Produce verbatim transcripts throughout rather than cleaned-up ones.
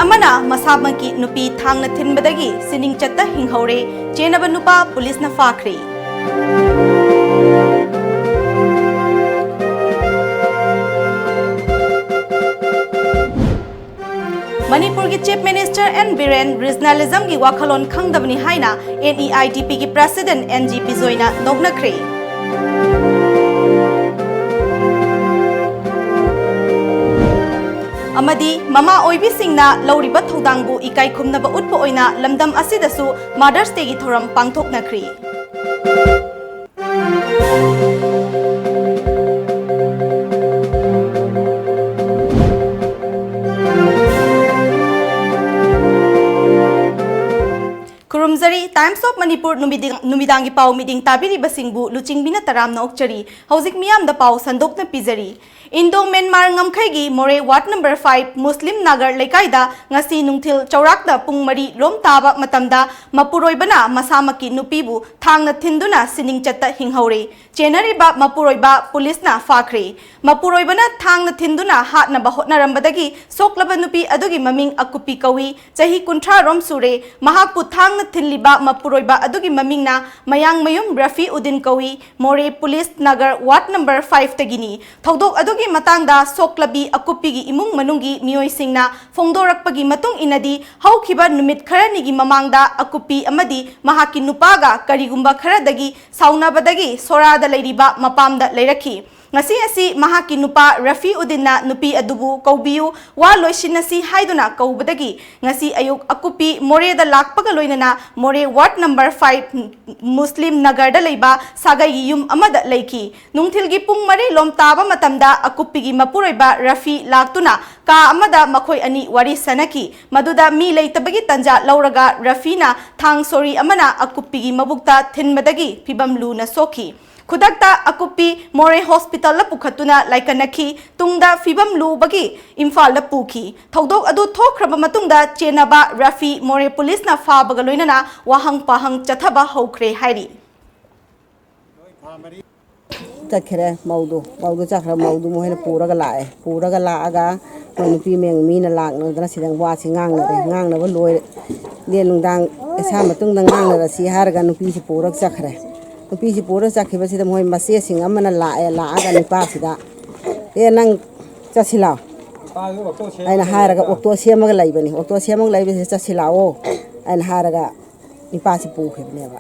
ꯑꯃꯅ ꯃꯁꯥꯃꯛꯀꯤ ꯅꯨꯄꯤ ꯊꯥꯡꯅ ꯊꯤꯟꯕꯗꯒꯤ ꯁꯤꯅꯤꯡꯆꯠꯇ ꯍꯤꯡꯍꯧꯔꯦ꯫ ꯆꯦꯟꯅꯕ ꯅꯨꯄꯥ ꯄꯨꯂꯤꯁꯅ ꯐꯥꯈ꯭ꯔꯦ꯫ ꯃꯅꯤꯄꯨꯔꯒꯤ Chief Minister N ꯕꯤꯔꯦꯟ regionalismꯒꯤ ꯋꯥꯈꯜꯂꯣꯟ ꯈꯪꯗꯕꯅꯤ ꯍꯥꯏꯅ N E I D Pꯒꯤ President N G ꯕꯤꯖꯣꯏꯅ ꯅꯣꯛꯅꯈ꯭ꯔꯦ꯫ ꯑꯃꯗꯤ ꯃꯃꯥ ꯑꯣꯏꯕꯤꯁꯤꯡꯅ ꯂꯧꯔꯤꯕ ꯊꯧꯗꯥꯡꯕꯨ ꯏꯀꯥꯏ ꯈꯨꯝꯅꯕ ꯎꯠꯄ ꯑꯣꯏꯅ ꯂꯝꯗꯝ ꯑꯁꯤꯗꯁꯨ Mother's Dayꯒꯤ ꯊꯧꯔꯝ ꯄꯥꯡꯊꯣꯛꯅꯈ꯭ꯔꯤ꯫ ꯈꯨꯔꯨꯝꯖꯔꯤ꯫ Times of Manipur ꯅꯨꯃꯤꯗꯤꯡ-, ꯅꯨꯃꯤꯗꯥꯡꯒꯤ ꯄꯥꯎ ꯃꯤꯗꯤꯡ ꯇꯥꯕꯤꯔꯤꯕꯁꯤꯡꯕꯨ ꯂꯨꯆꯤꯡꯕꯤꯅ ꯇꯔꯥꯝꯅ ꯑꯣꯛꯆꯔꯤ꯫ ꯍꯧꯖꯤꯛ ꯃꯤꯌꯥꯝꯗ ꯄꯥꯎ ꯁꯟꯗꯣꯛꯅ ꯄꯤꯖꯔꯤ꯫ ꯏꯟꯗꯣ ꯃ꯭ꯌꯥꯟꯃꯥꯔ ꯉꯝꯈꯩꯒꯤ ꯃꯣꯔꯦ ward number five ꯃꯨꯁꯂꯤꯝ ꯅꯥꯒꯔ ꯂꯩꯀꯥꯏꯗ ꯉꯁꯤ ꯅꯨꯡꯊꯤꯜ ꯆꯥꯎꯔꯥꯛꯅ ꯄꯨꯡ ꯃꯔꯤ ꯂꯣꯝ ꯇꯥꯕ ꯃꯇꯝꯗ ꯃꯄꯨꯔꯣꯏꯕꯅ ꯃꯁꯥꯃꯛꯀꯤ ꯅꯨꯄꯤꯕꯨ ꯊꯥꯡꯅ ꯊꯤꯟꯗꯨꯅ ꯁꯤꯅꯤꯡꯆꯠꯇ ꯍꯤꯡꯍꯧꯔꯦ꯫ ꯆꯦꯟꯅꯔꯤꯕ ꯃꯄꯨꯔꯣꯏꯕ ꯄꯨꯂꯤꯁꯅ ꯐꯥꯈ꯭ꯔꯦ꯫ ꯃꯄꯨꯔꯣꯏꯕꯅ ꯊꯥꯡꯅ ꯊꯤꯟꯗꯨꯅ ꯍꯥꯠꯅꯕ ꯍꯣꯠꯅꯔꯝꯕꯗꯒꯤ ꯁꯣꯛꯂꯕ ꯅꯨꯄꯤ ꯑꯗꯨꯒꯤ ꯃꯃꯤꯡ ꯑꯀꯨꯞꯄꯤ ꯀꯧꯏ, ꯆꯍꯤ ꯀꯨꯟꯊ꯭ꯔꯥ ꯔꯣꯝ ꯁꯨꯔꯦ꯫ ꯃꯍꯥꯛꯄꯨ ꯊꯥꯡꯅ ꯊꯤꯜꯂꯤꯕ ꯃꯄꯨꯔꯣꯏꯕ ꯑꯗꯨꯒꯤ ꯃꯃꯤꯡꯅ ꯃꯌꯥꯡꯃꯌꯨꯝ ꯔꯐꯤ ꯎꯗꯤꯟ ꯀꯧꯏ, ꯃꯣꯔꯦ police Nagar ward number five ꯇꯒꯤꯅꯤ꯫ ꯊꯧꯗꯣꯛ ꯑꯗꯨꯒꯤ ꯃꯇꯥꯡꯗ ꯁꯣꯛꯂꯕꯤ ꯑꯀꯨꯞꯄꯤꯒꯤ ꯏꯃꯨꯡ ꯃꯅꯨꯡꯒꯤ ꯃꯤꯑꯣꯏꯁꯤꯡꯅ ꯐꯣꯡꯗꯣꯔꯛꯄꯒꯤ ꯃꯇꯨꯡ ꯏꯟꯅꯗꯤ, ꯍꯧꯈꯤꯕ ꯅꯨꯃꯤꯠ ꯈꯔꯅꯤꯒꯤ ꯃꯃꯥꯡꯗ ꯑꯀꯨꯞꯄꯤ ꯑꯃꯗꯤ ꯃꯍꯥꯛꯀꯤ ꯅꯨꯄꯥꯒ ꯀꯔꯤꯒꯨꯝꯕ ꯈꯔꯗꯒꯤ ꯁꯥꯎꯅꯕꯗꯒꯤ ꯁꯣꯔꯥꯗ ꯂꯩꯔꯤꯕ ꯃꯄꯥꯝꯗ ꯂꯩꯔꯛꯈꯤ꯫ ꯉꯁꯤ ꯑꯁꯤ ꯃꯍꯥꯛꯀꯤ ꯅꯨꯄꯥ ꯔꯐꯤ ꯎꯗꯤꯟꯅ ꯅꯨꯄꯤ ꯑꯗꯨꯕꯨ ꯀꯧꯕꯤꯌꯨ, ꯋꯥ ꯂꯣꯏꯁꯤꯟꯅꯁꯤ ꯍꯥꯏꯗꯨꯅ ꯀꯧꯕꯗꯒꯤ ꯉꯁꯤ ꯑꯌꯨꯛ ꯑꯀꯨꯞꯄꯤ ꯃꯣꯔꯦꯗ ꯂꯥꯛꯄꯒ ꯂꯣꯏꯅꯅ ꯃꯣꯔꯦ ward number five ꯃꯨꯁꯂꯤꯝ ꯅꯒꯔꯗ ꯂꯩꯕ ꯁꯥꯒꯩꯒꯤ ꯌꯨꯝ ꯑꯃꯗ ꯂꯩꯈꯤ꯫ ꯅꯨꯡꯊꯤꯜꯒꯤ ꯄꯨꯡ ꯃꯔꯤ ꯂꯣꯝ ꯇꯥꯕ ꯃꯇꯝꯗ ꯑꯀꯨꯞꯄꯤꯒꯤ ꯃꯄꯨꯔꯣꯏꯕ ꯔꯐꯤ ꯂꯥꯛꯇꯨꯅ ꯀꯥ ꯑꯃꯗ ꯃꯈꯣꯏ ꯑꯅꯤ ꯋꯥꯔꯤ ꯁꯥꯅꯈꯤ꯫ ꯃꯗꯨꯗ ꯃꯤ ꯂꯩꯇꯕꯒꯤ ꯇꯟꯖꯥ ꯂꯧꯔꯒ ꯔꯐꯤꯅ ꯊꯥꯡ ꯁꯣꯔꯤ ꯑꯃꯅ ꯑꯀꯨꯞꯄꯤꯒꯤ ꯃꯕꯨꯛꯇ ꯊꯤꯟꯕꯗꯒꯤ ꯐꯤꯕꯝ ꯂꯨꯅ ꯁꯣꯛꯈꯤ꯫ ꯈꯨꯗꯛꯇ ꯑꯀꯨꯞꯄꯤ ꯃꯣꯔꯦ ꯍꯣꯁꯄꯤꯇꯥꯜꯗ ꯄꯨꯈꯠꯇꯨꯅ ꯂꯥꯏꯀꯠꯅꯈꯤ꯫ ꯇꯨꯡꯗ ꯐꯤꯕꯝ ꯂꯨꯕꯒꯤ ꯏꯝꯐꯥꯜꯗ ꯄꯨꯈꯤ꯫ ꯊꯧꯗꯣꯛ ꯑꯗꯨ ꯊꯣꯛꯈ꯭ꯔꯕ ꯃꯇꯨꯡꯗ ꯆꯦꯟꯅꯕ ꯔꯐꯤ ꯃꯣꯔꯦ ꯄꯨꯂꯤꯁꯅ ꯐꯥꯕꯒ ꯂꯣꯏꯅꯅ ꯋꯥꯍꯪ ꯄꯥꯍꯪ ꯆꯠꯊꯕ ꯍꯧꯈ꯭ꯔꯦ ꯍꯥꯏꯔꯤ꯫ ꯆꯠꯈ꯭ꯔꯦ ꯃꯧꯗꯨ꯫ ꯃꯧꯗꯨ ꯆꯠꯈ꯭ꯔꯦ꯫ ꯃꯧꯗꯨ ꯃꯈꯣꯏꯅ ꯄꯨꯔꯒ ꯂꯥꯛꯑꯦ꯫ ꯄꯨꯔꯒ ꯂꯥꯛꯑꯒ ꯑꯩꯈꯣꯏ ꯅꯨꯄꯤ ꯃꯌꯥꯝ ꯃꯤꯅ ꯂꯥꯛꯅꯗꯅ ꯁꯤꯗ ꯋꯥꯁꯤ ꯉꯥꯡꯅꯔꯦ, ꯉꯥꯡꯅꯕ ꯂꯣꯏꯔꯦ꯫ ꯂꯦꯟ ꯅꯨꯡꯗꯥꯡ ꯏꯁꯥ ꯃꯇꯨꯡꯗ ꯉꯥꯡꯅꯔꯁꯤ ꯍꯥꯏꯔꯒ ꯅꯨꯄꯤꯁꯤ ꯄꯨꯔꯒ ꯆꯠꯈ꯭ꯔꯦ꯫ ꯅꯨꯄꯤꯁꯤ ꯄꯨꯔꯒ ꯆꯠꯈꯤꯕꯁꯤꯗ ꯃꯣꯏ ꯃꯆꯦꯁꯤꯡ ꯑꯃꯅ ꯂꯥꯛꯑꯦ, ꯂꯥꯛꯑꯒ ꯅꯨꯄꯥꯁꯤꯗ, "ꯑꯦ, ꯅꯪ ꯆꯠꯁꯤ ꯂꯥꯛꯑꯣ" ꯑꯩꯅ ꯍꯥꯏꯔꯒ, "ꯑꯣꯛꯇꯣ ꯁꯦꯝꯃꯒ ꯂꯩꯕꯅꯤ, ꯑꯣꯛꯇꯣ ꯁꯦꯝꯃꯒ ꯂꯩꯕꯁꯤꯗ ꯆꯠꯁꯤ ꯂꯥꯛꯑꯣ" ꯑꯩꯅ ꯍꯥꯏꯔꯒ ꯅꯨꯄꯥꯁꯤ ꯄꯨꯈꯤꯕꯅꯦꯕ꯫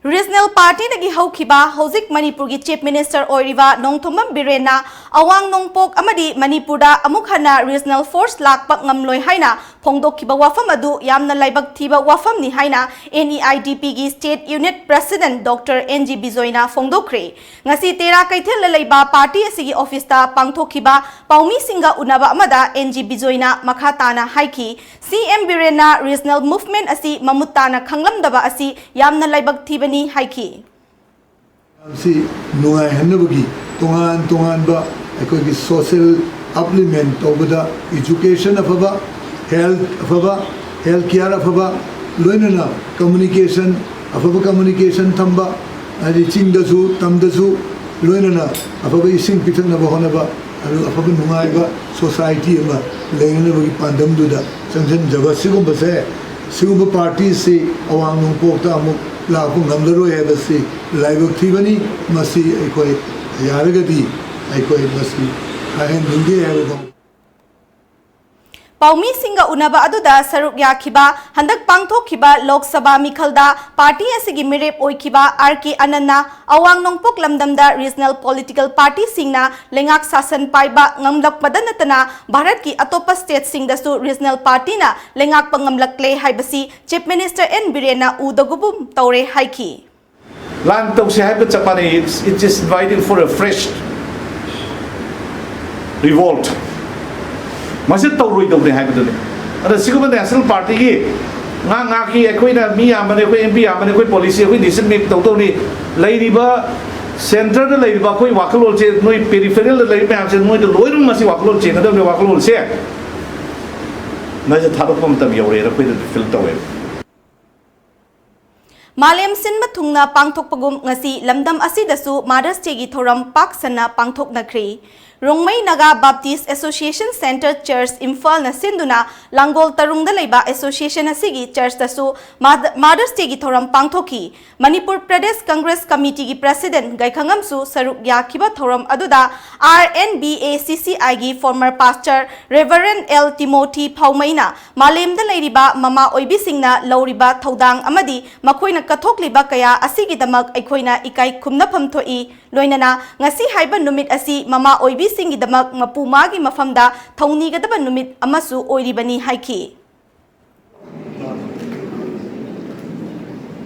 ꯔꯤꯖꯅꯦꯜ ꯄꯥꯔꯇꯤꯗꯒꯤ ꯍꯧꯈꯤꯕ, ꯍꯧꯖꯤꯛ ꯃꯅꯤꯄꯨꯔꯒꯤ ꯆꯤꯐ ꯃꯤꯅꯤꯁꯇꯔ ꯑꯣꯏꯔꯤꯕ ꯅꯣꯡꯊꯣꯝꯕꯝ ꯕꯤꯔꯦꯟꯅ ꯑꯋꯥꯡ ꯅꯣꯡꯄꯣꯛ ꯑꯃꯗꯤ ꯃꯅꯤꯄꯨꯔꯗ ꯑꯃꯨꯛ ꯍꯟꯅ ꯔꯤꯖꯅꯦꯜ ꯐꯣꯔꯁ ꯂꯥꯛꯄ ꯉꯝꯂꯣꯏ ꯍꯥꯏꯅ ꯐꯣꯡꯗꯣꯛꯈꯤꯕ ꯋꯥꯐꯝ ꯑꯗꯨ ꯌꯥꯝꯅ ꯂꯥꯏꯕꯛ ꯊꯤꯕ ꯋꯥꯐꯝꯅꯤ ꯍꯥꯏꯅ ꯑꯦꯟ ꯏ ꯑꯥꯏ ꯗꯤ ꯄꯤꯒꯤ state unit president doctor N G ꯕꯤꯖꯣꯏꯅ ꯐꯣꯡꯗꯣꯛꯈ꯭ꯔꯦ꯫ ꯉꯁꯤ ꯇꯦꯔꯥ ꯀꯩꯊꯦꯜꯗ ꯂꯩꯕ ꯄꯥꯔꯇꯤ ꯑꯁꯤꯒꯤ ꯑꯣꯐꯤꯁꯇ ꯄꯥꯡꯊꯣꯛꯈꯤꯕ ꯄꯥꯎꯃꯤꯁꯤꯡꯒ ꯎꯅꯕ ꯑꯃꯗ ꯑꯦꯟ ꯖꯤ ꯕꯤꯖꯣꯏꯅ ꯃꯈꯥ ꯇꯥꯅ ꯍꯥꯏꯈꯤ, ꯁꯤ ꯑꯦꯝ ꯕꯤꯔꯦꯟꯅ ꯔꯤꯖꯅꯦꯜ ꯃꯨꯚꯃꯦꯟꯠ ꯑꯁꯤ ꯃꯃꯨꯠ ꯇꯥꯅ ꯈꯪꯂꯝꯗꯕ ꯑꯁꯤ ꯌꯥꯝꯅ ꯂꯥꯏꯕꯛ ꯊꯤꯕꯅꯤ ꯍꯥꯏꯈꯤ꯫ ꯁꯤ ꯅꯨꯡꯉꯥꯏꯍꯟꯅꯕꯒꯤ ꯇꯣꯉꯥꯟ ꯇꯣꯉꯥꯟꯕ ꯑꯩꯈꯣꯏꯒꯤ ꯁꯣꯁꯤꯌꯦꯜ ꯑꯞꯂꯤꯃꯦꯟ ꯇꯧꯕꯗ, ꯏꯖꯨꯀꯦꯁꯟ ꯑꯐꯕ, ꯍꯦꯜꯊ ꯑꯐꯕ, ꯍꯦꯜꯊ ꯀꯤꯌꯥꯔ ꯑꯐꯕ, ꯂꯣꯏꯅꯅ ꯀꯝꯃꯨꯅꯤꯀꯦꯁꯟ, ꯑꯐꯕ ꯀꯝꯃꯨꯅꯤꯀꯦꯁꯟ ꯊꯝꯕ, ꯍꯥꯏꯗꯤ ꯆꯤꯡꯗꯁꯨ ꯇꯝꯗꯁꯨ ꯂꯣꯏꯅꯅ ꯑꯐꯕ ꯏꯁꯤꯡ ꯄꯤꯊꯛꯅꯕ ꯍꯣꯠꯅꯕ, ꯑꯗꯨ ꯑꯐꯕ ꯅꯨꯡꯉꯥꯏꯕ ꯁꯣꯁꯥꯏꯇꯤ ꯑꯃ ꯂꯩꯅꯅꯕꯒꯤ ꯄꯥꯟꯗꯝꯗꯨꯗ ꯆꯪꯁꯤꯟꯖꯕ ꯁꯤꯒꯨꯝꯕꯁꯦ, ꯁꯤꯒꯨꯝꯕ ꯄꯥꯔꯇꯤꯁꯤ ꯑꯋꯥꯡ ꯅꯣꯡꯄꯣꯛꯇ ꯑꯃꯨꯛ ꯂꯥꯛꯄ ꯉꯝꯂꯔꯣꯏ ꯍꯥꯏꯕꯁꯤ ꯂꯥꯏꯕꯛ ꯊꯤꯕꯅꯤ꯫ ꯃꯁꯤ ꯑꯩꯈꯣꯏ ꯌꯥꯔꯒꯗꯤ ꯑꯩꯈꯣꯏ ꯃꯁꯤ ꯍꯥꯏꯍꯟꯅꯤꯡꯗꯦ ꯍꯥꯏꯕ ꯐꯥꯎ꯫ ꯄꯥꯎꯃꯤꯁꯤꯡꯒ ꯎꯅꯕ ꯑꯗꯨꯗ ꯁꯔꯨꯛ ꯌꯥꯈꯤꯕ, ꯍꯟꯗꯛ ꯄꯥꯡꯊꯣꯛꯈꯤꯕ ꯂꯣꯛ ꯁꯚꯥ ꯃꯤꯈꯜꯗ ꯄꯥꯔꯇꯤ ꯑꯁꯤꯒꯤ ꯃꯤꯔꯦꯞ ꯑꯣꯏꯈꯤꯕ ꯑꯥꯔ ꯀꯦ ꯑꯅꯟꯅ ꯑꯋꯥꯡ ꯅꯣꯡꯄꯣꯛ ꯂꯝꯗꯝꯗ ꯔꯤꯖꯅꯦꯜ ꯄꯣꯂꯤꯇꯤꯀꯦꯜ ꯄꯥꯔꯇꯤꯁꯤꯡꯅ ꯂꯩꯉꯥꯛ ꯁꯥꯁꯟ ꯄꯥꯏꯕ ꯉꯝꯂꯛꯄꯗ ꯅꯠꯇꯅ ꯚꯥꯔꯠꯀꯤ ꯑꯇꯣꯞꯄ ꯁ꯭ꯇꯦꯠꯁꯤꯡꯗꯁꯨ ꯔꯤꯖꯅꯦꯜ ꯄꯥꯔꯇꯤꯅ ꯂꯩꯉꯥꯛꯄ ꯉꯝꯂꯛꯂꯦ ꯍꯥꯏꯕꯁꯤ ꯆꯤꯐ ꯃꯤꯅꯤꯁꯇꯔ ꯑꯦꯟ ꯕꯤꯔꯦꯟꯅ ꯎꯗꯒꯨꯝ ꯇꯧꯔꯦ ꯍꯥꯏꯈꯤ꯫ ꯂꯥꯟ ꯇꯧꯁꯦ ꯍꯥꯏꯕ ꯆꯞ ꯃꯥꯟꯅꯩ꯫ It's, it is inviting for a fresh revolt. ꯃꯁꯤ ꯇꯧꯔꯣꯏꯗꯧꯅꯦ ꯍꯥꯏꯕꯗꯨꯅꯤ꯫ ꯑꯗ ꯁꯤꯒꯨꯝꯕ ꯅꯦꯁꯅꯦꯜ ꯄꯥꯔꯇꯤꯒꯤ ꯉꯥ ꯉꯥꯛꯀꯤ ꯑꯩꯈꯣꯏꯅ ꯃꯤ ꯌꯥꯝꯕꯅꯦ, ꯑꯩꯈꯣꯏ ꯑꯦꯝ ꯄꯤ ꯌꯥꯝꯕꯅꯦ, ꯑꯩꯈꯣꯏ ꯄꯣꯂꯤꯁꯤ, ꯑꯩꯈꯣꯏ ꯗꯤꯁꯤꯖꯟ ꯃꯦꯛ ꯇꯧꯗꯧꯅꯤ꯫ ꯂꯩꯔꯤꯕ ꯁꯦꯟꯇꯔꯗ ꯂꯩꯔꯤꯕ ꯑꯩꯈꯣꯏ ꯋꯥꯈꯜꯂꯣꯟꯁꯦ, ꯅꯣꯏ ꯄꯦꯔꯤꯐꯦꯔꯦꯜꯗ ꯂꯩꯔꯤꯕ ꯃꯌꯥꯝꯁꯦ, ꯅꯣꯏꯗ ꯂꯣꯏꯅꯃꯛ ꯃꯁꯤ ꯋꯥꯈꯜꯂꯣꯟ ꯆꯦꯟꯒꯗꯕꯅꯤ, ꯋꯥꯈꯜꯂꯣꯟꯁꯦ ꯃꯁꯤ ꯊꯥꯗꯣꯛꯄ ꯃꯇꯝ ꯌꯧꯔꯦꯅ ꯑꯩꯈꯣꯏꯗꯗꯤ ꯐꯤꯜ ꯇꯧꯋꯦꯕ꯫ ꯃꯥꯂꯦꯝ ꯁꯤꯟꯕ ꯊꯨꯡꯅ ꯄꯥꯡꯊꯣꯛꯄꯒꯨꯝ ꯉꯁꯤ ꯂꯝꯗꯝ ꯑꯁꯤꯗꯁꯨ Mother's Day ꯒꯤ ꯊꯧꯔꯝ ꯄꯥꯛ ꯁꯟꯅ ꯄꯥꯡꯊꯣꯛꯅꯈ꯭ꯔꯤ꯫ Rongmei Naga baptise association centre ꯆꯔꯆ ꯏꯝꯐꯥꯜꯅ ꯁꯤꯟꯗꯨꯅ ꯂꯥꯡꯒꯣꯜ ꯇꯔꯨꯡꯗ ꯂꯩꯕ ꯑꯦꯁꯣꯁꯤꯌꯦꯁꯟ ꯑꯁꯤꯒꯤ ꯆꯔꯆꯇꯁꯨ Mother-, Mother's Day ꯒꯤ ꯊꯧꯔꯝ ꯄꯥꯡꯊꯣꯛꯈꯤ꯫ ꯃꯅꯤꯄꯨꯔ ꯄ꯭ꯔꯗꯦꯁ ꯀꯪꯒ꯭ꯔꯦꯁ ꯀꯃꯤꯇꯤꯒꯤ ꯄ꯭ꯔꯦꯁꯤꯗꯦꯟꯠ ꯒꯥꯏꯈꯉꯝꯁꯨ ꯁꯔꯨꯛ ꯌꯥꯈꯤꯕ ꯊꯧꯔꯝ ꯑꯗꯨꯗ R N B A C C I ꯒꯤ former pastor Reverend L Timothy ꯐꯥꯎꯃꯩꯅ ꯃꯥꯂꯦꯝꯗ ꯂꯩꯔꯤꯕ ꯃꯃꯥ ꯑꯣꯏꯕꯤꯁꯤꯡꯅ ꯂꯧꯔꯤꯕ ꯊꯧꯗꯥꯡ ꯑꯃꯗꯤ ꯃꯈꯣꯏꯅ ꯀꯠꯊꯣꯛꯂꯤꯕ ꯀꯌꯥ ꯑꯁꯤꯒꯤꯗꯃꯛ ꯑꯩꯈꯣꯏꯅ ꯏꯀꯥꯏ ꯈꯨꯝꯅꯐꯝ ꯊꯣꯛꯏ꯫ ꯂꯣꯏꯅꯅ ꯉꯁꯤ ꯍꯥꯏꯕ ꯅꯨꯃꯤꯠ ꯑꯁꯤ ꯃꯃꯥ ꯑꯣꯏꯕꯤꯁꯤꯡꯒꯤꯗꯃꯛ ꯃꯄꯨ ꯃꯥꯒꯤ ꯃꯐꯝꯗ ꯊꯧꯅꯤꯒꯗꯕ ꯅꯨꯃꯤꯠ ꯑꯃꯁꯨ ꯑꯣꯏꯔꯤꯕꯅꯤ ꯍꯥꯏꯈꯤ꯫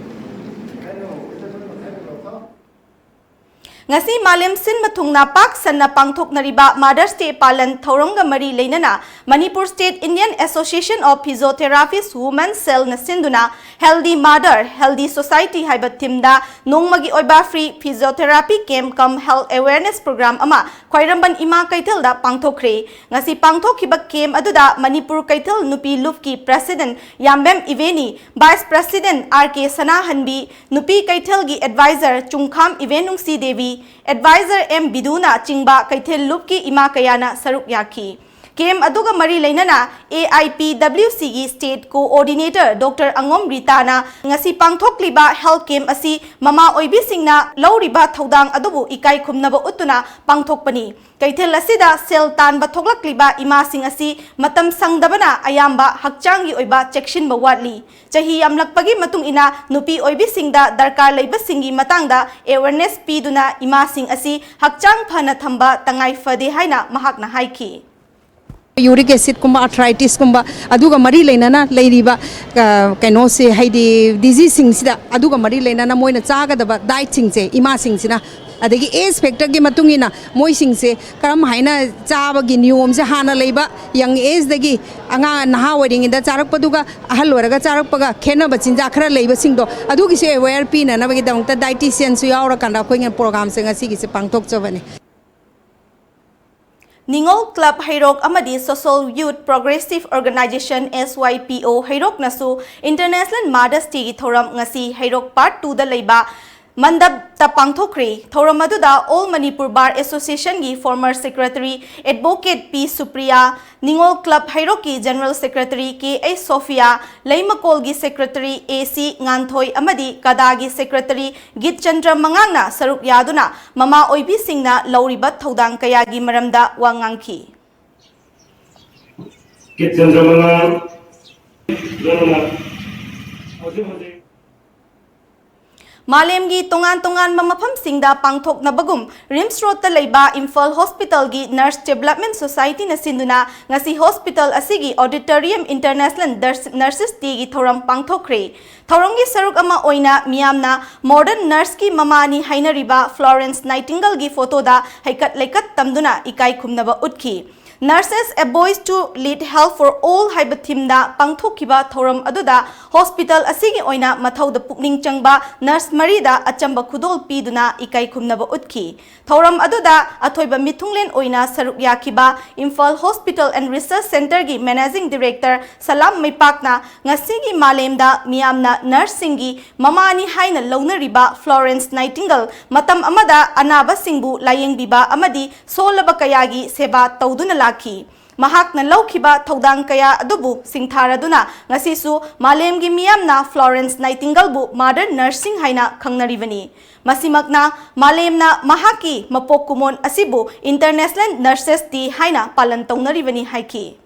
ꯉꯁꯤ ꯃꯥꯂꯦꯝ ꯁꯤꯟꯕ ꯊꯨꯡꯅ ꯄꯥꯛ ꯁꯟꯅ ꯄꯥꯡꯊꯣꯛꯅꯔꯤꯕ Mother's Day ꯄꯥꯂꯟ ꯊꯧꯔꯝꯒ ꯃꯔꯤ ꯂꯩꯅꯅ Manipur State Indian Association of Physiotherapists Women Cell ꯅ ꯁꯤꯟꯗꯨꯅ Healthy Mother, Healthy Society ꯍꯥꯏꯕ theme ꯗ ꯅꯣꯡꯃꯒꯤ ꯑꯣꯏꯕ free physiotherapy camp cum health awareness program ꯑꯃ ꯈ꯭ꯋꯥꯏꯔꯝꯕꯟ ꯏꯃꯥ ꯀꯩꯊꯦꯜꯗ ꯄꯥꯡꯊꯣꯛꯈ꯭ꯔꯦ꯫ ꯉꯁꯤ ꯄꯥꯡꯊꯣꯛꯈꯤꯕ camp ꯑꯗꯨꯗ ꯃꯅꯤꯄꯨꯔ ꯀꯩꯊꯦꯜ ꯅꯨꯄꯤ ꯂꯨꯞꯀꯤ president ꯌꯥꯝꯕꯦꯝ ꯏꯕꯦꯅꯤ, vice president R K ꯁꯅꯥꯍꯟꯕꯤ, ꯅꯨꯄꯤ ꯀꯩꯊꯦꯜꯒꯤ advisor ꯆꯨꯡꯈꯥꯝ ꯏꯕꯦꯟꯅꯨꯡꯁꯤ ꯗꯦꯕꯤ, advisor M ꯕꯤꯗꯨꯅ ꯆꯤꯡꯕ ꯀꯩꯊꯦꯜ ꯂꯨꯞꯀꯤ ꯏꯃꯥ ꯀꯌꯥꯅ ꯁꯔꯨꯛ ꯌꯥꯈꯤ꯫ Camp ꯑꯗꯨꯒ ꯃꯔꯤ ꯂꯩꯅꯅ A I P W C ꯒꯤ state coordinator Doctor ꯑꯉꯣꯝ ꯔꯤꯇꯥꯅ ꯉꯁꯤ ꯄꯥꯡꯊꯣꯛꯂꯤꯕ health camp ꯑꯁꯤ ꯃꯃꯥ ꯑꯣꯏꯕꯤꯁꯤꯡꯅ ꯂꯧꯔꯤꯕ ꯊꯧꯗꯥꯡ ꯑꯗꯨꯕꯨ ꯏꯀꯥꯏ ꯈꯨꯝꯅꯕ ꯎꯠꯇꯨꯅ ꯄꯥꯡꯊꯣꯛꯄꯅꯤ꯫ ꯀꯩꯊꯦꯜ ꯑꯁꯤꯗ ꯁꯦꯜ ꯇꯥꯟꯕ ꯊꯣꯛꯂꯛꯂꯤꯕ ꯏꯃꯥꯁꯤꯡ ꯑꯁꯤ ꯃꯇꯝ ꯁꯪꯗꯕꯅ ꯑꯌꯥꯝꯕ ꯍꯛꯆꯥꯡꯒꯤ ꯑꯣꯏꯕ ꯆꯦꯛꯁꯤꯟꯕ ꯋꯥꯠꯂꯤ꯫ ꯆꯍꯤ ꯌꯥꯝꯂꯛꯄꯒꯤ ꯃꯇꯨꯡ ꯏꯟꯅ ꯅꯨꯄꯤ ꯑꯣꯏꯕꯤꯁꯤꯡꯗ ꯗꯔꯀꯥꯔ ꯂꯩꯕꯁꯤꯡꯒꯤ ꯃꯇꯥꯡꯗ awareness ꯄꯤꯗꯨꯅ ꯏꯃꯥꯁꯤꯡ ꯑꯁꯤ ꯍꯛꯆꯥꯡ ꯐꯅ ꯊꯝꯕ ꯇꯉꯥꯏ ꯐꯗꯦ ꯍꯥꯏꯅ ꯃꯍꯥꯛꯅ ꯍꯥꯏꯈꯤ꯫ Uric acid ꯀꯨꯝꯕ, arthritis ꯀꯨꯝꯕ ꯑꯗꯨꯒ ꯃꯔꯤ ꯂꯩꯅꯅ ꯂꯩꯔꯤꯕ, ꯑ, ꯀꯩꯅꯣꯁꯦ, ꯍꯥꯏꯗꯤ disease ꯁꯤꯡꯁꯤꯗ, ꯑꯗꯨꯒ ꯃꯔꯤ ꯂꯩꯅꯅ ꯃꯣꯏꯅ ꯆꯥꯒꯗꯕ diet ꯁꯤꯡꯁꯦ ꯏꯃꯥꯁꯤꯡꯁꯤꯅ, ꯑꯗꯒꯤ age factor ꯒꯤ ꯃꯇꯨꯡ ꯏꯟꯅ ꯃꯣꯏꯁꯤꯡꯁꯦ ꯀꯔꯝ ꯍꯥꯏꯅ ꯆꯥꯕꯒꯤ ꯅꯤꯌꯣꯝꯁꯦ ꯍꯥꯟꯅ ꯂꯩꯕ young age ꯗꯒꯤ ꯑꯉꯥꯡ ꯅꯍꯥ ꯑꯣꯏꯔꯤꯉꯩꯗ ꯆꯥꯔꯛꯄꯗꯨꯒ ꯑꯍꯜ ꯑꯣꯏꯔꯒ ꯆꯥꯔꯛꯄꯒ ꯈꯦꯠꯅꯕ ꯆꯤꯟꯖꯥꯛ ꯈꯔ ꯂꯩꯕꯁꯤꯡꯗꯣ, ꯑꯗꯨꯒꯤꯁꯨ aware ꯄꯤꯅꯅꯕꯒꯤꯗꯃꯛꯇ dietitian ꯁꯨ ꯌꯥꯎꯔꯀꯥꯟꯗ ꯑꯩꯈꯣꯏꯅ program ꯁꯦ ꯉꯁꯤꯒꯤꯁꯦ ꯄꯥꯡꯊꯣꯛꯆꯕꯅꯤ꯫ ꯅꯤꯉꯣꯜ ꯀ꯭ꯂꯕ ꯍꯩꯔꯣꯛ ꯑꯃꯗꯤ Social Youth Progressive Organization, S Y P O, ꯍꯩꯔꯣꯛꯅꯁꯨ International Mother's Dayꯒꯤ ꯊꯧꯔꯝ ꯉꯁꯤ ꯍꯩꯔꯣꯛ Part Twoꯗ ꯂꯩꯕ ꯃꯟꯗꯞꯇ ꯄꯥꯡꯊꯣꯛꯈ꯭ꯔꯦ꯫ ꯊꯧꯔꯝ ꯑꯗꯨꯗ All Manipur Bar Associationꯒꯤ former secretary Advocate P Supriya, Ningol club ꯍꯩꯔꯣꯛꯀꯤ General Secretary K H Sophia, ꯂꯩꯃꯀꯣꯜꯒꯤ Secretary A C ꯉꯥꯟꯊꯣꯏ ꯑꯃꯗꯤ ꯀꯗꯥꯒꯤ Secretary ꯒꯤꯠꯆꯟꯗ꯭ꯔ ꯃꯉꯥꯡꯅ ꯁꯔꯨꯛ ꯌꯥꯗꯨꯅ ꯃꯃꯥ ꯑꯣꯏꯕꯤꯁꯤꯡꯅ ꯂꯧꯔꯤꯕ ꯊꯧꯗꯥꯡ ꯀꯌꯥꯒꯤ ꯃꯔꯝꯗ ꯋꯥ ꯉꯥꯡꯈꯤ꯫ ꯒꯤꯠꯆꯟꯗ꯭ꯔ ꯃꯉꯥꯡ, ꯂꯣꯏꯅꯅ ꯍꯧꯖꯤꯛ ꯍꯧꯖꯤꯛ ꯃꯥꯂꯦꯝꯒꯤ ꯇꯣꯉꯥꯟ ꯇꯣꯉꯥꯟꯕ ꯃꯐꯝꯁꯤꯡꯗ ꯄꯥꯡꯊꯣꯛꯅꯕꯒꯨꯝ, ꯔꯤꯝꯁ ꯔꯣꯗꯇ ꯂꯩꯕ ꯏꯝꯐꯥꯜ ꯍꯣꯁꯄꯤꯇꯥꯜꯒꯤ Nurse Development Societyꯅ ꯁꯤꯟꯗꯨꯅ ꯉꯁꯤ ꯍꯣꯁꯄꯤꯇꯥꯜ ꯑꯁꯤꯒꯤ Auditorium International Nurse-, Nurses Dayꯒꯤ ꯊꯧꯔꯝ ꯄꯥꯡꯊꯣꯛꯈ꯭ꯔꯦ꯫ ꯊꯧꯔꯝꯒꯤ ꯁꯔꯨꯛ ꯑꯃ ꯑꯣꯏꯅ ꯃꯤꯌꯥꯝꯅ modern nurseꯀꯤ ꯃꯃꯥꯅꯤ ꯍꯥꯏꯅꯔꯤꯕ Florence Nightingaleꯒꯤ photoꯗ ꯍꯩꯀꯠ ꯂꯩꯀꯠ ꯇꯝꯗꯨꯅ ꯏꯀꯥꯏ ꯈꯨꯝꯅꯕ ꯎꯠꯈꯤ꯫ Nurses, A Voice to Lead Health for All ꯍꯥꯏꯕ themeꯗ ꯄꯥꯡꯊꯣꯛꯈꯤꯕ ꯊꯧꯔꯝ ꯑꯗꯨꯗ ꯍꯣꯁꯄꯤꯇꯥꯜ ꯑꯁꯤꯒꯤ ꯑꯣꯏꯅ ꯃꯊꯧꯗ ꯄꯨꯛꯅꯤꯡ ꯆꯪꯕ nurse ꯃꯔꯤꯗ ꯑꯆꯝꯕ ꯈꯨꯗꯣꯜ ꯄꯤꯗꯨꯅ ꯏꯀꯥꯏ ꯈꯨꯝꯅꯕ ꯎꯠꯈꯤ꯫ ꯊꯧꯔꯝ ꯑꯗꯨꯗ ꯑꯊꯣꯏꯕ ꯃꯤꯊꯨꯡꯂꯦꯟ ꯑꯣꯏꯅ ꯁꯔꯨꯛ ꯌꯥꯈꯤꯕ Imphal Hospital and Research Centreꯒꯤ Managing Director ꯁꯂꯥꯝ ꯃꯩꯄꯥꯛꯅ ꯉꯁꯤꯒꯤ ꯃꯥꯂꯦꯝꯗ ꯃꯤꯌꯥꯝꯅ nurseꯁꯤꯡꯒꯤ ꯃꯃꯥꯅꯤ ꯍꯥꯏꯅ ꯂꯧꯅꯔꯤꯕ Florence Nightingale ꯃꯇꯝ ꯑꯃꯗ ꯑꯅꯥꯕꯁꯤꯡꯕꯨ ꯂꯥꯌꯦꯡꯕꯤꯕ ꯑꯃꯗꯤ ꯁꯣꯜꯂꯕ ꯀꯌꯥꯒꯤ ꯁꯦꯕꯥ ꯇꯧꯗꯨꯅ ꯂꯥꯛꯈꯤ꯫ ꯃꯍꯥꯛꯅ ꯂꯧꯈꯤꯕ ꯊꯧꯗꯥꯡ ꯀꯌꯥ ꯑꯗꯨꯕꯨ ꯁꯤꯡꯊꯥꯔꯗꯨꯅ ꯉꯁꯤꯁꯨ ꯃꯥꯂꯦꯝꯒꯤ ꯃꯤꯌꯥꯝꯅ Florence Nightingaleꯕꯨ modern nursing ꯍꯥꯏꯅ ꯈꯪꯅꯔꯤꯕꯅꯤ꯫ ꯃꯁꯤꯃꯛꯅ ꯃꯥꯂꯦꯝꯅ ꯃꯍꯥꯛꯀꯤ ꯃꯄꯣꯛ ꯀꯨꯝꯑꯣꯟ ꯑꯁꯤꯕꯨ International Nurses Day ꯍꯥꯏꯅ ꯄꯥꯂꯟ ꯇꯧꯅꯔꯤꯕꯅꯤ ꯍꯥꯏꯈꯤ꯫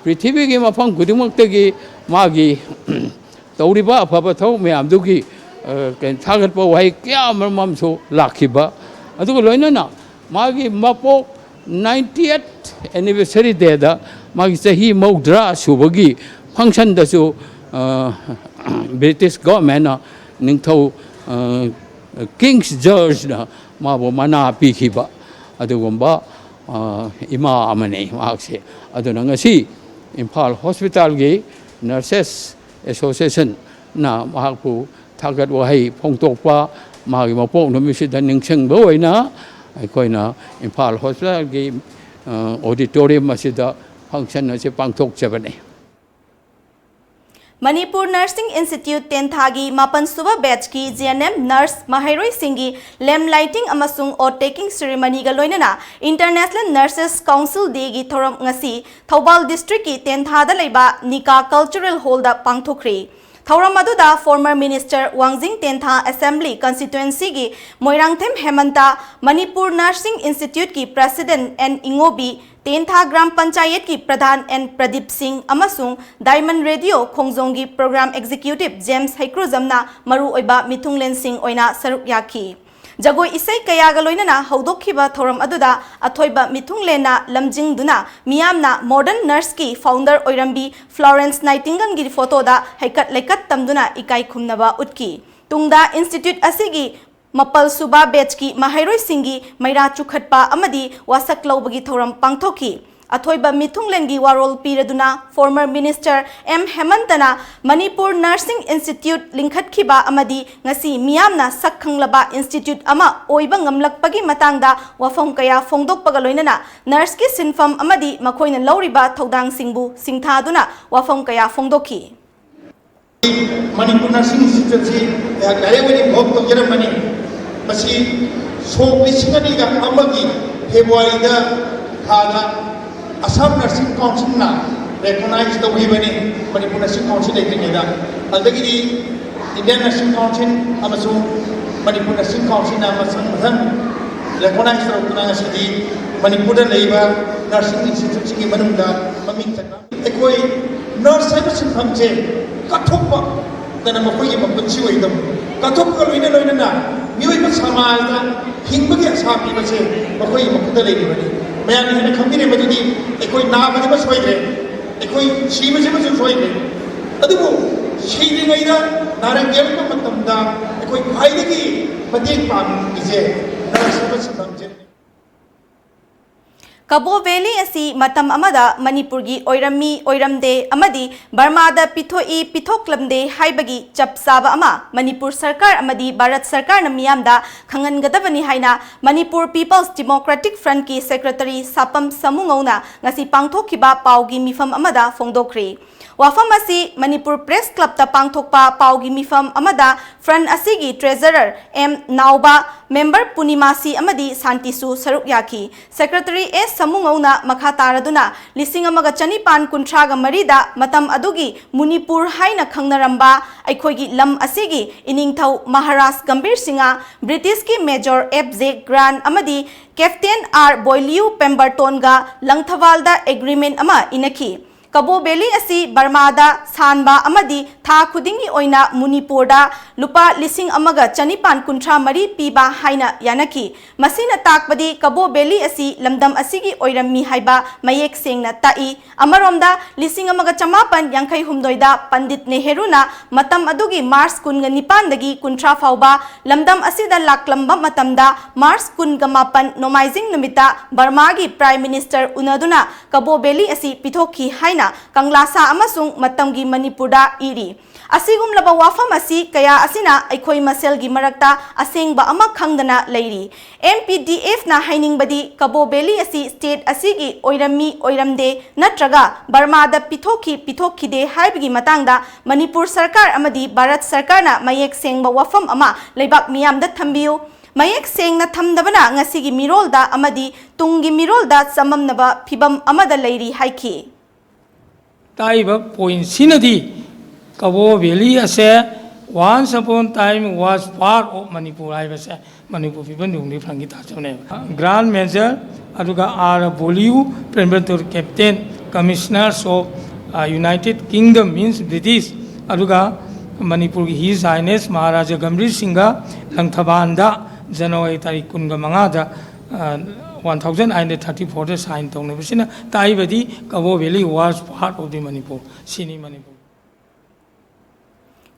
ꯄ꯭ꯔꯤꯊꯤꯕꯤꯒꯤ ꯃꯐꯝ ꯈꯨꯗꯤꯡꯃꯛꯇꯒꯤ ꯃꯥꯒꯤ ꯇꯧꯔꯤꯕ ꯑꯐꯕ ꯊꯕꯛ ꯃꯌꯥꯝꯗꯨꯒꯤ, ꯑ, ꯀꯩꯅꯣ, ꯊꯥꯒꯠꯄ ꯋꯥꯍꯩ ꯀꯌꯥ ꯑꯃꯔꯣꯝ ꯑꯃꯁꯨ ꯂꯥꯛꯈꯤꯕ, ꯑꯗꯨꯒ ꯂꯣꯏꯅꯅ ꯃꯥꯒꯤ ꯃꯄꯣꯛ ninetieth anniversary dayꯗ, ꯃꯥꯒꯤ ꯆꯍꯤ ꯃꯧꯗ꯭ꯔꯥ ꯁꯨꯕꯒꯤ functionꯗꯁꯨ, ꯑ, British governmentꯅ ꯅꯤꯡꯊꯧ, ꯑ, King's Georgeꯅ ꯃꯥꯕꯨ ꯃꯅꯥ ꯄꯤꯈꯤꯕ ꯑꯗꯨꯒꯨꯝꯕ, ꯑ, ꯏꯃꯥ ꯑꯃꯅꯤ ꯃꯍꯥꯛꯁꯦ꯫ ꯑꯗꯨꯅ ꯉꯁꯤ ꯏꯝꯐꯥꯜ ꯍꯣꯁꯄꯤꯇꯥꯜꯒꯤ Nurses Associationꯅ ꯃꯍꯥꯛꯄꯨ ꯊꯥꯒꯠ ꯋꯥꯍꯩ ꯐꯣꯡꯗꯣꯛꯄ, ꯃꯥꯒꯤ ꯃꯄꯣꯛ ꯅꯨꯃꯤꯠꯁꯤꯗ ꯅꯤꯡꯁꯤꯡꯕ ꯑꯣꯏꯅ ꯑꯩꯈꯣꯏꯅ ꯏꯝꯐꯥꯜ ꯍꯣꯁꯄꯤꯇꯥꯜꯒꯤ ꯑꯣꯗꯤꯇꯣꯔꯤꯌꯝ ꯑꯁꯤꯗ ꯐꯪꯁꯟ ꯑꯁꯤ ꯄꯥꯡꯊꯣꯛꯆꯕꯅꯤ꯫ ꯃꯅꯤꯄꯨꯔ ꯅꯔꯁꯤꯡ ꯏꯟꯁꯇꯤꯇ꯭ꯌꯨꯠ ꯇꯦꯟꯊꯥꯒꯤ ꯃꯥꯄꯟ ꯁꯨꯕ ꯕꯦꯠꯆꯀꯤ ꯖꯤ ꯑꯦꯟ ꯑꯦꯝ ꯅꯔꯁ ꯃꯍꯩꯔꯣꯏꯁꯤꯡꯒꯤ ꯂꯦꯝ ꯂꯥꯏꯇꯤꯡ ꯑꯃꯁꯨꯡ ꯑꯣꯠ ꯇꯦꯀꯤꯡ ꯁꯦꯔꯦꯃꯅꯤꯒ ꯂꯣꯏꯅꯅ ꯏꯟꯇꯔꯅꯦꯁꯅꯦꯜ ꯅꯔꯁꯦꯁ ꯀꯥꯎꯟꯁꯤꯜ ꯗꯦꯒꯤ ꯊꯧꯔꯝ ꯉꯁꯤ ꯊꯧꯕꯥꯜ ꯗꯤꯁꯇ꯭ꯔꯤꯛꯀꯤ ꯇꯦꯟꯊꯥꯗ ꯂꯩꯕ ꯅꯤꯀꯥ ꯀꯜꯆꯔꯦꯜ ꯍꯣꯜꯗ ꯄꯥꯡꯊꯣꯛꯈ꯭ꯔꯤ꯫ ꯊꯧꯔꯝ ꯑꯗꯨꯗ former minister Wangjing Tentha assembly ꯀꯟꯁꯇꯤꯇ꯭ꯋꯦꯟꯁꯤꯒꯤ ꯃꯣꯏꯔꯥꯡꯊꯦꯝ ꯍꯦꯃꯟꯇ, ꯃꯅꯤꯄꯨꯔ ꯅꯔꯁꯤꯡ ꯏꯟꯁꯇꯤꯇ꯭ꯌꯨꯠꯀꯤ ꯄ꯭ꯔꯦꯁꯤꯗꯦꯟꯠ ꯑꯦꯟ ꯏꯉꯣꯕꯤ, ꯇꯦꯟꯊꯥ ꯒ꯭ꯔꯥꯝ ꯄꯟꯆꯥꯌꯠꯀꯤ ꯄ꯭ꯔꯙꯥꯟ ꯑꯦꯟ ꯄ꯭ꯔꯗꯤꯞ ꯁꯤꯡ ꯑꯃꯁꯨꯡ ꯗꯥꯏꯃꯟ ꯔꯦꯗꯤꯑꯣ ꯈꯣꯡꯖꯣꯝꯒꯤ ꯄ꯭ꯔꯣꯒ꯭ꯔꯥꯝ ꯑꯦꯛꯖꯤꯀ꯭ꯌꯨꯇꯤꯕ ꯖꯦꯝꯁ ꯍꯩꯀ꯭ꯔꯨꯖꯝꯅ ꯃꯔꯨꯑꯣꯏꯕ ꯃꯤꯊꯨꯡꯂꯦꯟꯁꯤꯡ ꯑꯣꯏꯅ ꯁꯔꯨꯛ ꯌꯥꯈꯤ꯫ ꯖꯒꯣꯏ ꯏꯁꯩ ꯀꯌꯥꯒ ꯂꯣꯏꯅꯅ ꯍꯧꯗꯣꯛꯈꯤꯕ ꯊꯧꯔꯝ ꯑꯗꯨꯗ ꯑꯊꯣꯏꯕ ꯃꯤꯊꯨꯡꯂꯦꯟꯅ ꯂꯝꯖꯤꯡꯗꯨꯅ ꯃꯤꯌꯥꯝꯅ ꯃꯣꯗꯔꯟ ꯅꯔꯁꯀꯤ ꯐꯥꯎꯟꯗꯔ ꯑꯣꯏꯔꯝꯕꯤ ꯐ꯭ꯂꯣꯔꯦꯟꯁ ꯅꯥꯏꯇꯤꯡꯒꯜꯒꯤ ꯐꯣꯇꯣꯗ ꯍꯩꯀꯠ ꯂꯩꯀꯠ ꯇꯝꯗꯨꯅ ꯏꯀꯥꯏ ꯈꯨꯝꯅꯕ ꯎꯠꯈꯤ꯫ ꯇꯨꯡꯗ ꯏꯟꯁꯇꯤꯇ꯭ꯌꯨꯠ ꯑꯁꯤꯒꯤ ꯃꯥꯄꯜ ꯁꯨꯕ ꯕꯦꯠꯆꯀꯤ ꯃꯍꯩꯔꯣꯏꯁꯤꯡꯒꯤ ꯃꯩꯔꯥ ꯆꯨꯈꯠꯄ ꯑꯃꯗꯤ ꯋꯥꯁꯛ ꯂꯧꯕꯒꯤ ꯊꯧꯔꯝ ꯄꯥꯡꯊꯣꯛꯈꯤ꯫ ꯑꯊꯣꯏꯕ ꯃꯤꯊꯨꯡꯂꯦꯟꯒꯤ ꯋꯥꯔꯣꯜ ꯄꯤꯔꯗꯨꯅ ꯐꯣꯔꯃꯔ ꯃꯤꯅꯤꯁꯇꯔ ꯑꯦꯝ ꯍꯦꯃꯟꯇꯅ ꯃꯅꯤꯄꯨꯔ ꯅꯔꯁꯤꯡ ꯏꯟꯁꯇꯤꯇ꯭ꯌꯨꯠ ꯂꯤꯡꯈꯠꯈꯤꯕ ꯑꯃꯗꯤ ꯉꯁꯤ ꯃꯤꯌꯥꯝꯅ ꯁꯛ ꯈꯪꯂꯕ ꯏꯟꯁꯇꯤꯇ꯭ꯌꯨꯠ ꯑꯃ ꯑꯣꯏꯕ ꯉꯝꯂꯛꯄꯒꯤ ꯃꯇꯥꯡꯗ ꯋꯥꯐꯝ ꯀꯌꯥ ꯐꯣꯡꯗꯣꯛꯄꯒ ꯂꯣꯏꯅꯅ ꯅꯔꯁꯀꯤ ꯁꯤꯟꯐꯝ ꯑꯃꯗꯤ ꯃꯈꯣꯏꯅ ꯂꯧꯔꯤꯕ ꯊꯧꯗꯥꯡꯁꯤꯡꯕꯨ ꯁꯤꯡꯊꯥꯗꯨꯅ ꯋꯥꯐꯝ ꯀꯌꯥ ꯐꯣꯡꯗꯣꯛꯈꯤ꯫ ꯃꯅꯤꯄꯨꯔ ꯅꯔꯁꯤꯡ ꯏꯟꯁꯇꯤꯇ꯭ꯌꯨꯠꯁꯤ ꯑꯩꯍꯥꯛ direct ꯑꯣꯏꯅ involve ꯇꯧꯖꯔꯝꯕꯅꯤ꯫ ꯃꯁꯤ ꯁꯣꯛ ꯂꯤꯁꯤꯡ ꯑꯅꯤꯒ ꯑꯃꯒꯤ ꯐꯦꯕ꯭ꯔꯨꯋꯥꯔꯤꯗ ꯊꯥꯗ ꯑꯁꯥꯝ ꯅꯔꯁꯤꯡ ꯀꯥꯎꯟꯁꯤꯜꯅ recognize ꯇꯧꯈꯤꯕꯅꯤ, ꯃꯅꯤꯄꯨꯔ ꯅꯔꯁꯤꯡ ꯀꯥꯎꯟꯁꯤꯜ ꯂꯩꯇ꯭ꯔꯤꯉꯩꯗ꯫ ꯑꯗꯒꯤꯗꯤ ꯏꯟꯗꯤꯌꯟ ꯅꯔꯁꯤꯡ ꯀꯥꯎꯟꯁꯤꯜ ꯑꯃꯁꯨꯡ ꯃꯅꯤꯄꯨꯔ ꯅꯔꯁꯤꯡ ꯀꯥꯎꯟꯁꯤꯜꯅ ꯃꯊꯪ ꯃꯊꯪ recognize ꯇꯧꯔꯛꯇꯨꯅ ꯉꯁꯤꯗꯤ ꯃꯅꯤꯄꯨꯔꯗ ꯂꯩꯕ ꯅꯔꯁꯤꯡ ꯏꯟꯁꯇꯤꯇ꯭ꯌꯨꯠꯁꯤꯡꯒꯤ ꯃꯅꯨꯡꯗ ꯃꯃꯤꯡ ꯆꯠꯄ꯫ ꯑꯩꯈꯣꯏ ꯅꯔꯁ ꯍꯥꯏꯕ ꯁꯤꯟꯐꯝꯁꯦ ꯀꯠꯊꯣꯛꯄꯗꯅ ꯃꯈꯣꯏꯒꯤ ꯃꯄꯨꯟꯁꯤ ꯑꯣꯏꯒꯗꯕꯅꯤ꯫ ꯀꯠꯊꯣꯛꯄꯒ ꯂꯣꯏꯅ ꯂꯣꯏꯅꯅ ꯃꯤꯑꯣꯏꯕ ꯁꯃꯥꯖꯗ ꯍꯤꯡꯕꯒꯤ ꯑꯁꯥ ꯄꯤꯕꯁꯦ ꯃꯈꯣꯏꯒꯤ ꯃꯈꯨꯠꯇ ꯂꯩꯔꯤꯕꯅꯤ꯫ ꯃꯌꯥꯝꯅ ꯍꯦꯟꯅ ꯈꯪꯕꯤꯔꯦ ꯃꯗꯨꯗꯤ ꯑꯩꯈꯣꯏ ꯅꯥꯕꯁꯤꯃ ꯁꯣꯏꯗ꯭ꯔꯦ, ꯑꯩꯈꯣꯏ ꯁꯤꯕꯁꯤꯃꯁꯨ ꯁꯣꯏꯗ꯭ꯔꯦ, ꯑꯗꯨꯕꯨ ꯁꯤꯗ꯭ꯔꯤꯉꯩꯗ ꯅꯥꯔꯛ ꯌꯦꯛꯂꯛꯄ ꯃꯇꯝꯗ ꯑꯩꯈꯣꯏ ꯈ꯭ꯋꯥꯏꯗꯒꯤ ꯃꯇꯦꯡ ꯄꯥꯡꯕꯤꯁꯦ ꯅꯔꯁ ꯍꯥꯏꯕ ꯁꯤꯟꯐꯝꯁꯦ꯫ ꯀꯕꯣ ꯚꯦꯂꯤ ꯑꯁꯤ ꯃꯇꯝ ꯑꯃꯗ ꯃꯅꯤꯄꯨꯔꯒꯤ ꯑꯣꯏꯔꯝꯃꯤ ꯑꯣꯏꯔꯝꯗꯦ ꯑꯃꯗꯤ ꯕꯔꯃꯥꯗ ꯄꯤꯊꯣꯛꯏ ꯄꯤꯊꯣꯛꯂꯝꯗꯦ ꯍꯥꯏꯕꯒꯤ ꯆꯞ ꯆꯥꯕ ꯑꯃ ꯃꯅꯤꯄꯨꯔ ꯁꯔꯀꯥꯔ ꯑꯃꯗꯤ ꯚꯥꯔꯠ ꯁꯔꯀꯥꯔꯅ ꯃꯤꯌꯥꯝꯗ ꯈꯪꯍꯟꯒꯗꯕꯅꯤ ꯍꯥꯏꯅ ꯃꯅꯤꯄꯨꯔ ꯄꯤꯄꯜꯁ ꯗꯤꯃꯣꯀ꯭ꯔꯦꯇꯤꯛ ꯐ꯭ꯔꯟꯠꯀꯤ ꯁꯦꯀ꯭ꯔꯦꯇꯔꯤ ꯁꯥꯄꯝ ꯁꯃꯨꯉꯧꯅ ꯉꯁꯤ ꯄꯥꯡꯊꯣꯛꯈꯤꯕ ꯄꯥꯎꯒꯤ ꯃꯤꯐꯝ ꯑꯃꯗ ꯐꯣꯡꯗꯣꯛꯈ꯭ꯔꯤ꯫ ꯋꯥꯐꯝ ꯑꯁꯤ ꯃꯅꯤꯄꯨꯔ ꯄ꯭ꯔꯦꯁ ꯀ꯭ꯂꯕꯇ ꯄꯥꯡꯊꯣꯛꯄ ꯄꯥꯎꯒꯤ ꯃꯤꯐꯝ ꯑꯃꯗ ꯐ꯭ꯔꯟꯠ ꯑꯁꯤꯒꯤ ꯇ꯭ꯔꯦꯖꯔꯔ ꯑꯦꯝ ꯅꯥꯎꯕ, ꯃꯦꯝꯕꯔ ꯄꯨꯔꯅꯤꯃꯥꯁꯤ ꯑꯃꯗꯤ ꯁꯥꯟꯇꯤꯁꯨ ꯁꯔꯨꯛ ꯌꯥꯈꯤ꯫ ꯁꯦꯀ꯭ꯔꯦꯇꯔꯤ ꯑꯦꯁ ꯁꯃꯨꯉꯧꯅ ꯃꯈꯥ ꯇꯥꯔꯗꯨꯅ ꯂꯤꯁꯤꯡ ꯑꯃꯒ ꯆꯅꯤꯄꯥꯟ ꯀꯨꯟꯊ꯭ꯔꯥꯒ ꯃꯔꯤꯗ ꯃꯇꯝ ꯑꯗꯨꯒꯤ ꯃꯅꯤꯄꯨꯔ ꯍꯥꯏꯅ ꯈꯪꯅꯔꯝꯕ ꯑꯩꯈꯣꯏꯒꯤ ꯂꯝ ꯑꯁꯤꯒꯤ ꯏꯅꯤꯡꯊꯧ ꯃꯍꯥꯔꯥꯖ ꯒꯝꯚꯤꯔ ꯁꯤꯡꯍ, ꯕ꯭ꯔꯤꯇꯤꯁꯀꯤ ꯃꯦꯖꯣꯔ ꯑꯦꯐ ꯖꯦ ꯒ꯭ꯔꯥꯟ ꯑꯃꯗꯤ ꯀꯦꯞꯇꯦꯟ ꯑꯥꯔ ꯕꯣꯏꯂꯤꯌꯨ ꯄꯦꯝꯕꯔꯇꯣꯟꯒ ꯂꯪꯊꯕꯥꯜꯗ ꯑꯦꯒ꯭ꯔꯤꯃꯦꯟ ꯑꯃ ꯏꯅꯈꯤ꯫ ꯀꯕꯣ ꯚꯦꯂꯤ ꯑꯁꯤ ꯕꯔꯃꯥꯗ ꯁꯥꯟꯕ ꯑꯃꯗꯤ ꯊꯥ ꯈꯨꯗꯤꯡꯒꯤ ꯑꯣꯏꯅ ꯃꯅꯤꯄꯨꯔꯗ ꯂꯨꯄꯥ ꯂꯤꯁꯤꯡ ꯑꯃꯒ ꯆꯅꯤꯄꯥꯟ ꯀꯨꯟꯊ꯭ꯔꯥ ꯃꯔꯤ ꯄꯤꯕ ꯍꯥꯏꯅ ꯌꯥꯅꯈꯤ꯫ ꯃꯁꯤꯅ ꯇꯥꯛꯄꯗꯤ ꯀꯕꯣ ꯚꯦꯂꯤ ꯑꯁꯤ ꯂꯝꯗꯝ ꯑꯁꯤꯒꯤ ꯑꯣꯏꯔꯝꯃꯤ ꯍꯥꯏꯕ ꯃꯌꯦꯛ ꯁꯦꯡꯅ ꯇꯥꯛꯏ꯫ ꯑꯃꯔꯣꯝꯗ, ꯂꯤꯁꯤꯡ ꯑꯃꯒ ꯆꯃꯥꯄꯟ ꯌꯥꯡꯈꯩ ꯍꯨꯝꯗꯣꯏꯗ ꯄꯟꯗꯤꯠ ꯅꯦꯍꯔꯨꯅ ꯃꯇꯝ ꯑꯗꯨꯒꯤ ꯃꯥꯔꯆ ꯀꯨꯟꯒ ꯅꯤꯄꯥꯟꯗꯒꯤ ꯀꯨꯟꯊ꯭ꯔꯥ ꯐꯥꯎꯕ ꯂꯝꯗꯝ ꯑꯁꯤꯗ ꯂꯥꯛꯂꯝꯕ ꯃꯇꯝꯗ, ꯃꯥꯔꯆ ꯀꯨꯟꯒ ꯃꯥꯄꯟ ꯅꯣꯡꯃꯥꯏꯖꯤꯡ ꯅꯨꯃꯤꯠꯇ ꯕꯔꯃꯥꯒꯤ ꯄ꯭ꯔꯥꯏꯝ ꯃꯤꯅꯤꯁꯇꯔ ꯎꯅꯗꯨꯅ ꯀꯕꯣ ꯚꯦꯂꯤ ꯑꯁꯤ ꯄꯤꯊꯣꯛꯈꯤ ꯍꯥꯏꯅ ꯀꯪꯂꯥꯁꯥ ꯑꯃꯁꯨꯡ ꯃꯇꯝꯒꯤ ꯃꯅꯤꯄꯨꯔꯗ ꯏꯔꯤ꯫ ꯑꯁꯤꯒꯨꯝꯂꯕ ꯋꯥꯐꯝ ꯑꯁꯤ ꯀꯌꯥ ꯑꯁꯤꯅ ꯑꯩꯈꯣꯏ ꯃꯁꯦꯜꯒꯤ ꯃꯔꯛꯇ ꯑꯁꯦꯡꯕ ꯑꯃ ꯈꯪꯗꯅ ꯂꯩꯔꯤ꯫ ꯑꯦꯝ ꯄꯤ ꯗꯤ ꯑꯦꯐꯅ ꯍꯥꯏꯅꯤꯡꯕꯗꯤ ꯀꯕꯣ ꯚꯦꯂꯤ ꯑꯁꯤ ꯁ꯭ꯇꯦꯠ ꯑꯁꯤꯒꯤ ꯑꯣꯏꯔꯝꯃꯤ ꯑꯣꯏꯔꯝꯗꯦ ꯅꯠꯇ꯭ꯔꯒ ꯕꯔꯃꯥꯗ ꯄꯤꯊꯣꯛꯈꯤ ꯄꯤꯊꯣꯛꯈꯤꯗꯦ ꯍꯥꯏꯕꯒꯤ ꯃꯇꯥꯡꯗ ꯃꯅꯤꯄꯨꯔ ꯁꯔꯀꯥꯔ ꯑꯃꯗꯤ ꯚꯥꯔꯠ ꯁꯔꯀꯥꯔꯅ ꯃꯌꯦꯛ ꯁꯦꯡꯕ ꯋꯥꯐꯝ ꯑꯃ ꯂꯩꯕꯥꯛ ꯃꯤꯌꯥꯝꯗ ꯊꯝꯕꯤꯌꯨ꯫ ꯃꯌꯦꯛ ꯁꯦꯡꯅ ꯊꯝꯗꯕꯅ ꯉꯁꯤꯒꯤ ꯃꯤꯔꯣꯜꯗ ꯑꯃꯗꯤ ꯇꯨꯡꯒꯤ ꯃꯤꯔꯣꯜꯗ ꯆꯃꯝꯅꯕ ꯐꯤꯚꯝ ꯑꯃꯗ ꯂꯩꯔꯤ ꯍꯥꯏꯈꯤ꯫ ꯇꯥꯛꯏꯕ ꯄꯣꯏꯟꯁꯤꯅꯗꯤ ꯀꯕꯣ ꯚꯦꯂꯤ ꯑꯁꯦ once upon time was part of Manipur ꯍꯥꯏꯕꯁꯦ ꯃꯅꯤꯄꯨꯔ ꯄꯤꯄꯜ ꯗꯤꯃꯣꯀ꯭ꯔꯦꯇꯤꯛ ꯐ꯭ꯔꯟꯒꯤ ꯇꯥꯖꯕꯅꯦꯕ꯫ ꯒ꯭ꯔꯥꯟ ꯃꯦꯖꯔ ꯑꯗꯨꯒ R Boileau Pemberton, captain, commissioners of United Kingdom ꯃꯤꯟꯁ ꯕ꯭ꯔꯤꯇꯤꯁ, ꯑꯗꯨꯒ ꯃꯅꯤꯄꯨꯔꯒꯤ ꯍꯤꯁ ꯍꯥꯏꯅꯦꯁ ꯃꯍꯥꯔꯥꯖꯥ ꯒꯝꯚꯤꯔ ꯁꯤꯡꯒ ꯂꯪꯊꯕꯥꯜꯗ ꯖꯅꯋꯥꯔꯤ ꯇꯥꯔꯤꯛ ꯀꯨꯟꯒ ꯃꯉꯥꯗ one thousand nine hundred thirty fourꯗ ꯁꯥꯏꯟ ꯇꯧꯅꯕꯁꯤꯅ ꯇꯥꯛꯏꯕꯗꯤ Kabaw valley was part of the Manipur ꯁꯤꯅꯤ꯫ Manipur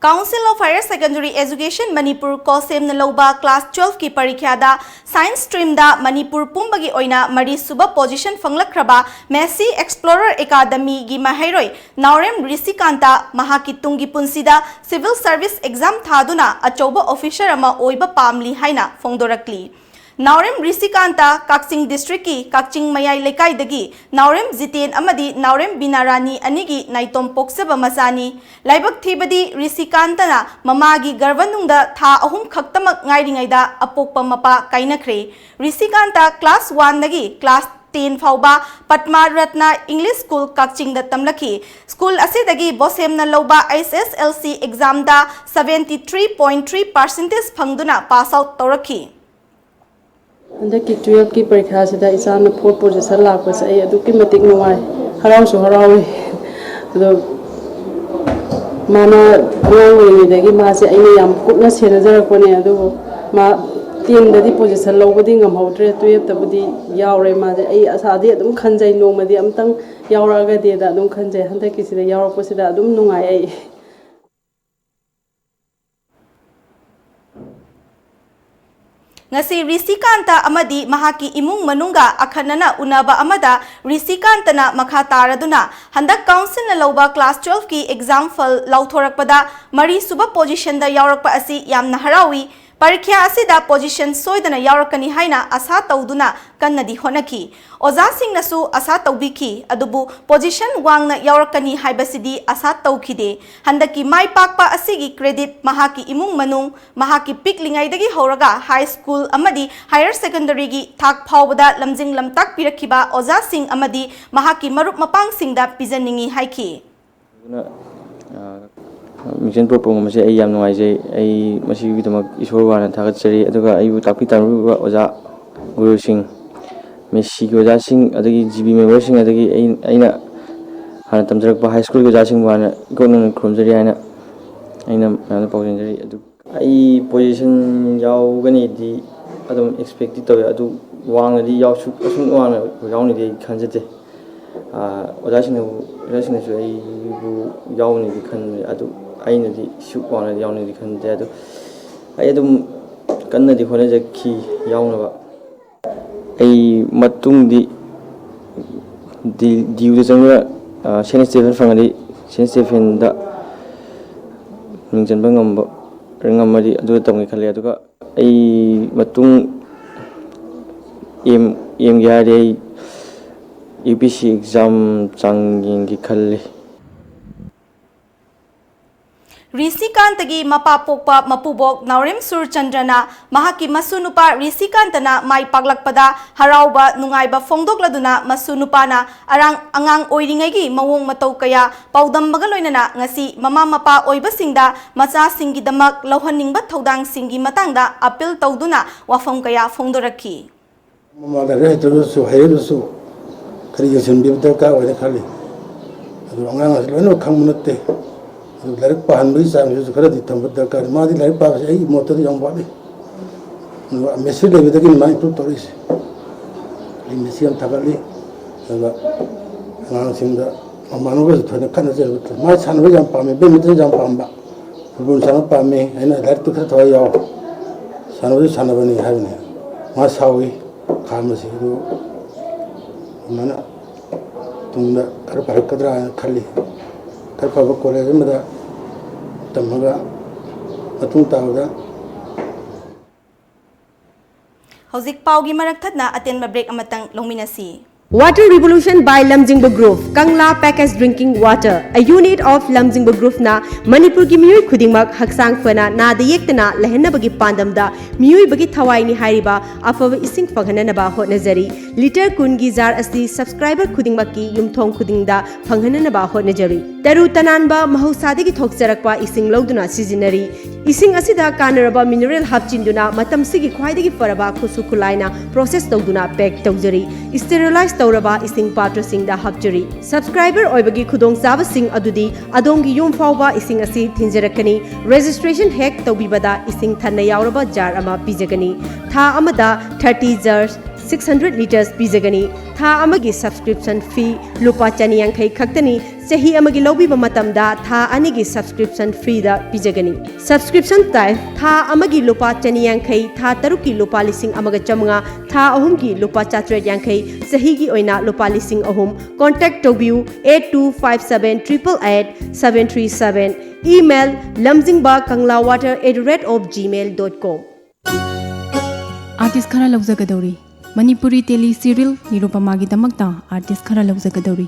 Council of Higher Secondary Education Manipur, COHSEM ꯅ ꯂꯧꯕ class twelve ꯀꯤ ꯄꯔꯤꯈ꯭ꯌꯥꯗ science stream ꯗ ꯃꯅꯤꯄꯨꯔ ꯄꯨꯝꯕꯒꯤ ꯑꯣꯏꯅ ꯃꯔꯤꯁꯨꯕ position ꯐꯪꯂꯛꯈ꯭ꯔꯕ Messi Explorer Academy ꯒꯤ ꯃꯍꯩꯔꯣꯏ ꯅꯥꯎꯔꯦꯝ ꯔꯤꯁꯤꯀꯥꯟꯇ ꯃꯍꯥꯛꯀꯤ ꯇꯨꯡꯒꯤ ꯄꯨꯟꯁꯤꯗ civil service exam ꯊꯥꯗꯨꯅ ꯑꯆꯧꯕ officer ꯑꯃ ꯑꯣꯏꯕ ꯄꯥꯝꯂꯤ ꯍꯥꯏꯅ ꯐꯣꯡꯗꯣꯔꯛꯂꯤ꯫ ꯅꯥꯎꯔꯦꯝ ꯔꯤꯁꯤꯀꯥꯟꯇ ꯀꯛꯆꯤꯡ district ꯀꯤ ꯀꯛꯆꯤꯡ ꯃꯌꯥꯏ ꯂꯩꯀꯥꯏꯗꯒꯤ ꯅꯥꯎꯔꯦꯝ ꯖꯤꯇꯦꯟ ꯑꯃꯗꯤ ꯅꯥꯎꯔꯦꯝ ꯕꯤꯅꯥꯔꯥꯅꯤ ꯑꯅꯤꯒꯤ ꯅꯥꯏꯇꯣꯝ ꯄꯣꯛꯆꯕ ꯃꯆꯥꯅꯤ꯫ ꯂꯥꯏꯕꯛ ꯊꯤꯕꯗꯤ ꯔꯤꯁꯤꯀꯥꯟꯇꯅ ꯃꯃꯥꯒꯤ ꯒꯔꯚꯅꯨꯡꯗ ꯊꯥ ꯑꯍꯨꯝ ꯈꯛꯇꯃꯛ ꯉꯥꯏꯔꯤꯉꯩꯗ ꯑꯄꯣꯛꯄ ꯃꯄꯥ ꯀꯥꯏꯅꯈ꯭ꯔꯦ꯫ ꯔꯤꯁꯤꯀꯥꯟꯇ class one ꯗꯒꯤ class ten ꯐꯥꯎꯕ ꯄꯗꯃ ꯔꯠꯅ English School ꯀꯛꯆꯤꯡꯗ ꯇꯝꯂꯛꯈꯤ꯫ School ꯑꯁꯤꯗꯒꯤ ꯕꯣꯁꯦꯝꯅ ꯂꯧꯕ H S L C exam ꯗ seventy three point three percentage ꯐꯪꯗꯨꯅ pass out ꯇꯧꯔꯛꯈꯤ꯫ ꯍꯟꯗꯛꯀꯤ twelve ꯀꯤ ꯄꯔꯤꯈꯥꯁꯤꯗ ꯏꯆꯥꯅ fourth position ꯂꯥꯛꯄꯁꯦ ꯑꯩ ꯑꯗꯨꯛꯀꯤ ꯃꯇꯤꯛ ꯅꯨꯡꯉꯥꯏ, ꯍꯔꯥꯎꯁꯨ ꯍꯔꯥꯎꯏ꯫ ꯑꯗꯣ ꯃꯥꯅ ꯑꯉꯥꯡ ꯑꯣꯏꯔꯤꯉꯩꯗꯒꯤ ꯃꯥꯁꯦ ꯑꯩꯅ ꯌꯥꯝ ꯀꯨꯞꯅ ꯁꯦꯟꯅꯖꯔꯛꯄꯅꯦ, ꯑꯗꯨꯕꯨ ꯃꯥ ten ꯗꯗꯤ position ꯂꯧꯕꯗꯤ ꯉꯝꯍꯧꯗ꯭ꯔꯦ, twelve ꯇꯕꯨꯗꯤ ꯌꯥꯎꯔꯦ꯫ ꯃꯥꯁꯦ ꯑꯩ ꯑꯁꯥꯗꯤ ꯑꯗꯨꯝ ꯈꯟꯖꯩ, ꯅꯣꯡꯃꯗꯤ ꯑꯝꯇꯪ ꯌꯥꯎꯔꯛꯑꯒꯗꯤꯗ ꯑꯗꯨꯝ ꯈꯟꯖꯩ꯫ ꯍꯟꯗꯛꯀꯤꯁꯤꯗ ꯌꯥꯎꯔꯛꯄꯁꯤꯗ ꯑꯗꯨꯝ ꯅꯨꯡꯉꯥꯏ ꯑꯩ꯫ ꯉꯁꯤ ꯔꯤꯁꯤꯀꯥꯟꯇ ꯑꯃꯗꯤ ꯃꯍꯥꯛꯀꯤ ꯏꯃꯨꯡ ꯃꯅꯨꯡꯒ ꯑꯈꯟꯅꯅ ꯎꯅꯕ ꯑꯃꯗ ꯔꯤꯁꯤꯀꯥꯟꯇꯅ ꯃꯈꯥ ꯇꯥꯔꯗꯨꯅ ꯍꯟꯗꯛ council ꯅ ꯂꯧꯕ class twelve ꯀꯤ exam ꯐꯜ ꯂꯥꯎꯊꯣꯔꯛꯄꯗ ꯃꯔꯤꯁꯨꯕ position ꯗ ꯌꯥꯎꯔꯛꯄ ꯑꯁꯤ ꯌꯥꯝꯅ ꯍꯔꯥꯎꯏ꯫ ꯄꯔꯤꯈ꯭ꯌꯥ ꯑꯁꯤꯗ position ꯁꯣꯏꯗꯅ ꯌꯥꯎꯔꯛꯀꯅꯤ ꯍꯥꯏꯅ ꯑꯁꯥ ꯇꯧꯗꯨꯅ ꯀꯟꯅꯗꯤ ꯍꯣꯠꯅꯈꯤ꯫ ꯑꯣꯖꯥꯁꯤꯡꯅꯁꯨ ꯑꯁꯥ ꯇꯧꯕꯤꯈꯤ, ꯑꯗꯨꯕꯨ position ꯋꯥꯡꯅ ꯌꯥꯎꯔꯛꯀꯅꯤ ꯍꯥꯏꯕꯁꯤꯗꯤ ꯑꯁꯥ ꯇꯧꯈꯤꯗꯦ꯫ ꯍꯟꯗꯛꯀꯤ ꯃꯥꯏ ꯄꯥꯛꯄ ꯑꯁꯤꯒꯤ credit ꯃꯍꯥꯛꯀꯤ ꯏꯃꯨꯡ ꯃꯅꯨꯡ, ꯃꯍꯥꯛꯀꯤ ꯄꯤꯛꯂꯤꯉꯩꯗꯒꯤ ꯍꯧꯔꯒ high school ꯑꯃꯗꯤ higher secondary ꯒꯤ ꯊꯥꯛ ꯐꯥꯎꯕꯗ ꯂꯝꯖꯤꯡ ꯂꯝꯇꯥꯛꯄꯤꯔꯛꯈꯤꯕ ꯑꯣꯖꯥꯁꯤꯡ ꯑꯃꯗꯤ ꯃꯍꯥꯛꯀꯤ ꯃꯔꯨꯞ ꯃꯄꯥꯡꯁꯤꯡꯗ ꯄꯤꯖꯅꯤꯡꯏ ꯍꯥꯏꯈꯤ꯫ ꯑꯗꯨꯅ, ꯑ, ꯃꯤꯡꯆꯟ ꯄꯨꯔꯛꯄ ꯉꯝꯕꯁꯦ ꯑꯩ ꯌꯥꯝ ꯅꯨꯡꯉꯥꯏꯖꯩ꯫ ꯑꯩ ꯃꯁꯤꯒꯤꯗꯃꯛ ꯏꯁꯣꯔ ꯋꯥꯅ ꯊꯥꯒꯠꯆꯔꯤ꯫ ꯑꯗꯨꯒ ꯑꯩꯕꯨ ꯇꯥꯛꯄꯤ ꯇꯝꯕꯤꯕ ꯑꯣꯖꯥ, ꯒꯨꯔꯨꯁꯤꯡ, ꯃꯦꯁꯤꯒꯤ ꯑꯣꯖꯥꯁꯤꯡ, ꯑꯗꯒꯤ G B member ꯁꯤꯡ, ꯑꯗꯒꯤ ꯑꯩ, ꯑꯩꯅ ꯍꯥꯟꯅ ꯇꯝꯖꯔꯛꯄ high school ꯒꯤ ꯑꯣꯖꯥꯁꯤꯡꯕꯨ ꯍꯥꯟꯅ ꯏꯀꯣꯛ ꯅꯧꯅ ꯈꯨꯔꯨꯝꯖꯔꯤ ꯍꯥꯏꯅ ꯑꯩꯅ ꯃꯌꯥꯝꯗ ꯄꯥꯎꯖꯦꯟꯖꯔꯤ꯫ ꯑꯗꯨ ꯑꯩ position ꯌꯥꯎꯒꯅꯤꯗꯤ ꯑꯗꯨꯝ expect ꯇꯤ ꯇꯧꯋꯦ, ꯑꯗꯨ ꯋꯥꯡꯅꯗꯤ ꯌꯥꯎꯁꯨ-, ꯑꯁꯨꯝ ꯋꯥꯡꯅ ꯌꯥꯎꯅꯤꯗꯤ ꯑꯩ ꯈꯟꯖꯗꯦ꯫ ꯑꯥ, ꯑꯣꯖꯥꯁꯤꯡꯅꯕꯨ, ꯑꯣꯖꯥꯁꯤꯡꯅꯁꯨ ꯑꯩꯕꯨ ꯌꯥꯎꯅꯤꯗꯤ ꯈꯟꯕꯅꯤ, ꯑꯗꯨ ꯑꯩꯅꯗꯤ ꯁꯨꯛ ꯋꯥꯡꯅꯗꯤ ꯌꯥꯎꯅꯤꯡꯗꯤ ꯈꯟꯗꯦ, ꯑꯗꯣ ꯑꯩ ꯑꯗꯨꯝ ꯀꯟꯅꯗꯤ ꯍꯣꯠꯅꯖꯈꯤ ꯌꯥꯎꯅꯕ꯫ ꯑꯩ ꯃꯇꯨꯡꯗꯤ ꯗꯤ ꯗꯤ ꯌꯨꯗ ꯆꯪꯗꯨꯅ, ꯑ, ꯁꯦꯟꯠ ꯁ꯭ꯇꯦꯐꯦꯟ ꯐꯪꯉꯗꯤ, ꯁꯦꯟꯠ ꯁ꯭ꯇꯦꯐꯦꯟꯗ ꯃꯤꯡ ꯆꯟꯕ ꯉꯝꯕ, ꯉꯝꯃꯗꯤ ꯑꯗꯨꯗ ꯇꯝꯒꯦ ꯈꯜꯂꯤ꯫ ꯑꯗꯨꯒ ꯑꯩ ꯃꯇꯨꯡ ꯑꯦꯝ ꯑꯦꯝꯒꯦ ꯍꯥꯏꯔꯗꯤ ꯑꯩ U P S C exam ꯆꯥꯡ ꯌꯦꯡꯒꯦ ꯈꯜꯂꯤ꯫ ꯔꯤꯁꯤꯀꯥꯟꯇꯒꯤ ꯃꯄꯥ ꯄꯣꯛꯄ ꯃꯄꯨꯕꯣꯛ ꯅꯥꯎꯔꯦꯝ ꯁꯨꯔꯆꯟꯗ꯭ꯔꯅ ꯃꯍꯥꯛꯀꯤ ꯃꯁꯨ ꯅꯨꯄꯥ ꯔꯤꯁꯤꯀꯥꯟꯇꯅ ꯃꯥꯏ ꯄꯥꯛꯂꯛꯄꯗ ꯍꯔꯥꯎꯕ ꯅꯨꯡꯉꯥꯏꯕ ꯐꯣꯡꯗꯣꯛꯂꯗꯨꯅ, ꯃꯁꯨ ꯅꯨꯄꯥꯅ ꯑꯔꯥꯡ ꯑꯉꯥꯡ ꯑꯣꯏꯔꯤꯉꯩꯒꯤ ꯃꯑꯣꯡ ꯃꯇꯧ ꯀꯌꯥ ꯄꯥꯎꯗꯝꯕꯒ ꯂꯣꯏꯅꯅ ꯉꯁꯤ ꯃꯃꯥ ꯃꯄꯥ ꯑꯣꯏꯕꯁꯤꯡꯗ ꯃꯆꯥꯁꯤꯡꯒꯤꯗꯃꯛ ꯂꯧꯍꯟꯅꯤꯡꯕ ꯊꯧꯗꯥꯡꯁꯤꯡꯒꯤ ꯃꯇꯥꯡꯗ ꯑꯄꯤꯜ ꯇꯧꯗꯨꯅ ꯋꯥꯐꯝ ꯀꯌꯥ ꯐꯣꯡꯗꯣꯔꯛꯈꯤ꯫ ꯃꯃꯥ ꯂꯥꯏꯔꯤꯛ ꯍꯩꯇ꯭ꯔꯒꯁꯨ, ꯍꯩꯔꯒꯁꯨ ꯈꯔ ꯌꯦꯡꯁꯤꯟꯕꯤꯕ ꯗꯔꯀꯥꯔ ꯑꯣꯏꯅ ꯈꯜꯂꯤ꯫ ꯑꯗꯨ ꯑꯉꯥꯡ ꯑꯁꯤ ꯂꯣꯏꯅꯃꯛ ꯈꯪꯕ ꯅꯠꯇꯦ꯫ ꯑꯗꯨ ꯂꯥꯏꯔꯤꯛ ꯄꯥꯍꯟꯕꯒꯤ ꯆꯥꯡꯁꯤꯁꯨ ꯈꯔꯗꯤ ꯊꯝꯕ ꯗꯔꯀꯥꯔ꯫ ꯃꯥꯗꯤ ꯂꯥꯏꯔꯤꯛ ꯄꯥꯕꯁꯤ ꯑꯩꯒꯤ ꯃꯣꯠꯇꯗꯤ ꯌꯥꯝ ꯋꯥꯠꯂꯤ꯫ ꯑꯗꯨꯒ ꯃꯦꯁꯤ ꯂꯩꯕꯗꯒꯤꯅꯤ ꯃꯥ ꯏꯝꯄ꯭ꯔꯨꯞ ꯇꯧꯔꯛꯏꯁꯦ꯫ ꯑꯩ ꯃꯦꯁꯤ ꯌꯥꯝ ꯊꯥꯒꯠꯂꯤ꯫ ꯑꯗꯨꯒ ꯑꯉꯥꯡꯁꯤꯡꯗ ꯃꯃꯥꯟꯅꯕꯁꯨ ꯊꯣꯏꯅ ꯈꯠꯅ ꯆꯩꯅꯕ ꯅꯠꯇꯦ꯫ ꯃꯥ ꯁꯥꯟꯅꯕ ꯌꯥꯝ ꯄꯥꯝꯃꯦ, ꯕꯦꯗꯃꯤꯟꯇꯟ ꯌꯥꯝ ꯄꯥꯝꯕ, ꯐꯨꯠꯕꯣꯜ ꯁꯥꯟꯅꯕ ꯄꯥꯝꯃꯦ꯫ ꯑꯩꯅ ꯂꯥꯏꯔꯤꯛꯇꯨ ꯈꯔ ꯊꯋꯥꯏ ꯌꯥꯎ, ꯁꯥꯟꯅꯕꯗꯨ ꯁꯥꯟꯅꯕꯅꯤ ꯍꯥꯏꯕꯅꯤ꯫ ꯃꯥ ꯁꯥꯎꯏ, ꯈꯥꯝꯕꯁꯤ꯫ ꯑꯗꯨ ꯑꯗꯨꯃꯥꯏꯅ ꯇꯨꯡꯗ ꯈꯔ ꯐꯔꯛꯀꯗ꯭ꯔꯥ ꯍꯥꯏꯅ ꯈꯜꯂꯤ꯫ ꯈꯔ ꯐꯕ ꯀꯣꯂꯦꯖ ꯑꯃꯗ ꯇꯝꯃꯒ ꯃꯇꯨꯡ ꯇꯥꯕꯗ ꯍꯧꯖꯤꯛ ꯄꯥꯎꯒꯤ ꯃꯔꯛ ꯊꯠꯅ ꯑꯇꯦꯟꯕ ꯕ꯭ꯔꯦꯛ ꯑꯃꯇꯪ ꯂꯧꯃꯤꯟꯅꯁꯤ꯫ Water Revolution by Lamjingba Group, Kangla Packaged Drinking Water, a unit of Lamjingba Groupꯅ ꯃꯅꯤꯄꯨꯔꯒꯤ ꯃꯤꯑꯣꯏ ꯈꯨꯗꯤꯡꯃꯛ ꯍꯛꯆꯥꯡ ꯐꯅ ꯅꯥꯗ ꯌꯦꯛꯇꯅ ꯂꯩꯍꯟꯅꯕꯒꯤ ꯄꯥꯟꯗꯝꯗ ꯃꯤꯑꯣꯏꯕꯒꯤ ꯊꯋꯥꯏꯅꯤ ꯍꯥꯏꯔꯤꯕ ꯑꯐꯕ ꯏꯁꯤꯡ ꯐꯪꯍꯟꯅꯅꯕ ꯍꯣꯠꯅꯖꯔꯤ꯫ ꯂꯤꯇꯔ ꯀꯨꯟꯒꯤ ꯖꯥꯔ ꯑꯁꯤ subscriber ꯈꯨꯗꯤꯡꯃꯛꯀꯤ ꯌꯨꯝꯊꯣꯡ ꯈꯨꯗꯤꯡꯗ ꯐꯪꯍꯟꯅꯅꯕ ꯍꯣꯠꯅꯖꯔꯤ꯫ ꯇꯔꯨ ꯇꯅꯥꯟꯕ ꯃꯍꯧꯁꯥꯗꯒꯤ ꯊꯣꯛꯆꯔꯛꯄ ꯏꯁꯤꯡ ꯂꯧꯗꯨꯅ ꯁꯤꯖꯤꯟꯅꯔꯤ꯫ ꯏꯁꯤꯡ ꯑꯁꯤꯗ ꯀꯥꯟꯅꯔꯕ mineral ꯍꯥꯞꯆꯤꯟꯗꯨꯅ ꯃꯇꯝꯁꯤꯒꯤ ꯈ꯭ꯋꯥꯏꯗꯒꯤ ꯐꯔꯕ ꯈꯨꯠꯁꯨ ꯈꯨꯠꯂꯥꯏꯅ process ꯇꯧꯗꯨꯅ pack ꯇꯧꯖꯔꯤ꯫ Sterilize ꯇꯧꯔꯕ ꯏꯁꯤꯡ ꯄꯥꯇ꯭ꯔꯁꯤꯡꯗ ꯍꯥꯞꯆꯔꯤ꯫ Subscriber ꯑꯣꯏꯕꯒꯤ ꯈꯨꯗꯣꯡꯆꯥꯕꯁꯤꯡ ꯑꯗꯨꯗꯤ ꯑꯗꯣꯝꯒꯤ ꯌꯨꯝ ꯐꯥꯎꯕ ꯏꯁꯤꯡ ꯑꯁꯤ ꯊꯤꯟꯖꯔꯛꯀꯅꯤ꯫ Registration ꯍꯦꯛ ꯇꯧꯕꯤꯕꯗ ꯏꯁꯤꯡ ꯊꯟꯅ ꯌꯥꯎꯔꯕ ꯖꯥꯔ ꯑꯃ ꯄꯤꯖꯒꯅꯤ꯫ ꯊꯥ ꯑꯃꯗ thirty jar six hundred liters ꯄꯤꯖꯒꯅꯤ꯫ ꯊꯥ ꯑꯃꯒꯤ subscription fee ꯂꯨꯄꯥ ꯆꯅꯤ ꯌꯥꯡꯈꯩ ꯈꯛꯇꯅꯤ꯫ ꯆꯍꯤ ꯑꯃꯒꯤ ꯂꯧꯕꯤꯕ ꯃꯇꯝꯗ ꯊꯥ ꯑꯅꯤꯒꯤ subscription freeꯗ ꯄꯤꯖꯒꯅꯤ꯫ Subscription type: ꯊꯥ ꯑꯃꯒꯤ ꯂꯨꯄꯥ ꯆꯅꯤ ꯌꯥꯡꯈꯩ, ꯊꯥ ꯇꯔꯨꯛꯀꯤ ꯂꯨꯄꯥ ꯂꯤꯁꯤꯡ ꯑꯃꯒ ꯆꯥꯃꯉꯥ, ꯊꯥ ꯑꯍꯨꯝꯒꯤ ꯂꯨꯄꯥ ꯆꯥꯇ꯭ꯔꯦꯠ ꯌꯥꯡꯈꯩ, ꯆꯍꯤꯒꯤ ꯑꯣꯏꯅ ꯂꯨꯄꯥ ꯂꯤꯁꯤꯡ ꯑꯍꯨꯝ꯫ Contact ꯇꯧꯕꯤꯌꯨ eight two five seven triple eight seven three seven꯫ Email: lamjingba kangla water at the rate of gmail dot com꯫ Artist ꯈꯔ ꯂꯧꯖꯒꯗꯧꯔꯤ꯫ ꯃꯅꯤꯄꯨꯔꯤ ꯇꯦꯂꯤ ꯁꯤꯔꯤꯌꯦꯜ ꯅꯤꯔꯨꯄꯃꯥꯒꯤꯗꯃꯛꯇ ꯑꯥꯔꯇꯤꯁ ꯈꯔ ꯂꯧꯖꯒꯗꯧꯔꯤ꯫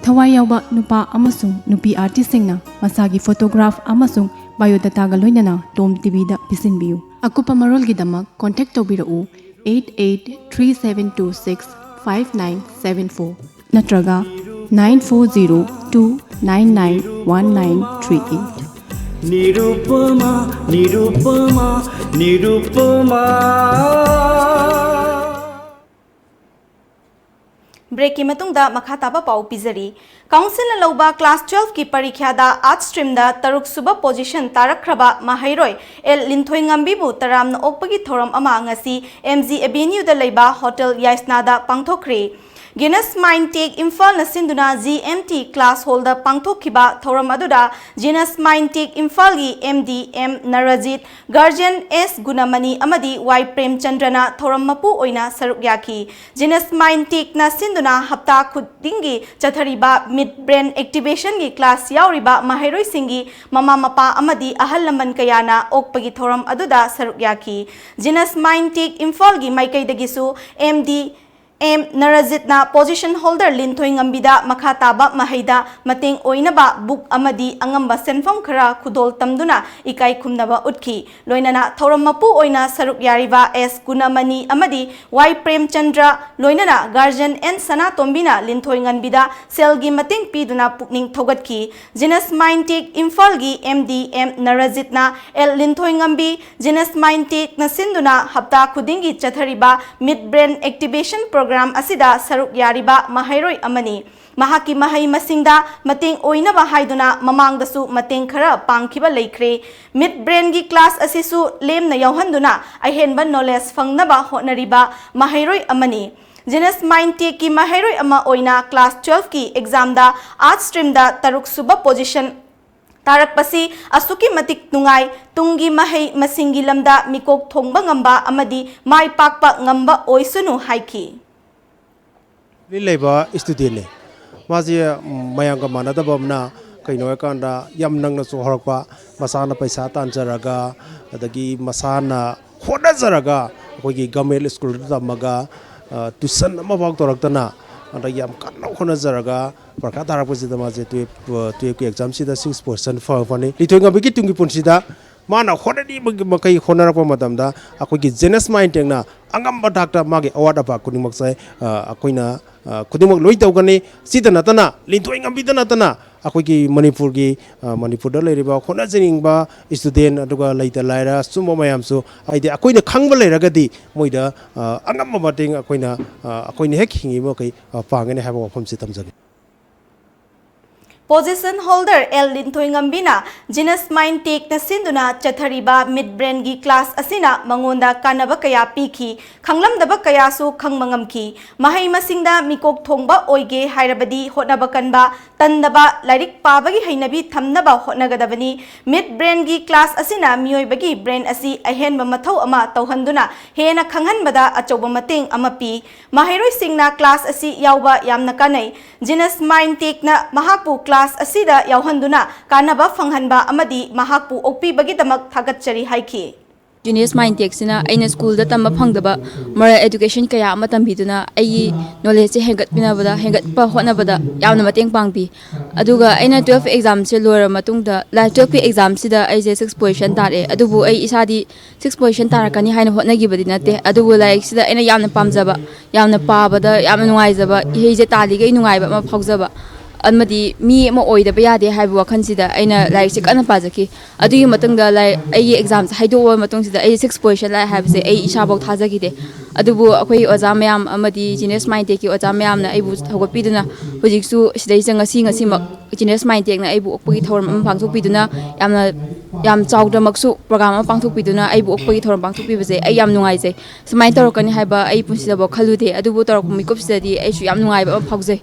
ꯊꯋꯥꯏ ꯌꯥꯎꯕ ꯅꯨꯄꯥ ꯑꯃꯁꯨꯡ ꯅꯨꯄꯤ ꯑꯥꯔꯇꯤꯁꯁꯤꯡꯅ ꯃꯁꯥꯒꯤ ꯐꯣꯇꯣꯒ꯭ꯔꯥꯐ ꯑꯃꯁꯨꯡ ꯕꯥꯏꯑꯣꯗꯥꯇꯥꯒ ꯂꯣꯏꯅꯅ ꯇꯣꯝ ꯇꯤꯚꯤꯗ ꯄꯤꯁꯤꯟꯕꯤꯌꯨ꯫ ꯑꯀꯨꯞꯄ ꯃꯔꯣꯜꯒꯤꯗꯃꯛ contact ꯇꯧꯕꯤꯔꯛꯎ eight eight three seven two six five nine seven four ꯅꯠꯇ꯭ꯔꯒ nine four zero two nine nine one nine three eight꯫ Nirupama, Nirupama, Nirupama. ꯕ꯭ꯔꯦꯛꯀꯤ ꯃꯇꯨꯡꯗ ꯃꯈꯥ ꯇꯥꯕ ꯄꯥꯎ ꯄꯤꯖꯔꯤ꯫ ꯀꯥꯎꯟꯁꯤꯜꯅ ꯂꯧꯕ ꯀ꯭ꯂꯥꯁ ꯇꯨꯋꯦꯜꯐꯀꯤ ꯄꯔꯤꯈ꯭ꯌꯥꯗ ꯑꯥꯔꯠꯁ ꯁ꯭ꯇ꯭ꯔꯤꯝꯗ ꯇꯔꯨꯛ ꯁꯨꯕ ꯄꯣꯖꯤꯁꯟ ꯇꯥꯔꯛꯈ꯭ꯔꯕ ꯃꯍꯩꯔꯣꯏ ꯑꯦꯜ ꯂꯤꯟꯊꯣꯏꯉꯝꯕꯤꯕꯨ ꯇꯔꯥꯝꯅ ꯑꯣꯛꯄꯒꯤ ꯊꯧꯔꯝ ꯑꯃ ꯉꯁꯤ ꯑꯦꯝ ꯖꯤ ꯑꯦꯚꯦꯅ꯭ꯌꯨꯗ ꯂꯩꯕ ꯍꯣꯇꯦꯜ ꯌꯥꯏꯁꯅꯥꯗ ꯄꯥꯡꯊꯣꯛꯈ꯭ꯔꯤ꯫ ꯖꯤꯅꯁ ꯃꯥꯏꯟꯗ ꯇꯦꯛ ꯏꯝꯐꯥꯜꯅ ꯁꯤꯟꯗꯨꯅ ꯖꯤ ꯑꯦꯝ ꯇꯤ ꯀ꯭ꯂꯥꯁ ꯍꯣꯜꯗ ꯄꯥꯡꯊꯣꯛꯈꯤꯕ ꯊꯧꯔꯝ ꯑꯗꯨꯗ ꯖꯤꯅꯁ ꯃꯥꯏꯟꯗ ꯇꯦꯛ ꯏꯝꯐꯥꯜꯒꯤ ꯑꯦꯝ ꯗꯤ ꯑꯦꯝ ꯅꯔꯖꯤꯠ, ꯒꯥꯔꯖꯤꯌꯟ ꯑꯦꯁ ꯒꯨꯅꯃꯅꯤ ꯑꯃꯗꯤ ꯋꯥꯏ ꯄ꯭ꯔꯦꯝꯆꯟꯗ꯭ꯔꯅ ꯊꯧꯔꯝ ꯃꯄꯨ ꯑꯣꯏꯅ ꯁꯔꯨꯛ ꯌꯥꯈꯤ꯫ ꯖꯤꯅꯁ ꯃꯥꯏꯟꯗ ꯇꯦꯛꯅ ꯁꯤꯟꯗꯨꯅ ꯍꯞꯇꯥ ꯈꯨꯗꯤꯡꯒꯤ ꯆꯠꯊꯔꯤꯕ ꯃꯤꯗ ꯕ꯭ꯔꯦꯟ ꯑꯦꯛꯇꯤꯚꯦꯁꯟꯒꯤ ꯀ꯭ꯂꯥꯁ ꯌꯥꯎꯔꯤꯕ ꯃꯍꯩꯔꯣꯏꯁꯤꯡꯒꯤ ꯃꯃꯥ ꯃꯄꯥ ꯑꯃꯗꯤ ꯑꯍꯜ ꯂꯃꯟ ꯀꯌꯥꯅ ꯑꯣꯛꯄꯒꯤ ꯊꯧꯔꯝ ꯑꯗꯨꯗ ꯁꯔꯨꯛ ꯌꯥꯈꯤ꯫ ꯖꯤꯅꯁ ꯃꯥꯏꯟꯗ ꯇꯦꯛ ꯏꯝꯐꯥꯜꯒꯤ ꯃꯥꯏꯀꯩꯗꯒꯤꯁꯨ ꯑꯦꯝ ꯗꯤ ꯑꯦꯝ ꯅꯔꯖꯤꯠꯅ ꯄꯣꯖꯤꯁꯟ ꯍꯣꯜꯗꯔ ꯂꯤꯟꯊꯣꯏꯉꯝꯕꯤꯗ ꯃꯈꯥ ꯇꯥꯕ ꯃꯍꯩꯗ ꯃꯇꯦꯡ ꯑꯣꯏꯅꯕ ꯕꯨꯛ ꯑꯃꯗꯤ ꯑꯉꯝꯕ ꯁꯦꯟꯐꯝ ꯈꯔ ꯈꯨꯗꯣꯜ ꯇꯝꯗꯨꯅ ꯏꯀꯥꯏ ꯈꯨꯝꯅꯕ ꯎꯠꯈꯤ꯫ ꯂꯣꯏꯅꯅ ꯊꯧꯔꯝ ꯃꯄꯨ ꯑꯣꯏꯅ ꯁꯔꯨꯛ ꯌꯥꯔꯤꯕ ꯑꯦꯁ ꯒꯨꯅꯃꯅꯤ ꯑꯃꯗꯤ ꯋꯥꯏ ꯄ꯭ꯔꯦꯝꯆꯟꯗ꯭ꯔ, ꯂꯣꯏꯅꯅ ꯒꯥꯔꯖꯤꯌꯟ ꯑꯦꯟ ꯁꯅꯥꯇꯣꯝꯕꯤꯅ ꯂꯤꯟꯊꯣꯏꯉꯝꯕꯤꯗ ꯁꯦꯜꯒꯤ ꯃꯇꯦꯡ ꯄꯤꯗꯨꯅ ꯄꯨꯛꯅꯤꯡ ꯊꯧꯒꯠꯈꯤ꯫ ꯖꯤꯅꯁ ꯃꯥꯏꯟꯗ ꯇꯦꯛ ꯏꯝꯐꯥꯜꯒꯤ ꯑꯦꯝ ꯗꯤ ꯑꯦꯝ ꯅꯔꯖꯤꯠꯅ ꯑꯦꯜ ꯂꯤꯟꯊꯣꯏꯉꯝꯕꯤ, ꯖꯤꯅꯁ ꯃꯥꯏꯟꯗ ꯇꯦꯛꯅ ꯁꯤꯟꯗꯨꯅ ꯍꯞꯇꯥ ꯈꯨꯗꯤꯡꯒꯤ ꯆꯠꯊꯔꯤꯕ ꯃꯤꯗ ꯕ꯭ꯔꯦꯟ ꯑꯦꯛꯇꯤꯚꯦꯁꯟ ꯄ꯭ꯔꯣꯒ꯭ꯔꯥꯝ ꯑꯁꯤꯗ ꯁꯔꯨꯛ ꯌꯥꯔꯤꯕ ꯃꯍꯩꯔꯣꯏ ꯑꯃꯅꯤ꯫ ꯃꯍꯥꯛꯀꯤ ꯃꯍꯩ ꯃꯁꯤꯡꯗ ꯃꯇꯦꯡ ꯑꯣꯏꯅꯕ ꯍꯥꯏꯗꯨꯅ ꯃꯃꯥꯡꯗꯁꯨ ꯃꯇꯦꯡ ꯈꯔ ꯄꯥꯡꯈꯤꯕ ꯂꯩꯈ꯭ꯔꯦ꯫ ꯃꯤꯠ ꯕ꯭ꯔꯦꯟꯒꯤ ꯀ꯭ꯂꯥꯁ ꯑꯁꯤꯁꯨ ꯂꯦꯝꯅ ꯌꯥꯎꯍꯟꯗꯨꯅ ꯑꯍꯦꯟꯕ ꯅꯣꯂꯦꯖ ꯐꯪꯅꯕ ꯍꯣꯠꯅꯔꯤꯕ ꯃꯍꯩꯔꯣꯏ ꯑꯃꯅꯤ꯫ ꯖꯤꯅꯁ ꯃꯥꯏꯟ ꯇꯦꯛꯀꯤ ꯃꯍꯩꯔꯣꯏ ꯑꯃ ꯑꯣꯏꯅ ꯀ꯭ꯂꯥꯁ ꯇꯨꯋꯦꯜꯐꯀꯤ ꯑꯦꯛꯖꯥꯝꯗ ꯑꯥꯔꯠꯁ ꯁ꯭ꯇ꯭ꯔꯤꯝꯗ ꯇꯔꯨꯛ ꯁꯨꯕ ꯄꯣꯖꯤꯁꯟ ꯇꯥꯔꯛꯄꯁꯤ ꯑꯁꯨꯛꯀꯤ ꯃꯇꯤꯛ ꯅꯨꯡꯉꯥꯏ꯫ ꯇꯨꯡꯒꯤ ꯃꯍꯩ ꯃꯁꯤꯡꯒꯤ ꯂꯝꯗ ꯃꯤꯀꯣꯛ ꯊꯣꯡꯕ ꯉꯝꯕ ꯑꯃꯗꯤ ꯃꯥꯏ ꯄꯥꯛꯄ ꯉꯝꯕ ꯑꯣꯏꯁꯅꯨ ꯍꯥꯏꯈꯤ꯫ ꯂꯩꯕ ꯏꯁꯇꯨꯗꯦꯟꯅꯦ꯫ ꯃꯥꯁꯦ ꯃꯌꯥꯝꯒ ꯃꯥꯟꯅꯗꯕ ꯑꯃꯅ ꯀꯩꯅꯣ ꯍꯥꯏꯀꯥꯟꯗ ꯌꯥꯝ ꯅꯪꯅꯁꯨ ꯍꯧꯔꯛꯄ, ꯃꯁꯥꯅ ꯄꯩꯁꯥ ꯇꯥꯟꯖꯔꯒ, ꯑꯗꯒꯤ ꯃꯁꯥꯅ ꯍꯣꯠꯅꯖꯔꯒ ꯑꯩꯈꯣꯏꯒꯤ ꯒꯃꯦꯟ ꯁ꯭ꯀꯨꯜꯗ ꯇꯝꯃꯒ, ꯇ꯭ꯌꯨꯁꯟ ꯑꯃꯐꯥꯎ ꯇꯧꯔꯛꯇꯅ, ꯑꯗꯒꯤ ꯌꯥꯝ ꯀꯟꯅ ꯍꯣꯠꯅꯖꯔꯒ ꯄꯔꯤꯈꯥ ꯊꯥꯔꯛꯄꯁꯤꯗ ꯃꯥꯁꯦ ꯇꯨꯌꯦꯞ ꯇꯨꯌꯦꯞꯀꯤ ꯑꯦꯛꯖꯥꯝꯁꯤꯗ ꯁꯤꯛꯁ ꯄꯣꯖꯤꯁꯟ ꯐꯪꯉꯛꯄꯅꯤ꯫ ꯂꯤꯟꯊꯣꯏꯉꯝꯕꯤꯒꯤ ꯇꯨꯡꯒꯤ ꯄꯨꯟꯁꯤꯗ ꯃꯥꯅ ꯍꯣꯠꯅꯅꯤꯡꯕꯒꯤ ꯃꯈꯩ ꯍꯣꯠꯅꯔꯛꯄ ꯃꯇꯝꯗ ꯑꯩꯈꯣꯏꯒꯤ ꯖꯦꯅꯁ ꯃꯥꯏꯟ ꯇꯦꯛꯅ ꯑꯉꯝꯕ ꯊꯥꯛꯇ ꯃꯥꯒꯤ ꯑꯋꯥꯠ ꯑꯄꯥ ꯈꯨꯗꯤꯡꯃꯛꯁꯦ, ꯑ, ꯑꯩꯈꯣꯏꯅ, ꯑ, ꯈꯨꯗꯤꯡꯃꯛ ꯂꯣꯏ ꯇꯧꯒꯅꯤ꯫ ꯁꯤꯗ ꯅꯠꯇꯅ, ꯂꯤꯟꯊꯣꯏꯉꯝꯕꯤꯗ ꯅꯠꯇꯅ ꯑꯩꯈꯣꯏꯒꯤ ꯃꯅꯤꯄꯨꯔꯒꯤ, ꯑ, ꯃꯅꯤꯄꯨꯔꯗ ꯂꯩꯔꯤꯕ ꯍꯣꯠꯅꯖꯅꯤꯡꯕ ꯏꯁꯇꯨꯗꯦꯟ ꯑꯗꯨꯒ ꯂꯩꯇ ꯂꯥꯏꯔ ꯁꯨꯝꯕ ꯃꯌꯥꯝꯁꯨ, ꯍꯥꯏꯗꯤ ꯑꯩꯈꯣꯏꯅ ꯈꯪꯕ ꯂꯩꯔꯒꯗꯤ ꯃꯣꯏꯗ, ꯑ, ꯑꯉꯝꯕ ꯃꯇꯦꯡ ꯑꯩꯈꯣꯏꯅ, ꯑ, ꯑꯩꯈꯣꯏꯅ ꯍꯦꯛ ꯍꯤꯡꯉꯤꯕ ꯃꯈꯩ, ꯑ, ꯄꯥꯡꯒꯅꯤ ꯍꯥꯏꯕ ꯋꯥꯐꯝꯁꯤ ꯊꯝꯖꯒꯦ꯫ ꯄꯣꯖꯤꯁꯟ ꯍꯣꯜꯗꯔ ꯑꯦꯜ ꯂꯤꯟꯊꯣꯏꯉꯝꯕꯤꯅ ꯖꯤꯅꯁ ꯃꯥꯏꯟ ꯇꯦꯛꯅ ꯁꯤꯟꯗꯨꯅ ꯆꯠꯊꯔꯤꯕ ꯃꯤꯠ ꯕ꯭ꯔꯦꯟꯒꯤ ꯀ꯭ꯂꯥꯁ ꯑꯁꯤꯅ ꯃꯉꯣꯟꯗ ꯀꯥꯟꯅꯕ ꯀꯌꯥ ꯄꯤꯈꯤ, ꯈꯪꯂꯝꯗꯕ ꯀꯌꯥꯁꯨ ꯈꯪꯕ ꯉꯝꯈꯤ꯫ ꯃꯍꯩ ꯃꯁꯤꯡꯗ ꯃꯤꯀꯣꯛ ꯊꯣꯡꯕ ꯑꯣꯏꯒꯦ ꯍꯥꯏꯔꯕꯗꯤ ꯍꯣꯠꯅꯕ ꯀꯟꯕ, ꯇꯟꯗꯕ, ꯂꯥꯏꯔꯤꯛ ꯄꯥꯕꯒꯤ ꯍꯩꯅꯕꯤ ꯊꯝꯅꯕ ꯍꯣꯠꯅꯒꯗꯕꯅꯤ꯫ ꯃꯤꯠ ꯕ꯭ꯔꯦꯟꯒꯤ ꯀ꯭ꯂꯥꯁ ꯑꯁꯤꯅ ꯃꯤꯑꯣꯏꯕꯒꯤ ꯕ꯭ꯔꯦꯟ ꯑꯁꯤ ꯑꯍꯦꯟꯕ ꯃꯊꯧ ꯑꯃ ꯇꯧꯍꯟꯗꯨꯅ ꯍꯦꯟꯅ ꯈꯪꯍꯟꯕꯗ ꯑꯆꯧꯕ ꯃꯇꯦꯡ ꯑꯃ ꯄꯤ꯫ ꯃꯍꯩꯔꯣꯏꯁꯤꯡꯅ ꯀ꯭ꯂꯥꯁ ꯑꯁꯤ ꯌꯥꯎꯕ ꯌꯥꯝꯅ ꯀꯥꯟꯅꯩ꯫ ꯖꯤꯅꯁ ꯃꯥꯏꯟ ꯇꯦꯛꯅ ꯃꯍꯥꯛꯄꯨ ꯀ꯭ꯂꯥꯁ ꯑꯁꯤꯗ ꯌꯥꯎꯍꯟꯗꯨꯅ ꯀꯥꯟꯅꯕ ꯐꯪꯍꯟꯕ ꯑꯃꯗꯤ ꯃꯍꯥꯛꯄꯨ ꯑꯣꯛꯄꯤꯕꯒꯤꯗꯃꯛ ꯊꯥꯒꯠꯆꯔꯤ ꯍꯥꯏꯈꯤ꯫ ꯖꯤꯅꯤꯌꯁ ꯃꯥꯏꯟ ꯇꯦꯛꯁꯤꯅ ꯑꯩꯅ ꯁ꯭ꯀꯨꯜꯗ ꯇꯝꯕ ꯐꯪꯗꯕ ꯃꯣꯔꯦꯜ ꯑꯦꯗꯨꯀꯦꯁꯟ ꯀꯌꯥ ꯑꯃ ꯇꯝꯕꯤꯗꯨꯅ ꯑꯩꯒꯤ ꯅꯣꯂꯦꯖꯁꯦ ꯍꯦꯟꯒꯠꯄꯤꯅꯕꯗ, ꯍꯦꯟꯒꯠꯄ ꯍꯣꯠꯅꯕꯗ ꯌꯥꯝꯅ ꯃꯇꯦꯡ ꯄꯥꯡꯕꯤ꯫ ꯑꯗꯨꯒ ꯑꯩꯅ ꯇꯨꯋꯦꯜꯐ ꯑꯦꯛꯖꯥꯝꯁꯦ ꯂꯣꯏꯔꯕ ꯃꯇꯨꯡꯗ, ꯂꯥꯏ-, ꯇꯨꯋꯦꯜꯐꯀꯤ ꯑꯦꯛꯖꯥꯝꯁꯤꯗ ꯑꯩꯁꯦ ꯁꯤꯛꯁ ꯄꯣꯖꯤꯁꯟ ꯇꯥꯔꯛꯑꯦ꯫ ꯑꯗꯨꯕꯨ ꯑꯩ ꯏꯁꯥꯗꯤ ꯁꯤꯛꯁ ꯄꯣꯖꯤꯁꯟ ꯇꯥꯔꯛꯀꯅꯤ ꯍꯥꯏꯅ ꯍꯣꯠꯅꯈꯤꯕꯗꯤ ꯅꯠꯇꯦ꯫ ꯑꯗꯨꯕꯨ ꯂꯥꯏꯔꯤꯛꯁꯤꯗ ꯑꯩꯅ ꯌꯥꯝꯅ ꯄꯥꯝꯖꯕ, ꯌꯥꯝꯅ ꯄꯥꯕꯗ ꯌꯥꯝꯅ ꯅꯨꯡꯉꯥꯏꯖꯕ, ꯏꯍꯩꯁꯦ ꯇꯥꯜꯂꯤꯈꯩ ꯅꯨꯡꯉꯥꯏꯕ ꯑꯃ ꯐꯥꯎꯖꯕ, ꯑꯃꯗꯤ ꯃꯤ ꯑꯃ ꯑꯣꯏꯗꯕ ꯌꯥꯗꯦ ꯍꯥꯏꯕ ꯋꯥꯈꯜꯁꯤꯗ ꯑꯩꯅ ꯂꯥꯏꯔꯤꯛꯁꯦ ꯀꯟꯅ ꯄꯥꯖꯈꯤ꯫ ꯑꯗꯨꯒꯤ ꯃꯇꯨꯡꯗ ꯂꯥꯏ-, ꯑꯩꯒꯤ ꯑꯦꯛꯖꯥꯝꯁꯦ ꯍꯥꯏꯗꯣꯛꯑꯕ ꯃꯇꯨꯡꯁꯤꯗ ꯑꯩ ꯁꯤꯛꯁ ꯄꯣꯖꯤꯁꯟ ꯂꯥꯛꯑꯦ ꯍꯥꯏꯕꯁꯦ ꯑꯩ ꯏꯁꯥꯐꯥꯎ ꯊꯥꯖꯈꯤꯗꯦ꯫ ꯑꯗꯨꯕꯨ ꯑꯩꯈꯣꯏ ꯑꯣꯖꯥ ꯃꯌꯥꯝ ꯑꯃꯗꯤ Genius Mindtechꯀꯤ ꯑꯣꯖꯥ ꯃꯌꯥꯝꯅ ꯑꯩꯕꯨ ꯍꯧꯒꯠꯄꯤꯗꯨꯅ ꯍꯧꯖꯤꯛꯁꯨ ꯁꯤꯗꯩꯁꯤꯗ ꯉꯁꯤ ꯉꯁꯤꯃꯛ Genius Mindtechꯅ ꯑꯩꯕꯨ ꯑꯣꯛꯄꯒꯤ ꯊꯧꯔꯝ ꯑꯃ ꯄꯥꯡꯊꯣꯛꯄꯤꯗꯨꯅ ꯌꯥꯝꯅ, ꯌꯥꯝ ꯆꯥꯎꯗ꯭ꯔꯃꯛꯁꯨ program ꯑꯃ ꯄꯥꯡꯊꯣꯛꯄꯤꯗꯨꯅ ꯑꯩꯕꯨ ꯑꯣꯛꯄꯒꯤ ꯊꯧꯔꯝ ꯄꯥꯡꯊꯣꯛꯄꯤꯕꯁꯦ ꯑꯩ ꯌꯥꯝ ꯅꯨꯡꯉꯥꯏꯖꯩ꯫ ꯁꯨꯃꯥꯏꯅ ꯇꯧꯔꯛꯀꯅꯤ ꯍꯥꯏꯕ ꯑꯩ ꯄꯨꯟꯁꯤꯗꯐꯥꯎ ꯈꯜꯂꯨꯗꯦ, ꯑꯗꯨꯕꯨ ꯇꯧꯔꯛꯄ ꯃꯤꯀꯨꯞꯁꯤꯗꯗꯤ ꯑꯩꯁꯨ ꯌꯥꯝ ꯅꯨꯡꯉꯥꯏꯕ ꯑꯃ ꯐꯥꯎꯖꯩ꯫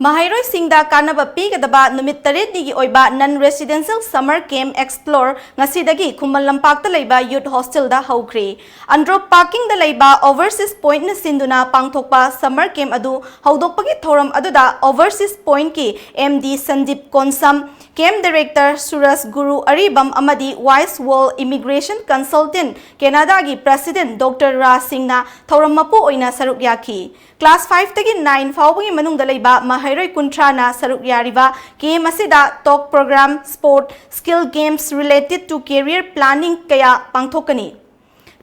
ꯃꯍꯩꯔꯣꯏꯁꯤꯡꯗ ꯀꯥꯟꯅꯕ ꯄꯤꯒꯗꯕ ꯅꯨꯃꯤꯠ ꯇꯔꯦꯠꯅꯤꯒꯤ ꯑꯣꯏꯕ non residential summer camp Explore ꯉꯁꯤꯗꯒꯤ ꯈꯨꯃꯟ ꯂꯝꯄꯥꯛꯇ ꯂꯩꯕ Youth Hostelꯗ ꯍꯧꯈ꯭ꯔꯦ꯫ Andro Parkingꯗ ꯂꯩꯕ Overseas Pointꯅ ꯁꯤꯟꯗꯨꯅ ꯄꯥꯡꯊꯣꯛꯄ summer camp ꯑꯗꯨ ꯍꯧꯗꯣꯛꯄꯒꯤ ꯊꯧꯔꯝ ꯑꯗꯨꯗ Overseas Pointꯀꯤ MD Sandeep Konsam, Camp Director ꯁꯨꯔꯖ ꯒꯨꯔꯨ ꯑꯔꯤꯕꯝ ꯑꯃꯗꯤ Wise World Immigration Consultant ꯀꯦꯅꯥꯗꯥꯒꯤ President Doctor ꯔꯥꯖ ꯁꯤꯡꯅ ꯊꯧꯔꯝ ꯃꯄꯨ ꯑꯣꯏꯅ ꯁꯔꯨꯛ ꯌꯥꯈꯤ꯫ Class fiveꯇꯒꯤ nine ꯐꯥꯎꯕꯒꯤ ꯃꯅꯨꯡꯗ ꯂꯩꯕ ꯃꯍꯩꯔꯣꯏ ꯀꯨꯟꯊ꯭ꯔꯥꯅ ꯁꯔꯨꯛ ꯌꯥꯔꯤꯕ camp ꯑꯁꯤꯗ talk program, sport, skill games related to career planning ꯀꯌꯥ ꯄꯥꯡꯊꯣꯛꯀꯅꯤ꯫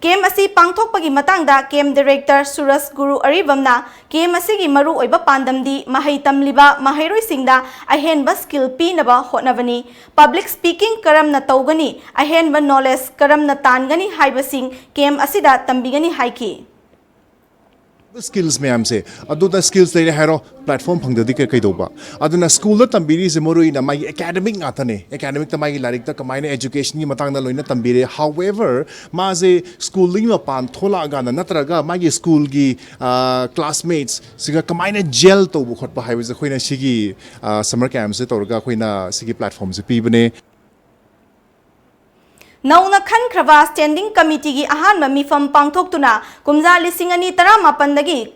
Camp ꯑꯁꯤ ꯄꯥꯡꯊꯣꯛꯄꯒꯤ ꯃꯇꯥꯡꯗ Camp Director ꯁꯨꯔꯖ ꯒꯨꯔꯨ ꯑꯔꯤꯕꯝꯅ camp ꯑꯁꯤꯒꯤ ꯃꯔꯨꯑꯣꯏꯕ ꯄꯥꯟꯗꯝꯗꯤ ꯃꯍꯩ ꯇꯝꯂꯤꯕ ꯃꯍꯩꯔꯣꯏꯁꯤꯡꯗ ꯑꯍꯦꯟꯕ skill ꯄꯤꯅꯕ ꯍꯣꯠꯅꯕꯅꯤ꯫ Public speaking ꯀꯔꯝꯅ ꯇꯧꯒꯅꯤ, ꯑꯍꯦꯟꯕ knowledge ꯀꯔꯝꯅ ꯇꯥꯟꯒꯅꯤ ꯍꯥꯏꯕꯁꯤꯡ camp ꯑꯁꯤꯗ ꯇꯝꯕꯤꯒꯅꯤ ꯍꯥꯏꯈꯤ꯫ Skills ꯃꯌꯥꯝꯁꯦ ꯑꯗꯨꯗ skills ꯂꯩꯔꯦ ꯍꯥꯏꯔꯣ, platform ꯐꯪꯗ꯭ꯔꯗꯤ ꯀꯩ- ꯀꯩꯗꯧꯕ? ꯑꯗꯨꯅ ꯁ꯭ꯀꯨꯜꯗ ꯇꯝꯕꯤꯔꯤꯁꯦ ꯃꯔꯨ ꯑꯣꯏꯅ ꯃꯥꯒꯤ academic ꯉꯥꯛꯇꯅꯦ꯫ Academicꯇ ꯃꯥꯒꯤ ꯂꯥꯏꯔꯤꯛꯇ ꯀꯃꯥꯏꯅ educationꯒꯤ ꯃꯇꯥꯡꯗ ꯂꯣꯏꯅ ꯇꯝꯕꯤꯔꯦ꯫ However, ꯃꯥꯁꯦ ꯁ꯭ꯀꯨꯜꯗꯒꯤ ꯃꯄꯥꯟ ꯊꯣꯛꯂꯛꯑꯀꯥꯟꯗ ꯅꯠꯇ꯭ꯔꯒ ꯃꯥꯒꯤ ꯁ꯭ꯀꯨꯜꯒꯤ classmatesꯁꯤꯒ ꯀꯃꯥꯏꯅ gel ꯇꯧꯕ ꯈꯣꯠꯄ ꯍꯥꯏꯕꯁꯦ ꯑꯩꯈꯣꯏꯅ ꯁꯤꯒꯤ summer campꯁꯦ ꯇꯧꯔꯒ ꯑꯩꯈꯣꯏꯅ ꯁꯤꯒꯤ platformꯁꯦ ꯄꯤꯕꯅꯦ꯫ ꯅꯧꯅ ꯈꯟꯈ꯭ꯔꯕ Standing Committeeꯒꯤ ꯑꯍꯥꯟꯕ ꯃꯤꯐꯝ ꯄꯥꯡꯊꯣꯛꯇꯨꯅ ꯀꯨꯝꯖꯥ ꯂꯤꯁꯤꯡ ꯑꯅꯤ ꯇꯔꯥꯃꯥꯄꯟꯗꯒꯤ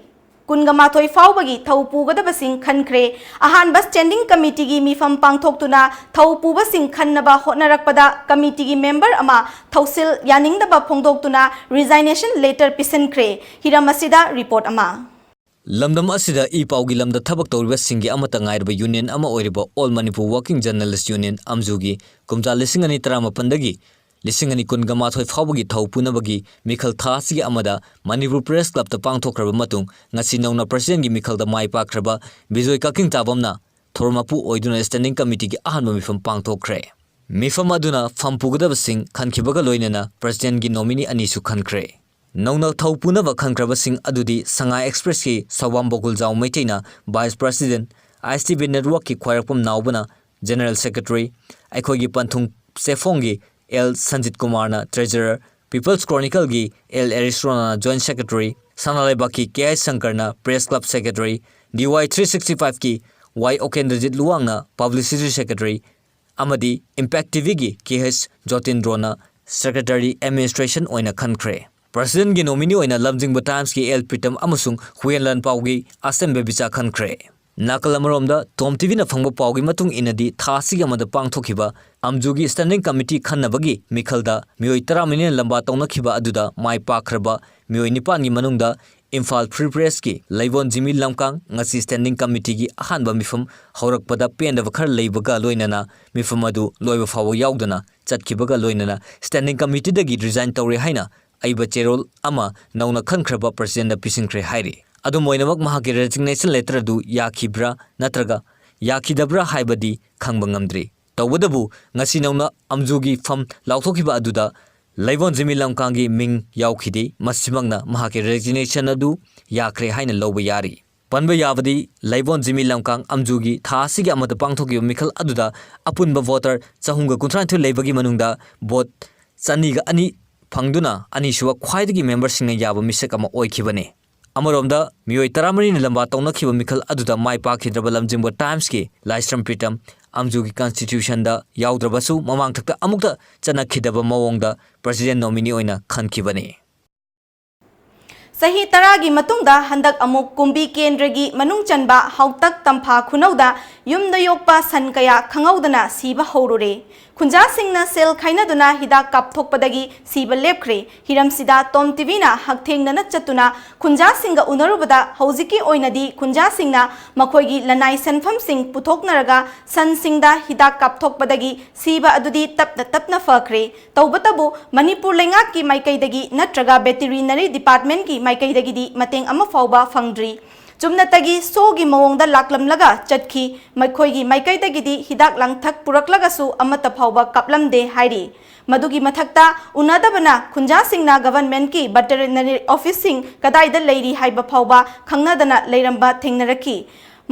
ꯀꯨꯟꯒ ꯃꯥꯊꯣꯏ ꯐꯥꯎꯕꯒꯤ ꯊꯧ ꯄꯨꯒꯗꯕꯁꯤꯡ ꯈꯟꯈ꯭ꯔꯦ꯫ ꯑꯍꯥꯟꯕ Standing Committeeꯒꯤ ꯃꯤꯐꯝ ꯄꯥꯡꯊꯣꯛꯇꯨꯅ ꯊꯧ ꯄꯨꯕꯁꯤꯡ ꯈꯟꯅꯕ ꯍꯣꯠꯅꯔꯛꯄꯗ committeeꯒꯤ member ꯑꯃ ꯊꯧꯁꯤꯜ ꯌꯥꯅꯤꯡꯗꯕ ꯐꯣꯡꯗꯣꯛꯇꯨꯅ resignation letter ꯄꯤꯁꯤꯟꯈ꯭ꯔꯦ꯫ ꯍꯤꯔꯝ ꯑꯁꯤꯗ report ꯑꯃ꯫ ꯂꯝꯗꯝ ꯑꯁꯤꯗ ꯏ ꯄꯥꯎꯒꯤ ꯂꯝꯗ ꯊꯕꯛ ꯇꯧꯔꯤꯕꯁꯤꯡꯒꯤ ꯑꯃꯠꯇ ꯉꯥꯏꯔꯕ union ꯑꯃ ꯑꯣꯏꯔꯤꯕ All Manipur Working Journalist Union, ꯑꯝꯖꯨꯒꯤ ꯀꯨꯝꯖꯥ ꯂꯤꯁꯤꯡ ꯑꯅꯤ ꯇꯔꯥꯃꯥꯄꯟꯗꯒꯤ ꯂꯤꯁꯤꯡ ꯑꯅꯤ ꯀꯨꯟꯒ ꯃꯥꯊꯣꯏ ꯐꯥꯎꯕꯒꯤ ꯊꯧ ꯄꯨꯅꯕꯒꯤ ꯃꯤꯈꯜ ꯊꯥ ꯑꯁꯤꯒꯤ ꯑꯃꯗ Manipur Press Clubꯇ ꯄꯥꯡꯊꯣꯛꯈ꯭ꯔꯕ ꯃꯇꯨꯡ, ꯉꯁꯤ ꯅꯧꯅ Presidentꯒꯤ ꯃꯤꯈꯜꯗ ꯃꯥꯏ ꯄꯥꯛꯈ꯭ꯔꯕ ꯕꯤꯖꯣꯏ ꯀꯛꯆꯤꯡ ꯇꯥꯕꯝꯅ ꯊꯧꯔꯝ ꯃꯄꯨ ꯑꯣꯏꯗꯨꯅ Standing Committeeꯒꯤ ꯑꯍꯥꯟꯕ ꯃꯤꯐꯝ ꯄꯥꯡꯊꯣꯛꯈ꯭ꯔꯦ꯫ ꯃꯤꯐꯝ ꯑꯗꯨꯅ ꯐꯝ ꯄꯨꯒꯗꯕꯁꯤꯡ ꯈꯟꯈꯤꯕꯒ ꯂꯣꯏꯅꯅ Presidentꯒꯤ nominee ꯑꯅꯤꯁꯨ ꯈꯟꯈ꯭ꯔꯦ꯫ ꯅꯧꯅ ꯊꯧ ꯄꯨꯅꯕ ꯈꯟꯈ꯭ꯔꯕꯁꯤꯡ ꯑꯗꯨꯗꯤ ꯁꯉꯥꯏ ꯑꯦꯛꯁꯄ꯭ꯔꯦꯁꯀꯤ ꯁꯋꯥꯝ ꯕꯣꯀꯨꯜꯖꯥꯎ ꯃꯩꯇꯩꯅ ꯚꯥꯏꯁ ꯄ꯭ꯔꯁꯤꯗꯦꯟꯠ, ꯑꯥꯏ ꯑꯦꯁ ꯇꯤ ꯚꯤ ꯅꯦꯠꯋꯥꯔꯛꯀꯤ ꯈ꯭ꯋꯥꯏꯔꯥꯛꯄꯝ ꯅꯥꯎꯕꯅ ꯖꯦꯅꯔꯦꯜ ꯁꯦꯀ꯭ꯔꯦꯇꯔꯤ, ꯑꯩꯈꯣꯏꯒꯤ ꯄꯟꯊꯨꯡ ꯆꯦꯐꯣꯡꯒꯤ ꯑꯦꯜ ꯁꯟꯖꯤꯠ ꯀꯨꯃꯥꯔꯅ ꯇ꯭ꯔꯦꯖꯔꯔ, ꯄꯤꯄꯜꯁ ꯀ꯭ꯔꯣꯅꯤꯀꯜꯒꯤ ꯑꯦꯜ ꯑꯦꯔꯤꯁ꯭ꯔꯣꯅꯥꯅ ꯖꯣꯏꯟꯠ ꯁꯦꯀ꯭ꯔꯦꯇꯔꯤ, ꯁꯅꯥ ꯂꯩꯕꯥꯛꯀꯤ ꯀꯦ ꯑꯥꯏ ꯁꯪꯀꯔꯅ ꯄ꯭ꯔꯦꯁ ꯀ꯭ꯂꯕ ꯁꯦꯀ꯭ꯔꯦꯇꯔꯤ, ꯗꯤ ꯋꯥꯏ ꯊ꯭ꯔꯤ ꯁꯤꯛꯁꯇꯤ ꯐꯥꯏꯚꯀꯤ ꯋꯥꯏ ꯑꯣꯀꯦꯟꯗ꯭ꯔꯖꯤꯠ ꯂꯨꯋꯥꯡꯅ ꯄꯕ꯭ꯂꯤꯁꯤꯇꯤ ꯁꯦꯀ꯭ꯔꯦꯇꯔꯤ, ꯑꯃꯗꯤ ꯏꯝꯄꯦꯛ ꯇꯤ ꯚꯤꯒꯤ ꯀꯦ ꯑꯩꯆ ꯖꯣꯇꯤꯟꯗ꯭ꯔꯣꯅ ꯁꯦꯀ꯭ꯔꯦꯇꯔꯤ ꯑꯦꯗꯃꯤꯅꯤꯁꯇ꯭ꯔꯦꯁꯟ ꯑꯣꯏꯅ ꯈꯟꯈ꯭ꯔꯦ꯫ ꯄ꯭ꯔꯁꯤꯗꯦꯟꯒꯤ ꯅꯣꯃꯤꯅꯤ ꯑꯣꯏꯅ ꯂꯝꯖꯤꯡꯕ ꯇꯥꯏꯝꯁꯀꯤ ꯑꯦꯜ ꯄ꯭ꯔꯤꯇꯝ ꯑꯃꯁꯨꯡ ꯍꯨꯌꯦꯟ ꯂꯥꯟꯄꯥꯎꯒꯤ ꯑꯁꯦꯝ ꯕꯦꯕꯤꯆꯥ ꯈꯟꯈ꯭ꯔꯦ꯫ ꯅꯥꯀꯜ ꯑꯃꯔꯣꯝꯗ, ꯇꯣꯝ ꯇꯤ ꯚꯤꯅ ꯐꯪꯕ ꯄꯥꯎꯒꯤ ꯃꯇꯨꯡ ꯏꯟꯅꯗꯤ, ꯊꯥ ꯑꯁꯤꯒꯤ ꯑꯃꯗ ꯄꯥꯡꯊꯣꯛꯈꯤꯕ ꯑꯝꯖꯨꯒꯤ ꯁ꯭ꯇꯦꯟꯗꯤꯡ ꯀꯃꯤꯇꯤ ꯈꯟꯅꯕꯒꯤ ꯃꯤꯈꯜꯗ ꯃꯤꯑꯣꯏ ꯇꯔꯥꯃꯔꯤꯅ ꯂꯝꯕꯥ ꯇꯧꯅꯈꯤꯕ ꯑꯗꯨꯗ ꯃꯥꯏ ꯄꯥꯛꯈ꯭ꯔꯕ ꯃꯤꯑꯣꯏ ꯅꯤꯄꯥꯟꯒꯤ ꯃꯅꯨꯡꯗ ꯏꯝꯐꯥꯜ ꯐ꯭ꯔꯤ ꯄ꯭ꯔꯦꯁꯀꯤ ꯂꯩꯕꯣꯟ ꯖꯤꯃꯤ ꯂꯝꯀꯥꯡ ꯉꯁꯤ ꯁ꯭ꯇꯦꯟꯗꯤꯡ ꯀꯃꯤꯇꯤꯒꯤ ꯑꯍꯥꯟꯕ ꯃꯤꯐꯝ ꯍꯧꯔꯛꯄꯗ ꯄꯦꯟꯗꯕ ꯈꯔ ꯂꯩꯕꯒ ꯂꯣꯏꯅꯅ ꯃꯤꯐꯝ ꯑꯗꯨ ꯂꯣꯏꯕ ꯐꯥꯎꯕ ꯌꯥꯎꯗꯅ ꯆꯠꯈꯤꯕꯒ ꯂꯣꯏꯅꯅ ꯁ꯭ꯇꯦꯟꯗꯤꯡ ꯀꯃꯤꯇꯤꯗꯒꯤ ꯔꯤꯖꯥꯏꯟ ꯇꯧꯔꯦ ꯍꯥꯏꯅ ꯑꯏꯕ ꯆꯦꯔꯣꯜ ꯑꯃ ꯅꯧꯅ ꯈꯟꯈ꯭ꯔꯕ ꯄ꯭ꯔꯁꯤꯗꯦꯟꯗ ꯄꯤꯁꯤꯟꯈ꯭ꯔꯦ ꯍꯥꯏꯔꯤ꯫ ꯑꯗꯨꯝ ꯑꯣꯏꯅꯃꯛ, ꯃꯍꯥꯛꯀꯤ ꯔꯦꯖꯤꯒꯅꯦꯁꯟ ꯂꯦꯇꯔ ꯑꯗꯨ ꯌꯥꯈꯤꯕ꯭ꯔꯥ ꯅꯠꯇ꯭ꯔꯒ ꯌꯥꯈꯤꯗꯕ꯭ꯔꯥ ꯍꯥꯏꯕꯗꯤ ꯈꯪꯕ ꯉꯝꯗ꯭ꯔꯤ꯫ ꯇꯧꯕꯇꯕꯨ, ꯉꯁꯤ ꯅꯧꯅ ꯑꯝꯖꯨꯒꯤ ꯐꯝ ꯂꯥꯎꯊꯣꯛꯈꯤꯕ ꯑꯗꯨꯗ ꯂꯩꯕꯣꯟ ꯖꯤꯃꯤ ꯂꯝꯀꯥꯡꯒꯤ ꯃꯤꯡ ꯌꯥꯎꯈꯤꯗꯦ꯫ ꯃꯁꯤꯃꯛꯅ ꯃꯍꯥꯛꯀꯤ ꯔꯦꯖꯤꯒꯅꯦꯁꯟ ꯑꯗꯨ ꯌꯥꯈ꯭ꯔꯦ ꯍꯥꯏꯅ ꯂꯧꯕ ꯌꯥꯔꯤ꯫ ꯄꯟꯕ ꯌꯥꯕꯗꯤ, ꯂꯩꯕꯣꯟ ꯖꯤꯃꯤ ꯂꯝꯀꯥꯡ ꯑꯝꯖꯨꯒꯤ ꯊꯥ ꯑꯁꯤꯒꯤ ꯑꯃꯗ ꯄꯥꯡꯊꯣꯛꯈꯤꯕ ꯃꯤꯈꯜ ꯑꯗꯨꯗ ꯑꯄꯨꯟꯕ ꯚꯣꯇꯔ ꯆꯍꯨꯝꯒ ꯀꯨꯟꯊ꯭ꯔꯥꯅꯤꯊꯣꯏ ꯂꯩꯕꯒꯤ ꯃꯅꯨꯡꯗ ꯚꯣꯠ ꯆꯅꯤꯒ ꯑꯅꯤ ꯐꯪꯗꯨꯅ ꯑꯅꯤꯁꯨꯕ ꯈ꯭ꯋꯥꯏꯗꯒꯤ ꯃꯦꯝꯕꯔꯁꯤꯡꯅ ꯌꯥꯕ ꯃꯤꯁꯛ ꯑꯃ ꯑꯣꯏꯈꯤꯕꯅꯤ꯫ ꯑꯃꯔꯣꯝꯗ, ꯃꯤꯑꯣꯏ ꯇꯔꯥꯃꯔꯤꯅ ꯂꯝꯕꯥ ꯇꯧꯅꯈꯤꯕ ꯃꯤꯈꯜ ꯑꯗꯨꯗ ꯃꯥꯏ ꯄꯥꯛꯈꯤꯗ꯭ꯔꯕ ꯂꯝꯖꯤꯡꯕ ꯇꯥꯏꯝꯁꯀꯤ ꯂꯥꯏꯁ꯭ꯔꯝ ꯄ꯭ꯔꯤꯇꯝ ꯑꯝꯖꯨꯒꯤ ꯀꯟꯁꯇꯤꯇ꯭ꯌꯨꯁꯟꯗ ꯌꯥꯎꯗ꯭ꯔꯕꯁꯨ, ꯃꯃꯥꯡꯊꯛꯇ ꯑꯃꯨꯛꯇ ꯆꯠꯅꯈꯤꯗꯕ ꯃꯑꯣꯡꯗ ꯄ꯭ꯔꯁꯤꯗꯦꯟ ꯅꯣꯃꯤꯅꯤ ꯑꯣꯏꯅ ꯈꯟꯈꯤꯕꯅꯤ꯫ ꯆꯍꯤ ꯇꯔꯥꯒꯤ ꯃꯇꯨꯡꯗ ꯍꯟꯗꯛ ꯑꯃꯨꯛ ꯀꯨꯝꯕꯤ ꯀꯦꯟꯗ꯭ꯔꯒꯤ ꯃꯅꯨꯡ ꯆꯟꯕ ꯍꯥꯎꯇꯛ ꯇꯝꯐꯥ ꯈꯨꯅꯧꯗ ꯌꯨꯝꯗ ꯌꯣꯛꯄ ꯁꯟ ꯀꯌꯥ ꯈꯪꯍꯧꯗꯅ ꯁꯤꯕ ꯍꯧꯔꯨꯔꯦ꯫ ꯈꯨꯟꯖꯥꯁꯤꯡꯅ ꯁꯦꯜ ꯈꯥꯏꯅꯗꯨꯅ ꯍꯤꯗꯥꯛ ꯀꯥꯞꯊꯣꯛꯄꯗꯒꯤ ꯁꯤꯕ ꯂꯦꯞꯈ꯭ꯔꯦ꯫ ꯍꯤꯔꯝꯁꯤꯗ ꯇꯣꯝ ꯇꯤꯚꯤꯅ ꯍꯛꯊꯦꯡꯅꯅ ꯆꯠꯇꯨꯅ ꯈꯨꯟꯖꯥꯁꯤꯡꯒ ꯎꯅꯔꯨꯕꯗ, ꯍꯧꯖꯤꯛꯀꯤ ꯑꯣꯏꯅꯗꯤ ꯈꯨꯟꯖꯥꯁꯤꯡꯅ ꯃꯈꯣꯏꯒꯤ ꯂꯅꯥꯏ ꯁꯦꯟꯐꯝꯁꯤꯡ ꯄꯨꯊꯣꯛꯅꯔꯒ ꯁꯟꯁꯤꯡꯗ ꯍꯤꯗꯥꯛ ꯀꯥꯞꯊꯣꯛꯄꯗꯒꯤ ꯁꯤꯕ ꯑꯗꯨꯗꯤ ꯇꯞꯅ ꯇꯞꯅ ꯐꯈ꯭ꯔꯦ꯫ ꯇꯧꯕꯇꯕꯨ, ꯃꯅꯤꯄꯨꯔ ꯂꯩꯉꯥꯛꯀꯤ ꯃꯥꯏꯀꯩꯗꯒꯤ ꯅꯠꯇ꯭ꯔꯒ ꯚꯦꯇꯤꯔꯤꯅꯔꯤ ꯗꯤꯄꯥꯔꯠꯃꯦꯟꯠꯀꯤ ꯃꯥꯏꯀꯩꯗꯒꯤꯗꯤ ꯃꯇꯦꯡ ꯑꯃ ꯐꯥꯎꯕ ꯐꯪꯗ꯭ꯔꯤ꯫ ꯆꯨꯝꯅꯇꯒꯤ ꯁꯣꯒꯤ ꯃꯑꯣꯡꯗ ꯂꯥꯛꯂꯝꯂꯒ ꯆꯠꯈꯤ꯫ ꯃꯈꯣꯏꯒꯤ ꯃꯥꯏꯀꯩꯗꯒꯤꯗꯤ ꯍꯤꯗꯥꯛ ꯂꯥꯡꯊꯛ ꯄꯨꯔꯛꯂꯒꯁꯨ ꯑꯃꯠꯇ ꯐꯥꯎꯕ ꯀꯥꯞꯂꯝꯗꯦ ꯍꯥꯏꯔꯤ꯫ ꯃꯗꯨꯒꯤ ꯃꯊꯛꯇ ꯎꯅꯗꯕꯅ ꯈꯨꯟꯖꯥꯁꯤꯡꯅ ꯒꯚꯔꯟꯃꯦꯟꯠꯀꯤ ꯚꯦꯇꯦꯔꯤꯅꯔꯤ ꯑꯣꯐꯤꯁꯁꯤꯡ ꯀꯗꯥꯏꯗ ꯂꯩꯔꯤ ꯍꯥꯏꯕ ꯐꯥꯎꯕ ꯈꯪꯅꯗꯅ ꯂꯩꯔꯝꯕ ꯊꯦꯡꯅꯔꯛꯈꯤ꯫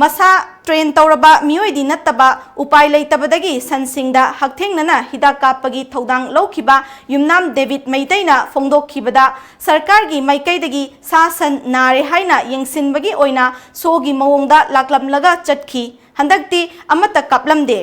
ꯃꯁꯥ ꯇ꯭ꯔꯦꯟ ꯇꯧꯔꯕ ꯃꯤꯑꯣꯏꯗꯤ ꯅꯠꯇꯕ ꯎꯄꯥꯏ ꯂꯩꯇꯕꯗꯒꯤ ꯁꯟꯁꯤꯡꯗ ꯍꯛꯊꯦꯡꯅꯅ ꯍꯤꯗꯥꯛ ꯀꯥꯞꯄꯒꯤ ꯊꯧꯗꯥꯡ ꯂꯧꯈꯤꯕ ꯌꯨꯝꯅꯥꯝ ꯗꯦꯕꯤꯠ ꯃꯩꯇꯩꯅ ꯐꯣꯡꯗꯣꯛꯈꯤꯕꯗ ꯁꯔꯀꯥꯔꯒꯤ ꯃꯥꯏꯀꯩꯗꯒꯤ ꯁꯥ ꯁꯟ ꯅꯥꯔꯦ ꯍꯥꯏꯅ ꯌꯦꯡꯁꯤꯟꯕꯒꯤ ꯑꯣꯏꯅ ꯁꯣꯒꯤ ꯃꯑꯣꯡꯗ ꯂꯥꯛꯂꯝꯂꯒ ꯆꯠꯈꯤ꯫ ꯍꯟꯗꯛꯇꯤ ꯑꯃꯠꯇ ꯀꯥꯞꯂꯝꯗꯦ꯫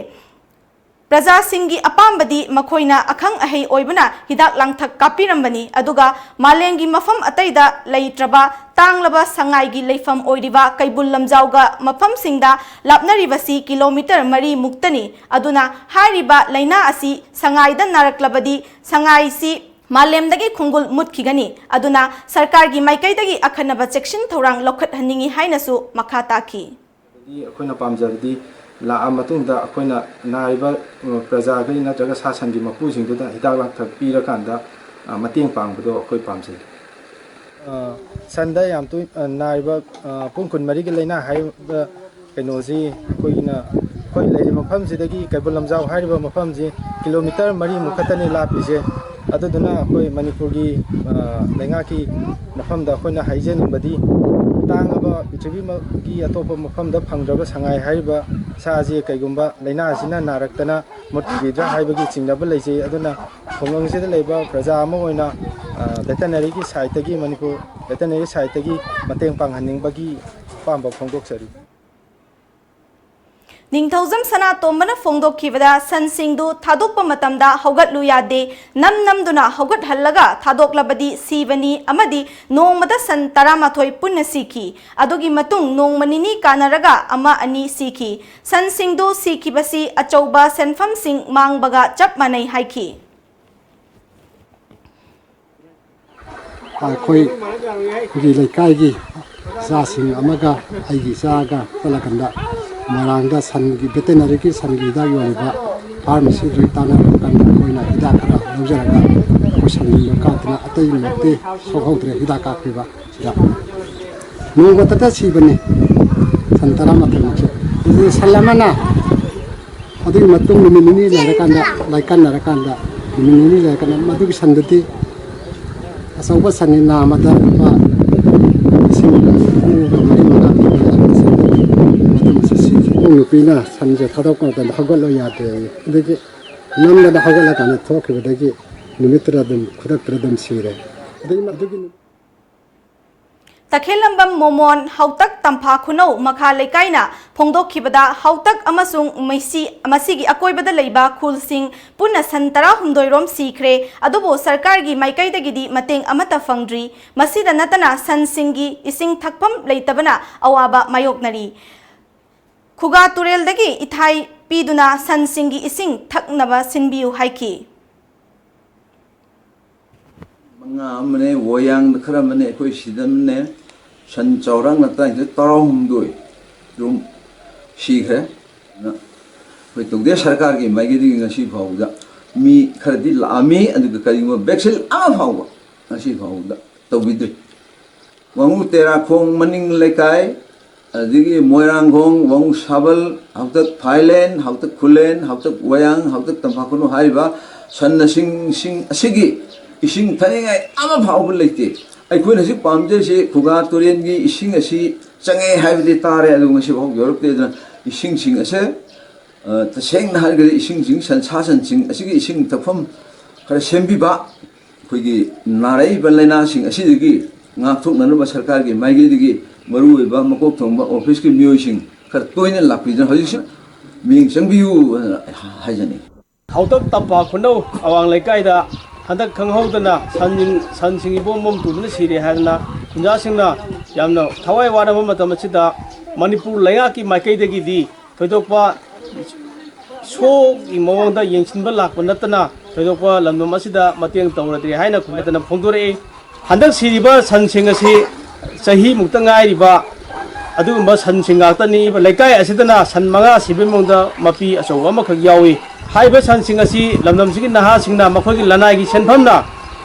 ꯄ꯭ꯔꯖꯥꯁꯤꯡꯒꯤ ꯑꯄꯥꯝꯕꯗꯤ ꯃꯈꯣꯏꯅ ꯑꯈꯪ ꯑꯍꯩ ꯑꯣꯏꯕꯅ ꯍꯤꯗꯥꯛ ꯂꯥꯡꯊꯛ ꯀꯥꯞꯄꯤꯔꯝꯕꯅꯤ꯫ ꯑꯗꯨꯒ ꯃꯥꯂꯦꯝꯒꯤ ꯃꯐꯝ ꯑꯇꯩꯗ ꯂꯩꯇ꯭ꯔꯕ ꯇꯥꯡꯂꯕ ꯁꯉꯥꯏꯒꯤ ꯂꯩꯐꯝ ꯑꯣꯏꯔꯤꯕ ꯀꯩꯕꯨꯜ ꯂꯝꯖꯥꯎꯒ ꯃꯐꯝꯁꯤꯡꯗ ꯂꯥꯞꯅꯔꯤꯕꯁꯤ ꯀꯤꯂꯣꯃꯤꯇꯔ ꯃꯔꯤ ꯃꯨꯛꯇꯅꯤ꯫ ꯑꯗꯨꯅ ꯍꯥꯏꯔꯤꯕ ꯂꯥꯏꯅꯥ ꯑꯁꯤ ꯁꯉꯥꯏꯗ ꯅꯥꯔꯛꯂꯕꯗꯤ ꯁꯉꯥꯏꯁꯤ ꯃꯥꯂꯦꯝꯗꯒꯤ ꯈꯣꯡꯒꯨꯜ ꯃꯨꯠꯈꯤꯒꯅꯤ꯫ ꯑꯗꯨꯅ ꯁꯔꯀꯥꯔꯒꯤ ꯃꯥꯏꯀꯩꯗꯒꯤ ꯑꯈꯟꯅꯕ ꯆꯦꯛꯁꯤꯟ ꯊꯧꯔꯥꯡ ꯂꯧꯈꯠꯍꯟꯅꯤꯡꯏ ꯍꯥꯏꯅꯁꯨ ꯃꯈꯥ ꯇꯥꯈꯤ꯫ ꯑꯩꯈꯣꯏꯅ ꯄꯥꯝꯖꯕꯗꯤ ꯂꯥꯛꯑ ꯃꯇꯨꯡꯗ ꯑꯩꯈꯣꯏꯅ ꯅꯥꯔꯤꯕ ꯄ꯭ꯔꯖꯥꯈꯩ ꯅꯠꯇ꯭ꯔꯒ ꯁꯥ ꯁꯟꯒꯤ ꯃꯄꯨꯁꯤꯡꯗꯨꯗ ꯍꯤꯗꯥꯛ ꯂꯥꯡꯊꯛ ꯄꯤꯔꯀꯥꯟꯗ ꯃꯇꯦꯡ ꯄꯥꯡꯕꯗꯣ ꯑꯩꯈꯣꯏ ꯄꯥꯝꯖꯩ꯫ ꯁꯟꯗ ꯌꯥꯝ ꯇꯣꯏ ꯅꯥꯔꯤꯕ ꯄꯨꯡ ꯀꯨꯟꯃꯔꯤꯒꯤ ꯂꯥꯏꯅꯥ ꯍꯥꯏꯔꯤꯕ ꯀꯩꯅꯣꯁꯤ ꯑꯩꯈꯣꯏꯒꯤꯅ ꯑꯩꯈꯣꯏ ꯂꯩꯔꯤꯕ ꯃꯐꯝꯁꯤꯗꯒꯤ ꯀꯩꯕꯨꯜ ꯂꯝꯖꯥꯎ ꯍꯥꯏꯔꯤꯕ ꯃꯐꯝꯁꯤ ꯀꯤꯂꯣꯃꯤꯇꯔ ꯃꯔꯤꯃꯨꯛ ꯈꯛꯇꯅꯤ ꯂꯥꯞꯄꯤꯁꯦ꯫ ꯑꯗꯨꯗꯨꯅ ꯑꯩꯈꯣꯏ ꯃꯅꯤꯄꯨꯔꯒꯤ ꯂꯩꯉꯥꯛꯀꯤ ꯃꯐꯝꯗ ꯑꯩꯈꯣꯏꯅ ꯍꯥꯏꯖꯅꯤꯡꯕꯗꯤ ꯇꯥꯡꯂꯕ ꯄ꯭ꯔꯤꯊꯤꯕꯤꯒꯤ ꯑꯇꯣꯞꯄ ꯃꯐꯝꯗ ꯐꯪꯗ꯭ꯔꯕ ꯁꯉꯥꯏ ꯍꯥꯏꯔꯤꯕ ꯁꯥ ꯑꯁꯤ ꯀꯩꯒꯨꯝꯕ ꯂꯥꯏꯅꯥ ꯑꯁꯤꯅ ꯅꯥꯔꯛꯇꯅ ꯃꯨꯠꯈꯤꯗ꯭ꯔꯥ ꯍꯥꯏꯕꯒꯤ ꯆꯤꯡꯅꯕ ꯂꯩꯖꯩ꯫ ꯑꯗꯨꯅ ꯈꯨꯡꯒꯪꯁꯤꯗ ꯂꯩꯕ ꯄ꯭ꯔꯖꯥ ꯑꯃ ꯑꯣꯏꯅ ꯚꯦꯇꯅꯔꯤꯒꯤ ꯁꯥꯏꯠꯇꯒꯤ ꯃꯅꯤꯄꯨꯔ ꯚꯦꯇꯅꯔꯤ ꯁꯥꯏꯠꯇꯒꯤ ꯃꯇꯦꯡ ꯄꯥꯡꯍꯟꯅꯤꯡꯕꯒꯤ ꯑꯄꯥꯝꯕ ꯐꯣꯡꯗꯣꯛꯆꯔꯤ꯫ ꯅꯤꯡꯊꯧꯖꯝ ꯁꯅꯥꯇꯣꯝꯕꯅ ꯐꯣꯡꯗꯣꯛꯈꯤꯕꯗ ꯁꯟꯁꯤꯡꯗꯨ ꯊꯥꯗꯣꯛꯄ ꯃꯇꯝꯗ ꯍꯧꯒꯠꯂꯨ ꯌꯥꯗꯦ, ꯅꯝ ꯅꯝꯗꯨꯅ ꯍꯧꯒꯠꯍꯜꯂꯒ ꯊꯥꯗꯣꯛꯂꯕꯗꯤ ꯁꯤꯕꯅꯤ ꯑꯃꯗꯤ ꯅꯣꯡꯃꯗ ꯁꯟ ꯇꯔꯥꯃꯥꯊꯣꯏ ꯄꯨꯟꯅ ꯁꯤꯈꯤ꯫ ꯑꯗꯨꯒꯤ ꯃꯇꯨꯡ ꯅꯣꯡꯃ ꯅꯤꯅꯤ ꯀꯥꯟꯅꯔꯒ ꯑꯃ ꯑꯅꯤ ꯁꯤꯈꯤ꯫ ꯁꯟꯁꯤꯡꯗꯨ ꯁꯤꯈꯤꯕꯁꯤ ꯑꯆꯧꯕ ꯁꯦꯟꯐꯝꯁꯤꯡ ꯃꯥꯡꯕꯒ ꯆꯞ ꯃꯥꯟꯅꯩ ꯍꯥꯏꯈꯤ꯫ ꯑꯩꯈꯣꯏ ꯑꯩꯈꯣꯏꯒꯤ ꯂꯩꯀꯥꯏꯒꯤ ꯏꯆꯥꯁꯤꯡ ꯑꯃꯒ ꯑꯩꯒꯤ ꯏꯆꯥꯒ ꯆꯠꯂꯀꯥꯟꯗ ꯃꯣꯏꯔꯥꯡꯗ ꯁꯟꯒꯤ ꯚꯦꯇꯦꯅꯔꯤꯒꯤ ꯁꯟꯒꯤ ꯍꯤꯗꯥꯛ ꯌꯣꯜꯂꯤꯕ ꯐꯥꯔꯃꯥꯁꯤꯗꯨ ꯇꯥꯟꯅꯔꯕ ꯀꯥꯟꯗ ꯑꯩꯈꯣꯏꯅ ꯍꯤꯗꯥꯛ ꯈꯔ ꯂꯧꯖꯔꯒ ꯑꯩꯈꯣꯏ ꯁꯟꯒꯤ ꯀꯥꯞꯇꯅ ꯑꯇꯩ ꯅꯠꯇꯦ ꯁꯣꯛꯍꯧꯗ꯭ꯔꯦ ꯍꯤꯗꯥꯛ ꯀꯥꯞꯈꯤꯕ ꯁꯤꯗ꯫ ꯅꯣꯡꯃꯇꯇ ꯁꯤꯕꯅꯤ ꯁꯟ ꯇꯔꯥꯃꯥꯊꯣꯏꯃꯛꯁꯦ꯫ ꯑꯗꯨꯗꯤ ꯁꯟ ꯑꯃꯅ ꯑꯗꯨꯒꯤ ꯃꯇꯨꯡ ꯅꯨꯃꯤꯠ ꯅꯤꯅꯤ ꯂꯩꯔꯀꯥꯟꯗ, ꯂꯥꯏꯀꯠꯅꯔꯀꯥꯟꯗ, ꯅꯨꯃꯤꯠ ꯅꯤꯅꯤ ꯂꯩꯔꯀꯥꯟꯗ ꯃꯗꯨꯒꯤ ꯁꯟꯗꯨꯗꯤ ꯑꯆꯧꯕ ꯁꯟꯅꯤ, ꯅꯥꯃꯗ ꯂꯨꯄꯥ ꯂꯤꯁꯤꯡ ꯍꯨꯝꯐꯨꯒ ꯃꯔꯤ ꯃꯉꯥ ꯄꯤꯕ ꯁꯟ, ꯃꯗꯨꯃꯁꯨ ꯁꯤꯈꯤ꯫ ꯏꯃꯨꯡ ꯅꯨꯄꯤꯅ ꯁꯟꯁꯦ ꯊꯥꯗꯣꯛꯄ ꯃꯇꯝꯗ ꯍꯧꯒꯠꯂꯣ ꯌꯥꯗꯦ꯫ ꯑꯗꯒꯤ ꯅꯝꯗꯅ ꯍꯧꯒꯠꯂꯀꯥꯟꯗ ꯊꯣꯛꯈꯤꯕꯗꯒꯤ ꯅꯨꯃꯤꯠꯇꯨꯗ ꯑꯗꯨꯝ, ꯈꯨꯗꯛꯇꯨꯗ ꯑꯗꯨꯝ ꯁꯤꯔꯦ꯫ ꯑꯗꯒꯤ ꯑꯗꯨꯒꯤ ꯅꯨ- ꯇꯈꯦꯜꯂꯝꯕꯝ ꯃꯣꯃꯣꯟ ꯍꯥꯎꯇꯛ ꯇꯝꯐꯥ ꯈꯨꯅꯧ ꯃꯈꯥ ꯂꯩꯀꯥꯏꯅ ꯐꯣꯡꯗꯣꯛꯈꯤꯕꯗ, ꯍꯥꯎꯇꯛ ꯑꯃꯁꯨꯡ ꯃꯩꯁꯤ, ꯃꯁꯤꯒꯤ ꯑꯀꯣꯏꯕꯗ ꯂꯩꯕ ꯈꯨꯜꯁꯤꯡ ꯄꯨꯟꯅ ꯁꯟ ꯇꯔꯥꯍꯨꯝꯗꯣꯏ ꯔꯣꯝ ꯁꯤꯈ꯭ꯔꯦ꯫ ꯑꯗꯨꯕꯨ ꯁꯔꯀꯥꯔꯒꯤ ꯃꯥꯏꯀꯩꯗꯒꯤꯗꯤ ꯃꯇꯦꯡ ꯑꯃꯠꯇ ꯐꯪꯗ꯭ꯔꯤ꯫ ꯃꯁꯤꯗ ꯅꯠꯇꯅ ꯁꯟꯁꯤꯡꯒꯤ ꯏꯁꯤꯡ ꯊꯛꯐꯝ ꯂꯩꯇꯕꯅ ꯑꯋꯥꯕ ꯃꯥꯌꯣꯛꯅꯔꯤ꯫ ꯈꯨꯒꯥ ꯇꯨꯔꯦꯜꯗꯒꯤ ꯏꯊꯥꯏ ꯄꯤꯗꯨꯅ ꯁꯟꯁꯤꯡꯒꯤ ꯏꯁꯤꯡ ꯊꯛꯅꯕ ꯁꯤꯟꯕꯤꯌꯨ ꯍꯥꯏꯈꯤ꯫ ꯃꯉꯥ ꯑꯃꯅꯦ, ꯋꯥꯌꯥꯡꯗ ꯈꯔ ꯑꯃꯅꯦ, ꯑꯩꯈꯣꯏ ꯁꯤꯗ ꯑꯃꯅꯦ, ꯁꯟ ꯆꯥꯎꯔꯥꯛꯅ ꯇꯔꯥꯅꯤꯊꯣꯏ, ꯇꯔꯥꯍꯨꯝꯗꯣꯏ ꯔꯣꯝ ꯁꯤꯈ꯭ꯔꯦ꯫ ꯑꯗꯨꯅ ꯑꯩꯈꯣꯏ ꯇꯧꯗꯦ ꯁꯔꯀꯥꯔꯒꯤ ꯃꯥꯏꯀꯩꯗꯒꯤ ꯉꯁꯤ ꯐꯥꯎꯕꯗ ꯃꯤ ꯈꯔꯗꯤ ꯂꯥꯛꯑꯝꯃꯤ, ꯑꯗꯨꯒ ꯀꯔꯤꯒꯨꯝꯕ ꯚꯦꯛꯁꯤꯟ ꯑꯃ ꯐꯥꯎꯕ ꯉꯁꯤ ꯐꯥꯎꯕꯗ ꯇꯧꯕꯤꯗ꯭ꯔꯤ꯫ ꯋꯥꯉꯨ ꯇꯦꯔꯥꯈꯣꯡ ꯃꯅꯤꯡ ꯂꯩꯀꯥꯏ, ꯑꯗꯒꯤ ꯃꯣꯏꯔꯥꯡꯈꯣꯡ, ꯋꯥꯉꯨ ꯁꯥꯕꯜ, ꯍꯥꯎꯇꯛ ꯐꯥꯏꯂꯦꯟ, ꯍꯥꯎꯇꯛ ꯈꯨꯂꯦꯟ, ꯍꯥꯎꯇꯛ ꯋꯥꯌꯥꯡ, ꯍꯥꯎꯇꯛ ꯇꯝꯐꯥꯈꯨꯅꯨ ꯍꯥꯏꯔꯤꯕ ꯁꯟꯅꯁꯤꯡꯁꯤꯡ ꯑꯁꯤꯒꯤ ꯏꯁꯤꯡ ꯊꯛꯅꯤꯡꯉꯥꯏ ꯑꯃ ꯐꯥꯎꯕ ꯂꯩꯇꯦ꯫ ꯑꯩꯈꯣꯏꯅ ꯍꯧꯖꯤꯛ ꯄꯥꯝꯖꯔꯤꯁꯤ ꯈꯨꯒꯥ ꯇꯨꯔꯦꯜꯒꯤ ꯏꯁꯤꯡ ꯑꯁꯤ ꯆꯪꯉꯦ ꯍꯥꯏꯕꯗꯤ ꯇꯥꯔꯦ, ꯑꯗꯨ ꯉꯁꯤꯐꯥꯎ ꯌꯧꯔꯛꯇꯦ꯫ ꯑꯗꯨꯅ ꯏꯁꯤꯡꯁꯤꯡ ꯑꯁꯦ, ꯑ, ꯇꯁꯦꯡꯅ ꯍꯥꯏꯔꯒꯗꯤ ꯏꯁꯤꯡꯁꯤꯡ, ꯁꯟ, ꯁꯥ ꯁꯟꯁꯤꯡ ꯑꯁꯤꯒꯤ ꯏꯁꯤꯡ ꯊꯛꯐꯝ ꯈꯔ ꯁꯦꯝꯕꯤꯕ, ꯑꯩꯈꯣꯏꯒꯤ ꯅꯥꯔꯛꯏꯕ ꯂꯥꯏꯅꯥꯁꯤꯡ ꯑꯁꯤꯗꯒꯤ ꯉꯥꯛꯊꯣꯛꯅꯅꯕ ꯁꯔꯀꯥꯔꯒꯤ ꯃꯥꯏꯀꯩꯗꯒꯤ ꯃꯔꯨꯑꯣꯏꯕ ꯃꯀꯣꯛ ꯊꯣꯡꯕ ꯑꯣꯐꯤꯁꯀꯤ ꯃꯤꯑꯣꯏꯁꯤꯡ ꯈꯔ ꯇꯣꯏꯅ ꯂꯥꯛꯄꯤꯗꯨꯅ ꯍꯧꯖꯤꯛꯁꯨ ꯃꯤꯠꯌꯦꯡ ꯆꯪꯕꯤꯌꯨ ꯍꯥꯏꯅ ꯍꯥꯏꯖꯅꯤꯡꯏ꯫ ꯍꯥꯎꯇꯛ ꯇꯝꯐꯥ ꯈꯨꯅꯧ ꯑꯋꯥꯡ ꯂꯩꯀꯥꯏꯗ ꯍꯟꯗꯛ ꯈꯪꯍꯧꯗꯅ ꯁꯟꯁꯤꯡ ꯁꯟꯁꯤꯡ ꯏꯕꯣꯝ ꯕꯣꯝ ꯇꯨꯗꯨꯅ ꯁꯤꯔꯦ ꯍꯥꯏꯗꯅ ꯈꯨꯟꯖꯥꯁꯤꯡꯅ ꯌꯥꯝꯅ ꯊꯋꯥꯏ ꯋꯥꯅꯕ ꯃꯇꯝ ꯑꯁꯤꯗ ꯃꯅꯤꯄꯨꯔ ꯂꯩꯉꯥꯛꯀꯤ ꯃꯥꯏꯀꯩꯗꯒꯤꯗꯤ ꯊꯣꯏꯗꯣꯛꯄ ꯁꯣꯒꯤ ꯃꯑꯣꯡꯗ ꯌꯦꯡꯁꯤꯟꯕ ꯂꯥꯛꯄ ꯅꯠꯇꯅ ꯊꯣꯏꯗꯣꯛꯄ ꯂꯝꯗꯝ ꯑꯁꯤꯗ ꯃꯇꯦꯡ ꯇꯧꯔꯗ꯭ꯔꯦ ꯍꯥꯏꯅ ꯈꯨꯟꯒꯠꯇꯅ ꯐꯣꯡꯗꯣꯔꯛꯏ꯫ ꯍꯟꯗꯛ ꯁꯤꯔꯤꯕ ꯁꯟꯁꯤꯡ ꯑꯁꯤ ꯆꯍꯤꯃꯨꯛꯇ ꯉꯥꯏꯔꯤꯕ ꯑꯗꯨꯒꯨꯝꯕ ꯁꯟꯁꯤꯡ ꯉꯥꯛꯇꯅꯤ꯫ ꯂꯩꯀꯥꯏ ꯑꯁꯤꯗꯅ ꯁꯟ ꯃꯉꯥ ꯁꯤꯕꯒꯤ ꯃꯑꯣꯡꯗ ꯃꯄꯤ ꯑꯆꯧꯕ ꯑꯃꯈꯛ ꯌꯥꯎꯏ꯫ ꯍꯥꯏꯔꯤꯕ ꯁꯟꯁꯤꯡ ꯑꯁꯤ ꯂꯝꯗꯝꯁꯤꯒꯤ ꯅꯍꯥꯁꯤꯡꯅ ꯃꯈꯣꯏꯒꯤ ꯂꯅꯥꯏꯒꯤ ꯁꯦꯟꯐꯝꯅ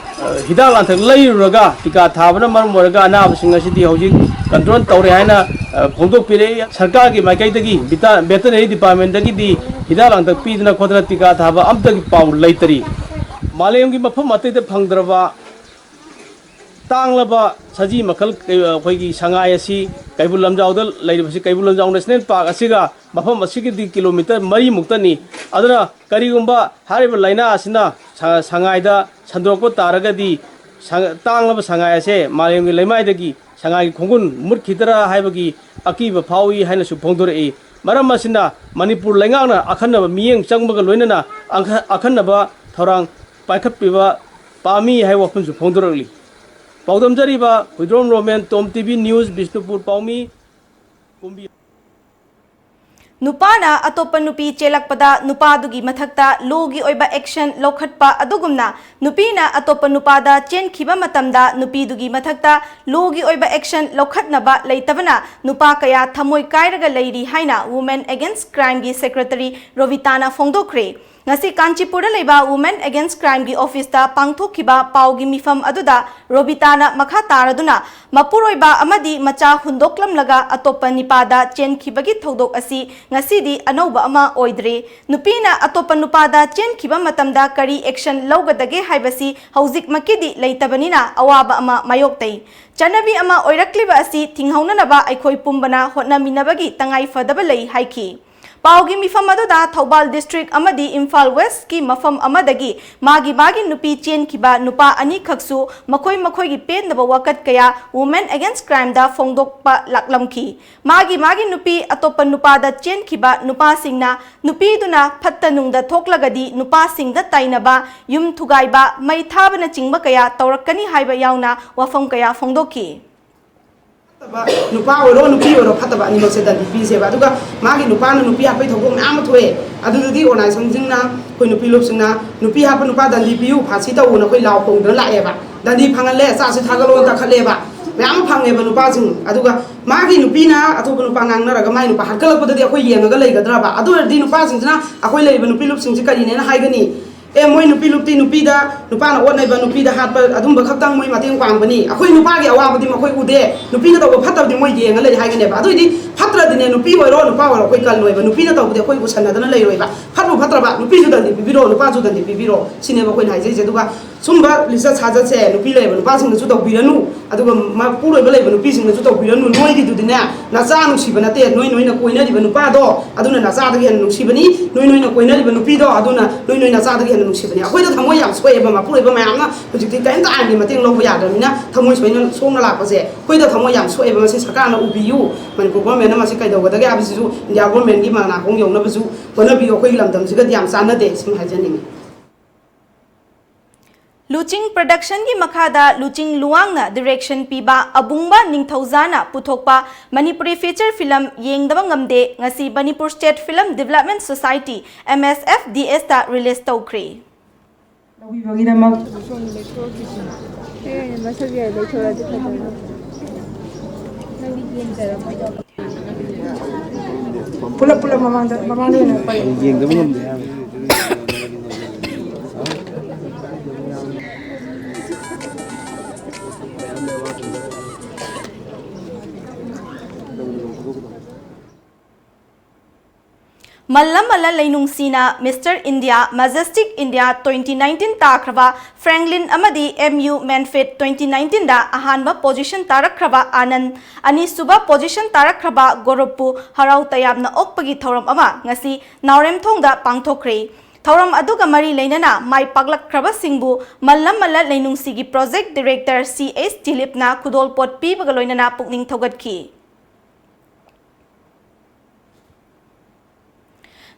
ꯍꯤꯗꯥꯛ ꯂꯥꯡꯊꯛ ꯂꯩꯔꯨꯔꯒ ꯇꯤꯀꯥ ꯊꯥꯕꯅ ꯃꯔꯝ ꯑꯣꯏꯔꯒ ꯑꯅꯥꯕꯁꯤꯡ ꯑꯁꯤꯗꯤ ꯍꯧꯖꯤꯛ ꯀꯟꯇ꯭ꯔꯣꯜ ꯇꯧꯔꯦ ꯍꯥꯏꯅ ꯐꯣꯡꯗꯣꯛꯄꯤꯔꯛꯏ꯫ ꯁꯔꯀꯥꯔꯒꯤ ꯃꯥꯏꯀꯩꯗꯒꯤ ꯚꯦꯇꯤꯅꯔꯤ ꯗꯤꯄꯥꯔꯠꯃꯦꯟꯗꯒꯤꯗꯤ ꯍꯤꯗꯥꯛ ꯂꯥꯡꯊꯛ ꯄꯤꯗꯅ ꯈꯣꯠꯇꯅ ꯇꯤꯀꯥ ꯊꯥꯕ ꯑꯝꯇꯒꯤ ꯄꯥꯎ ꯂꯩꯇꯔꯤ꯫ ꯃꯥꯂꯦꯝꯒꯤ ꯃꯐꯝ ꯑꯇꯩꯗ ꯐꯪꯗ꯭ꯔꯕ ꯇꯥꯡꯂꯕ ꯁꯖꯤ ꯃꯈꯜ, ꯑꯩꯈꯣꯏꯒꯤ ꯁꯉꯥꯏ ꯑꯁꯤ ꯀꯩꯕꯨꯜ ꯂꯝꯖꯥꯎꯗ ꯂꯩꯔꯤꯕꯁꯤ, ꯀꯩꯕꯨꯜ ꯂꯝꯖꯥꯎ ꯅꯦꯁꯅꯦꯜ ꯄꯥꯔꯛ ꯑꯁꯤꯒ ꯃꯐꯝ ꯑꯁꯤꯒꯤꯗꯤ ꯀꯤꯂꯣꯃꯤꯇꯔ ꯃꯔꯤꯃꯨꯛꯇꯅꯤ꯫ ꯑꯗꯨꯅ ꯀꯔꯤꯒꯨꯝꯕ ꯍꯥꯏꯔꯤꯕ ꯂꯥꯏꯅꯥ ꯑꯁꯤꯅ ꯁꯉꯥꯏꯗ ꯁꯟꯗꯣꯔꯛꯄ ꯇꯥꯔꯒꯗꯤ, ꯇꯥꯡꯂꯕ ꯁꯉꯥꯏ ꯑꯁꯦ ꯃꯥꯂꯦꯝꯒꯤ ꯂꯩꯃꯥꯏꯗꯒꯤ ꯁꯉꯥꯏꯒꯤ ꯈꯣꯡꯒꯨꯟ ꯃꯨꯠꯈꯤꯗ꯭ꯔꯥ ꯍꯥꯏꯕꯒꯤ ꯑꯀꯤꯕ ꯐꯥꯎꯏ ꯍꯥꯏꯅꯁꯨ ꯐꯣꯡꯗꯣꯔꯛꯏ꯫ ꯃꯔꯝ ꯑꯁꯤꯅ ꯃꯅꯤꯄꯨꯔ ꯂꯩꯉꯥꯛꯅ ꯑꯈꯟꯅꯕ ꯃꯤꯠꯌꯦꯡ ꯆꯪꯕꯒ ꯂꯣꯏꯅꯅ ꯑꯈꯟꯅꯕ ꯊꯧꯔꯥꯡ ꯄꯥꯏꯈꯠꯄꯤꯕ ꯄꯥꯝꯃꯤ ꯍꯥꯏꯕ ꯋꯥꯐꯝꯁꯨ ꯐꯣꯡꯗꯣꯔꯛꯂꯤ꯫ ꯄꯥꯎꯗꯝꯖꯔꯤꯕ ꯍꯨꯏꯗ꯭ꯔꯣꯝ ꯔꯣꯃꯦꯟ, ꯇꯣꯝ ꯇꯤꯚꯤ ꯅ꯭ꯌꯨꯁ, ꯕꯤꯁꯅꯨꯄꯨꯔ꯫ ꯄꯥꯎꯃꯤ ꯀꯨꯝꯕꯤ꯫ ꯅꯨꯄꯥꯅ ꯑꯇꯣꯞꯄ ꯅꯨꯄꯤ ꯆꯦꯜꯂꯛꯄꯗ ꯅꯨꯄꯥꯗꯨꯒꯤ ꯃꯊꯛꯇ ꯂꯣꯒꯤ ꯑꯣꯏꯕ ꯑꯦꯛꯁꯟ ꯂꯧꯈꯠꯄ ꯑꯗꯨꯒꯨꯝꯅ, ꯅꯨꯄꯤꯅ ꯑꯇꯣꯞꯄ ꯅꯨꯄꯥꯗ ꯆꯦꯟꯈꯤꯕ ꯃꯇꯝꯗ ꯅꯨꯄꯤꯗꯨꯒꯤ ꯃꯊꯛꯇ ꯂꯣꯒꯤ ꯑꯣꯏꯕ ꯑꯦꯛꯁꯟ ꯂꯧꯈꯠꯅꯕ ꯂꯩꯇꯕꯅ ꯅꯨꯄꯥ ꯀꯌꯥ ꯊꯃꯣꯏ ꯀꯥꯏꯔꯒ ꯂꯩꯔꯤ ꯍꯥꯏꯅ Women Against Crimeꯒꯤ ꯁꯦꯀ꯭ꯔꯦꯇꯔꯤ ꯔꯣꯕꯤꯇꯥꯅ ꯐꯣꯡꯗꯣꯛꯈ꯭ꯔꯦ꯫ ꯉꯁꯤ ꯀꯥꯟꯆꯤꯄꯨꯔꯗ ꯂꯩꯕ Women Against Crimeꯒꯤ ꯑꯣꯐꯤꯁꯇ ꯄꯥꯡꯊꯣꯛꯈꯤꯕ ꯄꯥꯎꯒꯤ ꯃꯤꯐꯝ ꯑꯗꯨꯗ ꯔꯣꯕꯤꯇꯥꯅ ꯃꯈꯥ ꯇꯥꯔꯗꯨꯅ, ꯃꯄꯨꯔꯣꯏꯕ ꯑꯃꯗꯤ ꯃꯆꯥ ꯍꯨꯟꯗꯣꯛꯂꯝꯂꯒ ꯑꯇꯣꯞꯄ ꯅꯤꯄꯥꯗ ꯆꯦꯟꯈꯤꯕꯒꯤ ꯊꯧꯗꯣꯛ ꯑꯁꯤ ꯉꯁꯤꯗꯤ ꯑꯅꯧꯕ ꯑꯃ ꯑꯣꯏꯗ꯭ꯔꯦ꯫ ꯅꯨꯄꯤꯅ ꯑꯇꯣꯞꯄ ꯅꯨꯄꯥꯗ ꯆꯦꯟꯈꯤꯕ ꯃꯇꯝꯗ ꯀꯔꯤ ꯑꯦꯛꯁꯟ ꯂꯧꯒꯗꯒꯦ ꯍꯥꯏꯕꯁꯤ ꯍꯧꯖꯤꯛꯃꯛꯀꯤꯗꯤ ꯂꯩꯇꯕꯅꯤꯅ ꯑꯋꯥꯕ ꯑꯃ ꯃꯥꯌꯣꯛꯇꯩ꯫ ꯆꯠꯅꯕꯤ ꯑꯃ ꯑꯣꯏꯔꯛꯂꯤꯕ ꯑꯁꯤ ꯊꯤꯡꯍꯧꯅꯅꯕ ꯑꯩꯈꯣꯏ ꯄꯨꯝꯕꯅ ꯍꯣꯠꯅꯃꯤꯟꯅꯕꯒꯤ ꯇꯉꯥꯏ ꯐꯗꯕ ꯂꯩ ꯍꯥꯏꯈꯤ꯫ ꯄꯥꯎꯒꯤ ꯃꯤꯐꯝ ꯑꯗꯨꯗ ꯊꯧꯕꯥꯜ ꯗꯤꯁꯇ꯭ꯔꯤꯛ ꯑꯃꯗꯤ ꯏꯝꯐꯥꯜ ꯋꯦꯁꯀꯤ ꯃꯐꯝ ꯑꯃꯗꯒꯤ ꯃꯥꯒꯤ ꯃꯥꯒꯤ ꯅꯨꯄꯤ ꯆꯦꯟꯈꯤꯕ ꯅꯨꯄꯥ ꯑꯅꯤꯈꯛꯁꯨ ꯃꯈꯣꯏ ꯃꯈꯣꯏꯒꯤ ꯄꯦꯟꯗꯕ ꯋꯥꯀꯠ ꯀꯌꯥ Women Against Crimeꯗ ꯐꯣꯡꯗꯣꯛꯄ ꯂꯥꯛꯂꯝꯈꯤ꯫ ꯃꯥꯒꯤ ꯃꯥꯒꯤ ꯅꯨꯄꯤ ꯑꯇꯣꯞꯄ ꯅꯨꯄꯥꯗ ꯆꯦꯟꯈꯤꯕ ꯅꯨꯄꯥꯁꯤꯡꯅ ꯅꯨꯄꯤꯗꯨꯅ ꯐꯠꯇ ꯅꯨꯡꯗ ꯊꯣꯛꯂꯒꯗꯤ ꯅꯨꯄꯥꯁꯤꯡꯗ ꯇꯥꯏꯅꯕ, ꯌꯨꯝ ꯊꯨꯒꯥꯏꯕ, ꯃꯩ ꯊꯥꯕꯅꯆꯤꯡꯕ ꯀꯌꯥ ꯇꯧꯔꯛꯀꯅꯤ ꯍꯥꯏꯕ ꯌꯥꯎꯅ ꯋꯥꯐꯝ ꯀꯌꯥ ꯐꯣꯡꯗꯣꯛꯈꯤ꯫ ꯐꯠꯇꯕ ꯅꯨꯄꯥ ꯑꯣꯏꯔꯣ ꯅꯨꯄꯤ ꯑꯣꯏꯔꯣ ꯐꯠꯇꯕ ꯑꯅꯤꯃꯛꯁꯦ ꯗꯟꯗꯤ ꯄꯤꯁꯦꯕ꯫ ꯑꯗꯨꯒ ꯃꯥꯒꯤ ꯅꯨꯄꯥꯅ ꯅꯨꯄꯤ ꯍꯥꯠꯄꯒꯤ ꯊꯧꯗꯣꯛ ꯃꯌꯥꯝ ꯑꯃ ꯊꯣꯛꯑꯦ꯫ ꯑꯗꯨꯗꯨꯗꯤ ꯑꯣꯔꯒꯅꯥꯏꯖꯦꯁꯟꯁꯤꯡꯅ, ꯑꯩꯈꯣꯏ ꯅꯨꯄꯤ ꯂꯨꯞꯁꯤꯡꯅ ꯅꯨꯄꯤ ꯍꯥꯠꯄ ꯅꯨꯄꯥ ꯗꯟꯗꯤ ꯄꯤꯌꯨ, ꯐꯥꯁꯤ ꯇꯧꯑꯣꯅ ꯑꯩꯈꯣꯏ ꯂꯥꯎ ꯈꯣꯡꯗꯅ ꯂꯥꯛꯑꯦꯕ꯫ ꯗꯟꯗꯤ ꯐꯪꯍꯜꯂꯦ, ꯆꯥꯛꯁꯤ ꯊꯥꯒꯠꯂꯣꯅ ꯀꯥꯈꯠꯂꯦꯕ꯫ ꯃꯌꯥꯝ ꯑꯃ ꯐꯪꯉꯦꯕ ꯅꯨꯄꯥꯁꯤꯡ꯫ ꯑꯗꯨꯒ ꯃꯥꯒꯤ ꯅꯨꯄꯤꯅ ꯑꯇꯣꯞꯄ ꯅꯨꯄꯥ ꯉꯥꯡꯅꯔꯒ ꯃꯥꯒꯤ ꯅꯨꯄꯥ ꯍꯥꯠꯀꯠꯂꯛꯄꯗꯗꯤ ꯑꯩꯈꯣꯏ ꯌꯦꯡꯉꯒ ꯂꯩꯒꯗ꯭ꯔꯕ? ꯑꯗꯨ ꯑꯣꯏꯔꯗꯤ ꯅꯨꯄꯥꯁꯤꯡꯁꯤꯅ ꯑꯩꯈꯣꯏ ꯂꯩꯔꯤꯕ ꯅꯨꯄꯤ ꯂꯨꯞꯁꯤꯡꯁꯤ ꯀꯔꯤꯅꯦꯅ ꯍꯥꯏꯒꯅꯤ? ꯑꯦ, ꯃꯣꯏ ꯅꯨꯄꯤ ꯂꯨꯞꯇꯤ, ꯅꯨꯄꯤꯗ, ꯅꯨꯄꯥꯅ ꯑꯣꯠꯅꯩꯕ, ꯅꯨꯄꯤꯗ ꯍꯥꯠꯄ, ꯑꯗꯨꯝꯕ ꯈꯛꯇꯪ ꯃꯣꯏ ꯃꯇꯦꯡ ꯄꯥꯡꯕꯅꯤ, ꯑꯩꯈꯣꯏ ꯅꯨꯄꯥꯒꯤ ꯑꯋꯥꯕꯗꯤ ꯃꯈꯣꯏ ꯎꯗꯦ, ꯅꯨꯄꯤꯅ ꯇꯧꯕ ꯐꯠꯇꯕꯗꯤ ꯃꯣꯏ ꯌꯦꯡꯉ ꯂꯩ ꯍꯥꯏꯒꯅꯦꯕ꯫ ꯑꯗꯨꯏꯗꯤ ꯐꯠꯇ꯭ꯔꯗꯤꯅꯦ, ꯅꯨꯄꯤ ꯑꯣꯏꯔꯣ ꯅꯨꯄꯥ ꯑꯣꯏꯔꯣ, ꯑꯩꯈꯣꯏ ꯀꯜꯂꯣꯏꯕ, ꯅꯨꯄꯤꯅ ꯇꯧꯕꯗꯤ ꯑꯩꯈꯣꯏ ꯎꯁꯟꯅꯗꯅ ꯂꯩꯔꯣꯏꯕ꯫ ꯐꯠꯄꯨ ꯐꯠꯇ꯭ꯔꯕ, ꯅꯨꯄꯤꯁꯨ ꯗꯟꯗꯤ ꯄꯤꯕꯤꯔꯣ, ꯅꯨꯄꯥꯁꯨ ꯗꯟꯗꯤ ꯄꯤꯕꯤꯔꯣ, ꯁꯤꯅꯦꯕ ꯑꯩꯈꯣꯏꯅ ꯍꯥꯏꯖꯔꯤꯁꯦ꯫ ꯑꯗꯨꯒ ꯁꯨꯝꯕ ꯂꯤꯆꯠ ꯁꯥꯖꯠꯁꯦ ꯅꯨꯄꯤ ꯂꯩꯔꯕ ꯅꯨꯄꯥꯁꯤꯡꯅꯁꯨ ꯇꯧꯕꯤꯔꯅꯨ, ꯑꯗꯨꯒ ꯃꯄꯨꯔꯣꯏꯕ ꯂꯩꯕ ꯅꯨꯄꯤꯁꯤꯡꯅꯁꯨ ꯇꯧꯕꯤꯔꯅꯨ꯫ ꯅꯣꯏꯒꯤꯗꯨꯗꯤꯅꯦ, ꯅꯆꯥ ꯅꯨꯡꯁꯤꯕ ꯅꯠꯇꯦ, ꯅꯣꯏ ꯅꯣꯏꯅ ꯀꯣꯏꯅꯔꯤꯕ ꯅꯨꯄꯥꯗꯣ, ꯑꯗꯨꯅ ꯅꯆꯥꯗꯒꯤ ꯍꯦꯟꯅ ꯅꯨꯡꯁꯤꯕꯅꯤ꯫ ꯅꯣꯏ ꯅꯣꯏꯅ ꯀꯣꯏꯅꯔꯤꯕ ꯅꯨꯄꯤꯗꯣ, ꯑꯗꯨꯅ ꯅꯣꯏ ꯅꯣꯏ ꯅꯆꯥꯗꯒꯤ ꯍꯦꯟꯅ ꯅꯨꯡꯁꯤꯕꯅꯤ꯫ ꯑꯩꯈꯣꯏꯗ ꯊꯃꯣꯏ ꯌꯥꯝ ꯁꯣꯛꯑꯦꯕ, ꯃꯄꯨꯔꯣꯏꯕ ꯃꯌꯥꯝꯅ ꯍꯧꯖꯤꯛꯇꯤ ꯀꯔꯤꯝꯇ ꯑꯥꯏꯟꯒꯤ ꯃꯇꯦꯡ ꯂꯧꯕ ꯌꯥꯗ꯭ꯔꯕꯅꯤꯅ ꯊꯃꯣꯏ ꯁꯣꯏꯅ ꯁꯣꯛꯅ ꯂꯥꯛꯄꯁꯦ ꯑꯩꯈꯣꯏꯗ ꯊꯃꯣꯏ ꯌꯥꯝ ꯁꯣꯛꯑꯦꯕ꯫ ꯃꯁꯤ ꯁꯔꯀꯥꯔꯅ ꯎꯕꯤꯌꯨ꯫ ꯃꯅꯤꯄꯨꯔ ꯒꯣꯔꯃꯦꯟꯅ ꯃꯁꯤ ꯀꯩꯗꯧꯒꯗꯒꯦ ꯍꯥꯏꯕꯁꯤꯁꯨ ꯏꯟꯗꯤꯌꯥ ꯒꯣꯔꯃꯦꯟꯒꯤ ꯃꯅꯥꯀꯣꯡ ꯌꯧꯅꯕꯁꯨ ꯍꯣꯠꯅꯕꯤꯌꯨ꯫ ꯑꯩꯈꯣꯏꯒꯤ ꯂꯝꯗꯝꯁꯤꯒꯗꯤ ꯌꯥꯝ ꯆꯥꯟꯅꯗꯦ, ꯁꯤꯃ ꯍꯥꯏꯖꯅꯤꯡꯉꯤ꯫ ꯂꯨꯆꯤꯡ ꯄ꯭ꯔꯗꯛꯁꯟꯒꯤ ꯃꯈꯥꯗ ꯂꯨꯆꯤꯡ ꯂꯨꯋꯥꯡꯅ ꯗꯤꯔꯦꯛꯁꯟ ꯄꯤꯕ ꯑꯕꯨꯡꯕ ꯅꯤꯡꯊꯧꯖꯥꯅ ꯄꯨꯊꯣꯛꯄ ꯃꯅꯤꯄꯨꯔꯤ ꯐꯤꯆꯔ ꯐꯤꯂꯝ ꯌꯦꯡꯗꯕ ꯉꯝꯗꯦ ꯉꯁꯤ Manipur state film development society, M S F D ꯑꯦꯁꯇ ꯔꯤꯂꯤꯖ ꯇꯧꯈ꯭ꯔꯦ꯫ ꯂꯧꯕꯤꯕꯒꯤꯗꯃꯛ꯫ ꯑꯦ, ꯃꯁꯛ ꯌꯥꯏ, ꯂꯩꯊꯣꯔꯛꯑꯗꯤ ꯐꯖꯅꯤ꯫ ꯅꯪꯗꯤ ꯌꯦꯡꯖꯔꯝꯃꯣꯏꯗꯣ꯫ ꯄꯨꯂꯞ ꯄꯨꯂꯞ ꯃꯃꯥꯡꯗ, ꯃꯃꯥꯡꯗ ꯑꯣꯏꯅ ꯄꯥꯏꯌꯨ꯫ ꯌꯦꯡꯗꯕ ꯉꯝꯗꯦ ꯍꯥꯏꯕ꯫ ꯃꯜꯂ ꯃꯜꯂ ꯂꯩꯅꯨꯡꯁꯤꯅ mister India, majestic India twenty nineteen ꯇꯥꯈ꯭ꯔꯕ ꯐ꯭ꯔꯦꯡꯂꯤꯟ ꯑꯃꯗꯤ ꯑꯦꯝ ꯌꯨ ꯃꯦꯟꯐꯤꯠ twenty nineteenꯗ ꯑꯍꯥꯟꯕ ꯄꯣꯖꯤꯁꯟ ꯇꯥꯔꯛꯈ꯭ꯔꯕ ꯑꯥꯅꯟꯗ, ꯑꯅꯤꯁꯨꯕ ꯄꯣꯖꯤꯁꯟ ꯇꯥꯔꯛꯈ꯭ꯔꯕ ꯒꯧꯔꯕꯄꯨ ꯍꯔꯥꯎ ꯇꯌꯥꯝꯅ ꯑꯣꯛꯄꯒꯤ ꯊꯧꯔꯝ ꯑꯃ ꯉꯁꯤ ꯅꯥꯎꯔꯦꯝꯊꯣꯡꯗ ꯄꯥꯡꯊꯣꯛꯈ꯭ꯔꯦ꯫ ꯊꯧꯔꯝ ꯑꯗꯨꯒ ꯃꯔꯤ ꯂꯩꯅꯅ ꯃꯥꯏ ꯄꯥꯛꯂꯛꯈ꯭ꯔꯕꯁꯤꯡꯕꯨ ꯃꯜꯂ ꯃꯜꯂ ꯂꯩꯅꯨꯡꯁꯤꯒꯤ ꯄ꯭ꯔꯣꯖꯦꯛ ꯗꯤꯔꯦꯛꯇꯔ ꯁꯤ ꯑꯦꯁ ꯗꯤꯂꯤꯞꯅ ꯈꯨꯗꯣꯜꯄꯣꯠ ꯄꯤꯕꯒ ꯂꯣꯏꯅꯅ ꯄꯨꯛꯅꯤꯡ ꯊꯧꯒꯠꯈꯤ꯫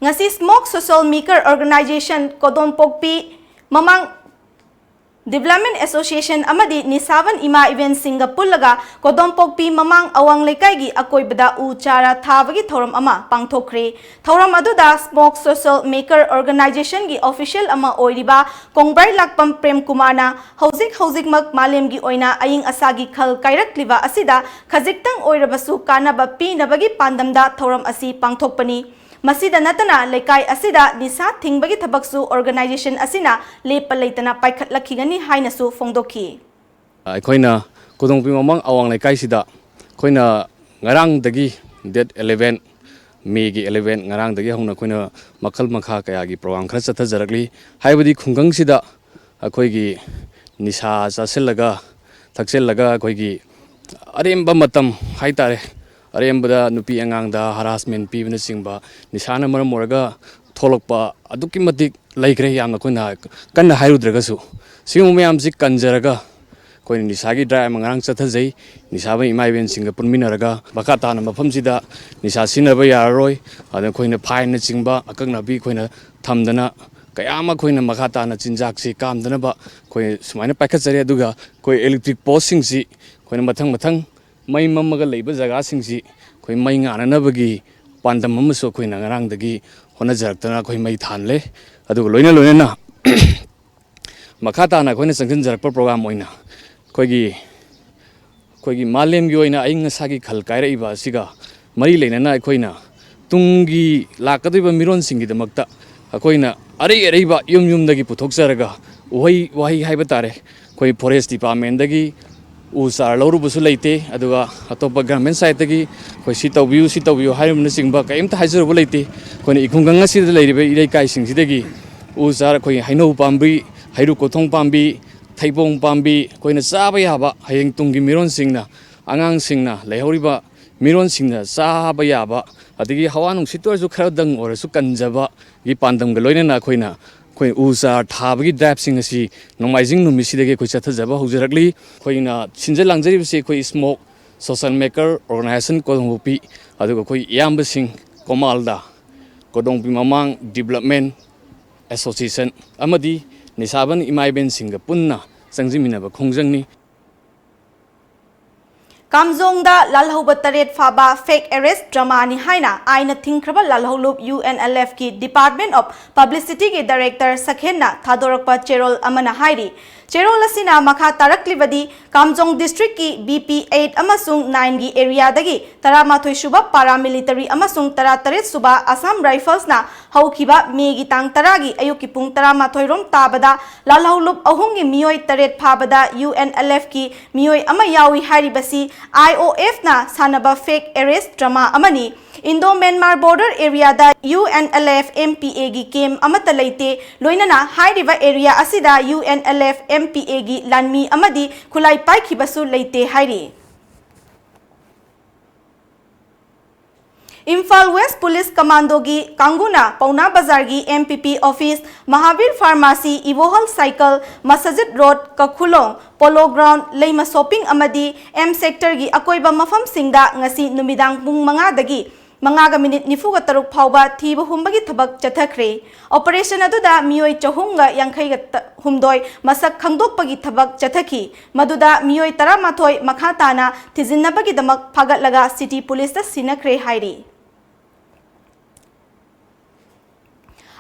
ꯉꯁꯤ ꯁ꯭ꯃꯣꯛ ꯁꯣꯁꯤꯌꯦꯜ ꯃꯦꯀꯔ ꯑꯣꯔꯒꯅꯥꯏꯖꯦꯁꯟ ꯀꯣꯗꯣꯝꯄꯣꯛꯄꯤ ꯃꯃꯥꯡ ꯗꯤꯕꯦꯂꯞꯃꯦꯟ ꯑꯦꯁꯣꯁꯤꯌꯦꯁꯟ ꯑꯃꯗꯤ ꯅꯤꯁꯥꯕꯟ ꯏꯃꯥ ꯏꯕꯦꯟꯁꯤꯡꯒ ꯄꯨꯜꯂꯒ ꯀꯣꯗꯣꯝꯄꯣꯛꯄꯤ ꯃꯃꯥꯡ ꯑꯋꯥꯡ ꯂꯩꯀꯥꯏꯒꯤ ꯑꯀꯣꯏꯕꯗ ꯎ ꯆꯥꯔꯥ ꯊꯥꯕꯒꯤ ꯊꯧꯔꯝ ꯑꯃ ꯄꯥꯡꯊꯣꯛꯈ꯭ꯔꯦ꯫ ꯊꯧꯔꯝ ꯑꯗꯨꯗ ꯁ꯭ꯃꯣꯛ ꯁꯣꯁꯤꯌꯦꯜ ꯃꯦꯀꯔ ꯑꯣꯔꯒꯅꯥꯏꯖꯦꯁꯟꯒꯤ ꯑꯣꯐꯤꯁꯤꯌꯦꯜ ꯑꯃ ꯑꯣꯏꯔꯤꯕ ꯀꯣꯡꯕ꯭ꯔꯩ ꯂꯥꯛꯄꯝ ꯄ꯭ꯔꯦꯝ ꯀꯨꯃꯥꯔꯅ ꯍꯧꯖꯤꯛ ꯍꯧꯖꯤꯛꯃꯛ ꯃꯥꯂꯦꯝꯒꯤ ꯑꯣꯏꯅ ꯑꯏꯪ ꯑꯁꯥꯒꯤ ꯈꯜ ꯀꯥꯏꯔꯛꯂꯤꯕ ꯑꯁꯤꯗ ꯈꯖꯤꯛꯇꯪ ꯑꯣꯏꯔꯕꯁꯨ ꯀꯥꯟꯅꯕ ꯄꯤꯅꯕꯒꯤ ꯄꯥꯟꯗꯝꯗ ꯊꯧꯔꯝ ꯑꯁꯤ ꯄꯥꯡꯊꯣꯛꯄꯅꯤ꯫ ꯃꯁꯤꯗ ꯅꯠꯇꯅ ꯂꯩꯀꯥꯏ ꯑꯁꯤꯗ ꯅꯤꯁꯥ ꯊꯤꯡꯕꯒꯤ ꯊꯕꯛꯁꯨ organization ꯑꯁꯤꯅ ꯂꯦꯞꯄ ꯂꯩꯇꯅ ꯄꯥꯏꯈꯠꯂꯛꯈꯤꯒꯅꯤ ꯍꯥꯏꯅꯁꯨ ꯐꯣꯡꯗꯣꯛꯈꯤ꯫ ꯑꯩꯈꯣꯏꯅ ꯀꯣꯗꯣꯡꯄꯤ ꯃꯃꯥꯡ ꯑꯋꯥꯡ ꯂꯩꯀꯥꯏꯁꯤꯗ ꯑꯩꯈꯣꯏꯅ ꯉꯔꯥꯡꯗꯒꯤ, date eleven, Mayꯒꯤ eleven, ꯉꯔꯥꯡꯗꯒꯤ ꯍꯧꯅ ꯑꯩꯈꯣꯏꯅ ꯃꯈꯜ ꯃꯈꯥ ꯀꯌꯥꯒꯤ program ꯈꯔ ꯆꯠꯊꯖꯔꯛꯂꯤ꯫ ꯍꯥꯏꯕꯗꯤ ꯈꯨꯡꯒꯪꯁꯤꯗ ꯑꯩꯈꯣꯏꯒꯤ ꯅꯤꯁꯥ ꯆꯥꯁꯤꯜꯂꯒ, ꯊꯛꯆꯤꯜꯂꯒ ꯑꯩꯈꯣꯏꯒꯤ ꯑꯔꯦꯝꯕ ꯃꯇꯝ ꯍꯥꯏꯇꯥꯔꯦ, ꯑꯔꯦꯝꯕꯗ ꯅꯨꯄꯤ ꯑꯉꯥꯡꯗ harassment ꯄꯤꯕꯅꯆꯤꯡꯕ, ꯅꯤꯁꯥꯅ ꯃꯔꯝ ꯑꯣꯏꯔꯒ ꯊꯣꯛꯂꯛꯄ ꯑꯗꯨꯛꯀꯤ ꯃꯇꯤꯛ ꯂꯩꯈ꯭ꯔꯦ, ꯌꯥꯝꯅ ꯑꯩꯈꯣꯏꯅ ꯀꯟꯅ ꯍꯥꯏꯔꯨꯗ꯭ꯔꯒꯁꯨ꯫ ꯁꯤꯒꯨꯝꯕ ꯃꯌꯥꯝꯁꯤ ꯀꯟꯖꯔꯒ ꯑꯩꯈꯣꯏꯅ ꯅꯤꯁꯥꯒꯤ drive ꯑꯃ ꯉꯔꯥꯡ ꯆꯠꯊꯖꯩ꯫ ꯅꯤꯁꯥꯕ ꯏꯃꯥ ꯏꯕꯦꯟꯁꯤꯡꯒ ꯄꯨꯟꯃꯤꯟꯅꯔꯒ ꯃꯈꯥ ꯇꯥꯅ ꯃꯐꯝꯁꯤꯗ ꯅꯤꯁꯥ ꯁꯤꯖꯤꯟꯅꯕ ꯌꯥꯔꯔꯣꯏ, ꯑꯗ ꯑꯩꯈꯣꯏꯅ fineꯅꯆꯤꯡꯕ ꯑꯀꯛꯅꯕꯤ ꯑꯩꯈꯣꯏꯅ ꯊꯝꯗꯅ ꯀꯌꯥ ꯑꯃ ꯑꯩꯈꯣꯏꯅ ꯃꯈꯥ ꯇꯥꯅ ꯆꯤꯟꯖꯥꯛꯁꯤ ꯀꯥꯝꯗꯅꯕ ꯑꯩꯈꯣꯏ ꯁꯨꯃꯥꯏꯅ ꯄꯥꯏꯈꯠꯆꯔꯤ꯫ ꯑꯗꯨꯒ ꯑꯩꯈꯣꯏ electric postꯁꯤꯡꯁꯤ ꯑꯩꯈꯣꯏꯅ ꯃꯊꯪ ꯃꯊꯪ ꯃꯩ ꯃꯝꯃꯒ ꯂꯩꯕ ꯖꯒꯥꯁꯤꯡꯁꯤ ꯑꯩꯈꯣꯏ ꯃꯩ ꯉꯥꯟꯅꯅꯕꯒꯤ ꯄꯥꯟꯗꯝ ꯑꯃꯁꯨ ꯑꯩꯈꯣꯏꯅ ꯉꯔꯥꯡꯗꯒꯤ ꯍꯣꯠꯅꯖꯔꯛꯇꯅ ꯑꯩꯈꯣꯏ ꯃꯩ ꯊꯥꯜꯂꯦ꯫ ꯑꯗꯨꯒ ꯂꯣꯏꯅ ꯂꯣꯏꯅꯅ ꯃꯈꯥ ꯇꯥꯅ ꯑꯩꯈꯣꯏꯅ ꯆꯪꯁꯤꯟꯖꯔꯛꯄ program ꯑꯣꯏꯅ ꯑꯩꯈꯣꯏꯒꯤ, ꯑꯩꯈꯣꯏꯒꯤ ꯃꯥꯂꯦꯝꯒꯤ ꯑꯣꯏꯅ ꯑꯏꯪ ꯑꯁꯥꯒꯤ ꯈꯜ ꯀꯥꯏꯔꯛꯏꯕ ꯑꯁꯤꯒ ꯃꯔꯤ ꯂꯩꯅꯅ ꯑꯩꯈꯣꯏꯅ ꯇꯨꯡꯒꯤ ꯂꯥꯛꯀꯗꯧꯔꯤꯕ ꯃꯤꯔꯣꯟꯁꯤꯡꯒꯤꯗꯃꯛꯇ ꯑꯩꯈꯣꯏꯅ ꯑꯔꯩ ꯑꯔꯩꯕ ꯌꯨꯝ ꯌꯨꯝꯗꯒꯤ ꯄꯨꯊꯣꯛꯆꯔꯒ ꯎꯍꯩ ꯋꯥꯍꯩ ꯍꯥꯏꯕ ꯇꯥꯔꯦ, ꯑꯩꯈꯣꯏ forest departmentꯗꯒꯤ ꯎ ꯆꯥꯔ ꯂꯧꯔꯨꯕꯁꯨ ꯂꯩꯇꯦ, ꯑꯗꯨꯒ ꯑꯇꯣꯞꯄ government sideꯇꯒꯤ ꯑꯩꯈꯣꯏ ꯁꯤ ꯇꯧꯕꯤꯌꯨ, ꯁꯤ ꯇꯧꯕꯤꯌꯨ ꯍꯥꯏꯔꯤꯕꯅꯆꯤꯡꯕ ꯀꯔꯤꯝꯇ ꯍꯥꯏꯖꯔꯨꯕ ꯂꯩꯇꯦ꯫ ꯑꯩꯈꯣꯏꯅ ꯏꯈꯨꯡꯒꯪ ꯑꯁꯤꯗ ꯂꯩꯔꯤꯕ ꯏꯔꯩꯀꯥꯏꯁꯤꯡꯁꯤꯗꯒꯤ ꯎ ꯆꯥꯔ, ꯑꯩꯈꯣꯏꯒꯤ ꯍꯩꯅꯧ ꯄꯥꯝꯕꯤ, ꯍꯩꯔꯨꯛ ꯀꯣꯊꯣꯡ ꯄꯥꯝꯕꯤ, ꯊꯩꯕꯣꯡ ꯄꯥꯝꯕꯤ, ꯑꯩꯈꯣꯏꯅ ꯆꯥꯕ ꯌꯥꯕ, ꯍꯌꯦꯡ ꯇꯨꯡꯒꯤ ꯃꯤꯔꯣꯟꯁꯤꯡꯅ, ꯑꯉꯥꯡꯁꯤꯡꯅ, ꯂꯩꯍꯧꯔꯤꯕ ꯃꯤꯔꯣꯟꯁꯤꯡꯅ ꯆꯥꯕ ꯌꯥꯕ, ꯑꯗꯒꯤ ꯍꯋꯥ ꯅꯨꯡꯁꯤꯠꯇ ꯑꯣꯏꯔꯁꯨ ꯈꯔꯗꯪ ꯑꯣꯏꯔꯁꯨ ꯀꯟꯖꯕꯒꯤ ꯄꯥꯟꯗꯝꯒ ꯂꯣꯏꯅꯅ ꯑꯩꯈꯣꯏꯅ, ꯑꯩꯈꯣꯏ ꯎ ꯆꯥꯔ ꯊꯥꯕꯒꯤ driveꯁꯤꯡ ꯑꯁꯤ ꯅꯣꯡꯃꯥꯏꯖꯤꯡ ꯅꯨꯃꯤꯠꯁꯤꯗꯒꯤ ꯑꯩꯈꯣꯏ ꯆꯠꯊꯖꯕ ꯍꯧꯖꯔꯛꯂꯤ꯫ ꯑꯩꯈꯣꯏꯅ ꯁꯤꯟꯖ ꯂꯥꯡꯖꯔꯤꯕꯁꯤ ꯑꯩꯈꯣꯏ Smoke Social Maker Organisation ꯀꯣꯗꯣꯡꯕꯣꯛꯄꯤ, ꯑꯗꯨꯒ ꯑꯩꯈꯣꯏ ꯏꯌꯥꯝꯕꯁꯤꯡ ꯀꯣꯃꯥꯜꯗ, ꯀꯣꯗꯣꯡꯕꯤ ꯃꯃꯥꯡ Development Association ꯑꯃꯗꯤ ꯅꯤꯁꯥꯕꯟ ꯏꯃꯥ ꯏꯕꯦꯟꯁꯤꯡꯒ ꯄꯨꯟꯅ ꯆꯪꯁꯤꯟꯃꯤꯟꯅꯕ ꯈꯣꯡꯖꯪꯅꯤ꯫ ꯀꯥꯝꯖꯣꯡꯗ ꯂꯥꯜꯍꯧꯕ ꯇꯔꯦꯠ ꯐꯥꯕ fake arrest dramaꯅꯤ ꯍꯥꯏꯅ ꯑꯥꯏꯟꯅ ꯊꯤꯡꯈ꯭ꯔꯕ ꯂꯥꯜꯍꯧꯂꯨꯞ UNLFꯀꯤ Department of Publicityꯒꯤ Director ꯁꯈꯦꯟꯅ ꯊꯥꯗꯣꯔꯛꯄ ꯆꯦꯔꯣꯜ ꯑꯃꯅ ꯍꯥꯏꯔꯤ꯫ ꯆꯦꯔꯣꯜ ꯑꯁꯤꯅ ꯃꯈꯥ ꯇꯥꯔꯛꯂꯤꯕꯗꯤ, ꯀꯥꯝꯖꯣꯡ districtꯀꯤ BP eight ꯑꯃꯁꯨꯡ nineꯒꯤ areaꯗꯒꯤ ꯇꯔꯥꯃꯥꯊꯣꯏ ꯁꯨꯕ paramilitary ꯑꯃꯁꯨꯡ ꯇꯔꯥꯇꯔꯦꯠ ꯁꯨꯕ Assam Riflesꯅ ꯍꯧꯈꯤꯕ ꯃꯦꯒꯤ ꯇꯥꯡ ꯇꯔꯥꯒꯤ ꯑꯌꯨꯛꯀꯤ ꯄꯨꯡ ꯇꯔꯥꯃꯥꯊꯣꯏ ꯔꯣꯝ ꯇꯥꯕꯗ ꯂꯥꯜꯍꯧꯂꯨꯞ ꯑꯍꯨꯝꯒꯤ ꯃꯤꯑꯣꯏ ꯇꯔꯦꯠ ꯐꯥꯕꯗ UNLFꯀꯤ ꯃꯤꯑꯣꯏ ꯑꯃ ꯌꯥꯎꯏ ꯍꯥꯏꯔꯤꯕꯁꯤ IOFꯅ ꯁꯥꯟꯅꯕ fake arrest drama ꯑꯃꯅꯤ꯫ Indo-Myanmar border areaꯗ UNLF MPAꯒꯤ camp ꯑꯃꯠꯇ ꯂꯩꯇꯦ, ꯂꯣꯏꯅꯅ ꯍꯥꯏꯔꯤꯕ area ꯑꯁꯤꯗ UNLF MPAꯒꯤ ꯂꯥꯟꯃꯤ ꯑꯃꯗꯤ ꯈꯨꯠꯂꯥꯏ ꯄꯥꯏꯈꯤꯕꯁꯨ ꯂꯩꯇꯦ ꯍꯥꯏꯔꯤ꯫ ꯏꯝꯐꯥꯜ West Police Commandoꯒꯤ ꯀꯥꯡꯕꯨꯅ ꯄꯧꯅꯥ ꯕꯖꯥꯔꯒꯤ MPP office, Mahavir Pharmacy, ꯏꯕꯣꯍꯜ Cycle, masjid Road, ꯀꯈꯨꯂꯣꯡ, Polo Ground, ꯂꯩꯃ Shopping ꯑꯃꯗꯤ M Sectorꯒꯤ ꯑꯀꯣꯏꯕ ꯃꯐꯝꯁꯤꯡꯗ ꯉꯁꯤ ꯅꯨꯃꯤꯗꯥꯡ ꯄꯨꯡ ꯃꯉꯥꯗꯒꯤ ꯃꯉꯥꯒ minute ꯅꯤꯐꯨꯒ ꯇꯔꯨꯛ ꯐꯥꯎꯕ ꯊꯤꯕ ꯍꯨꯝꯕꯒꯤ ꯊꯕꯛ ꯆꯠꯊꯈ꯭ꯔꯦ꯫ Operation ꯑꯗꯨꯗ ꯃꯤꯑꯣꯏ ꯆꯍꯨꯝꯒ ꯌꯥꯡꯈꯩꯒ ꯍꯨꯝꯗꯣꯏ ꯃꯁꯛ ꯈꯪꯗꯣꯛꯄꯒꯤ ꯊꯕꯛ ꯆꯠꯊꯈꯤ꯫ ꯃꯗꯨꯗ ꯃꯤꯑꯣꯏ ꯇꯔꯥꯃꯥꯊꯣꯏ ꯃꯈꯥ ꯇꯥꯅ ꯊꯤꯖꯤꯟꯅꯕꯒꯤꯗꯃꯛ ꯐꯥꯒꯠꯂꯒ City Policeꯇ ꯁꯤꯟꯅꯈ꯭ꯔꯦ ꯍꯥꯏꯔꯤ꯫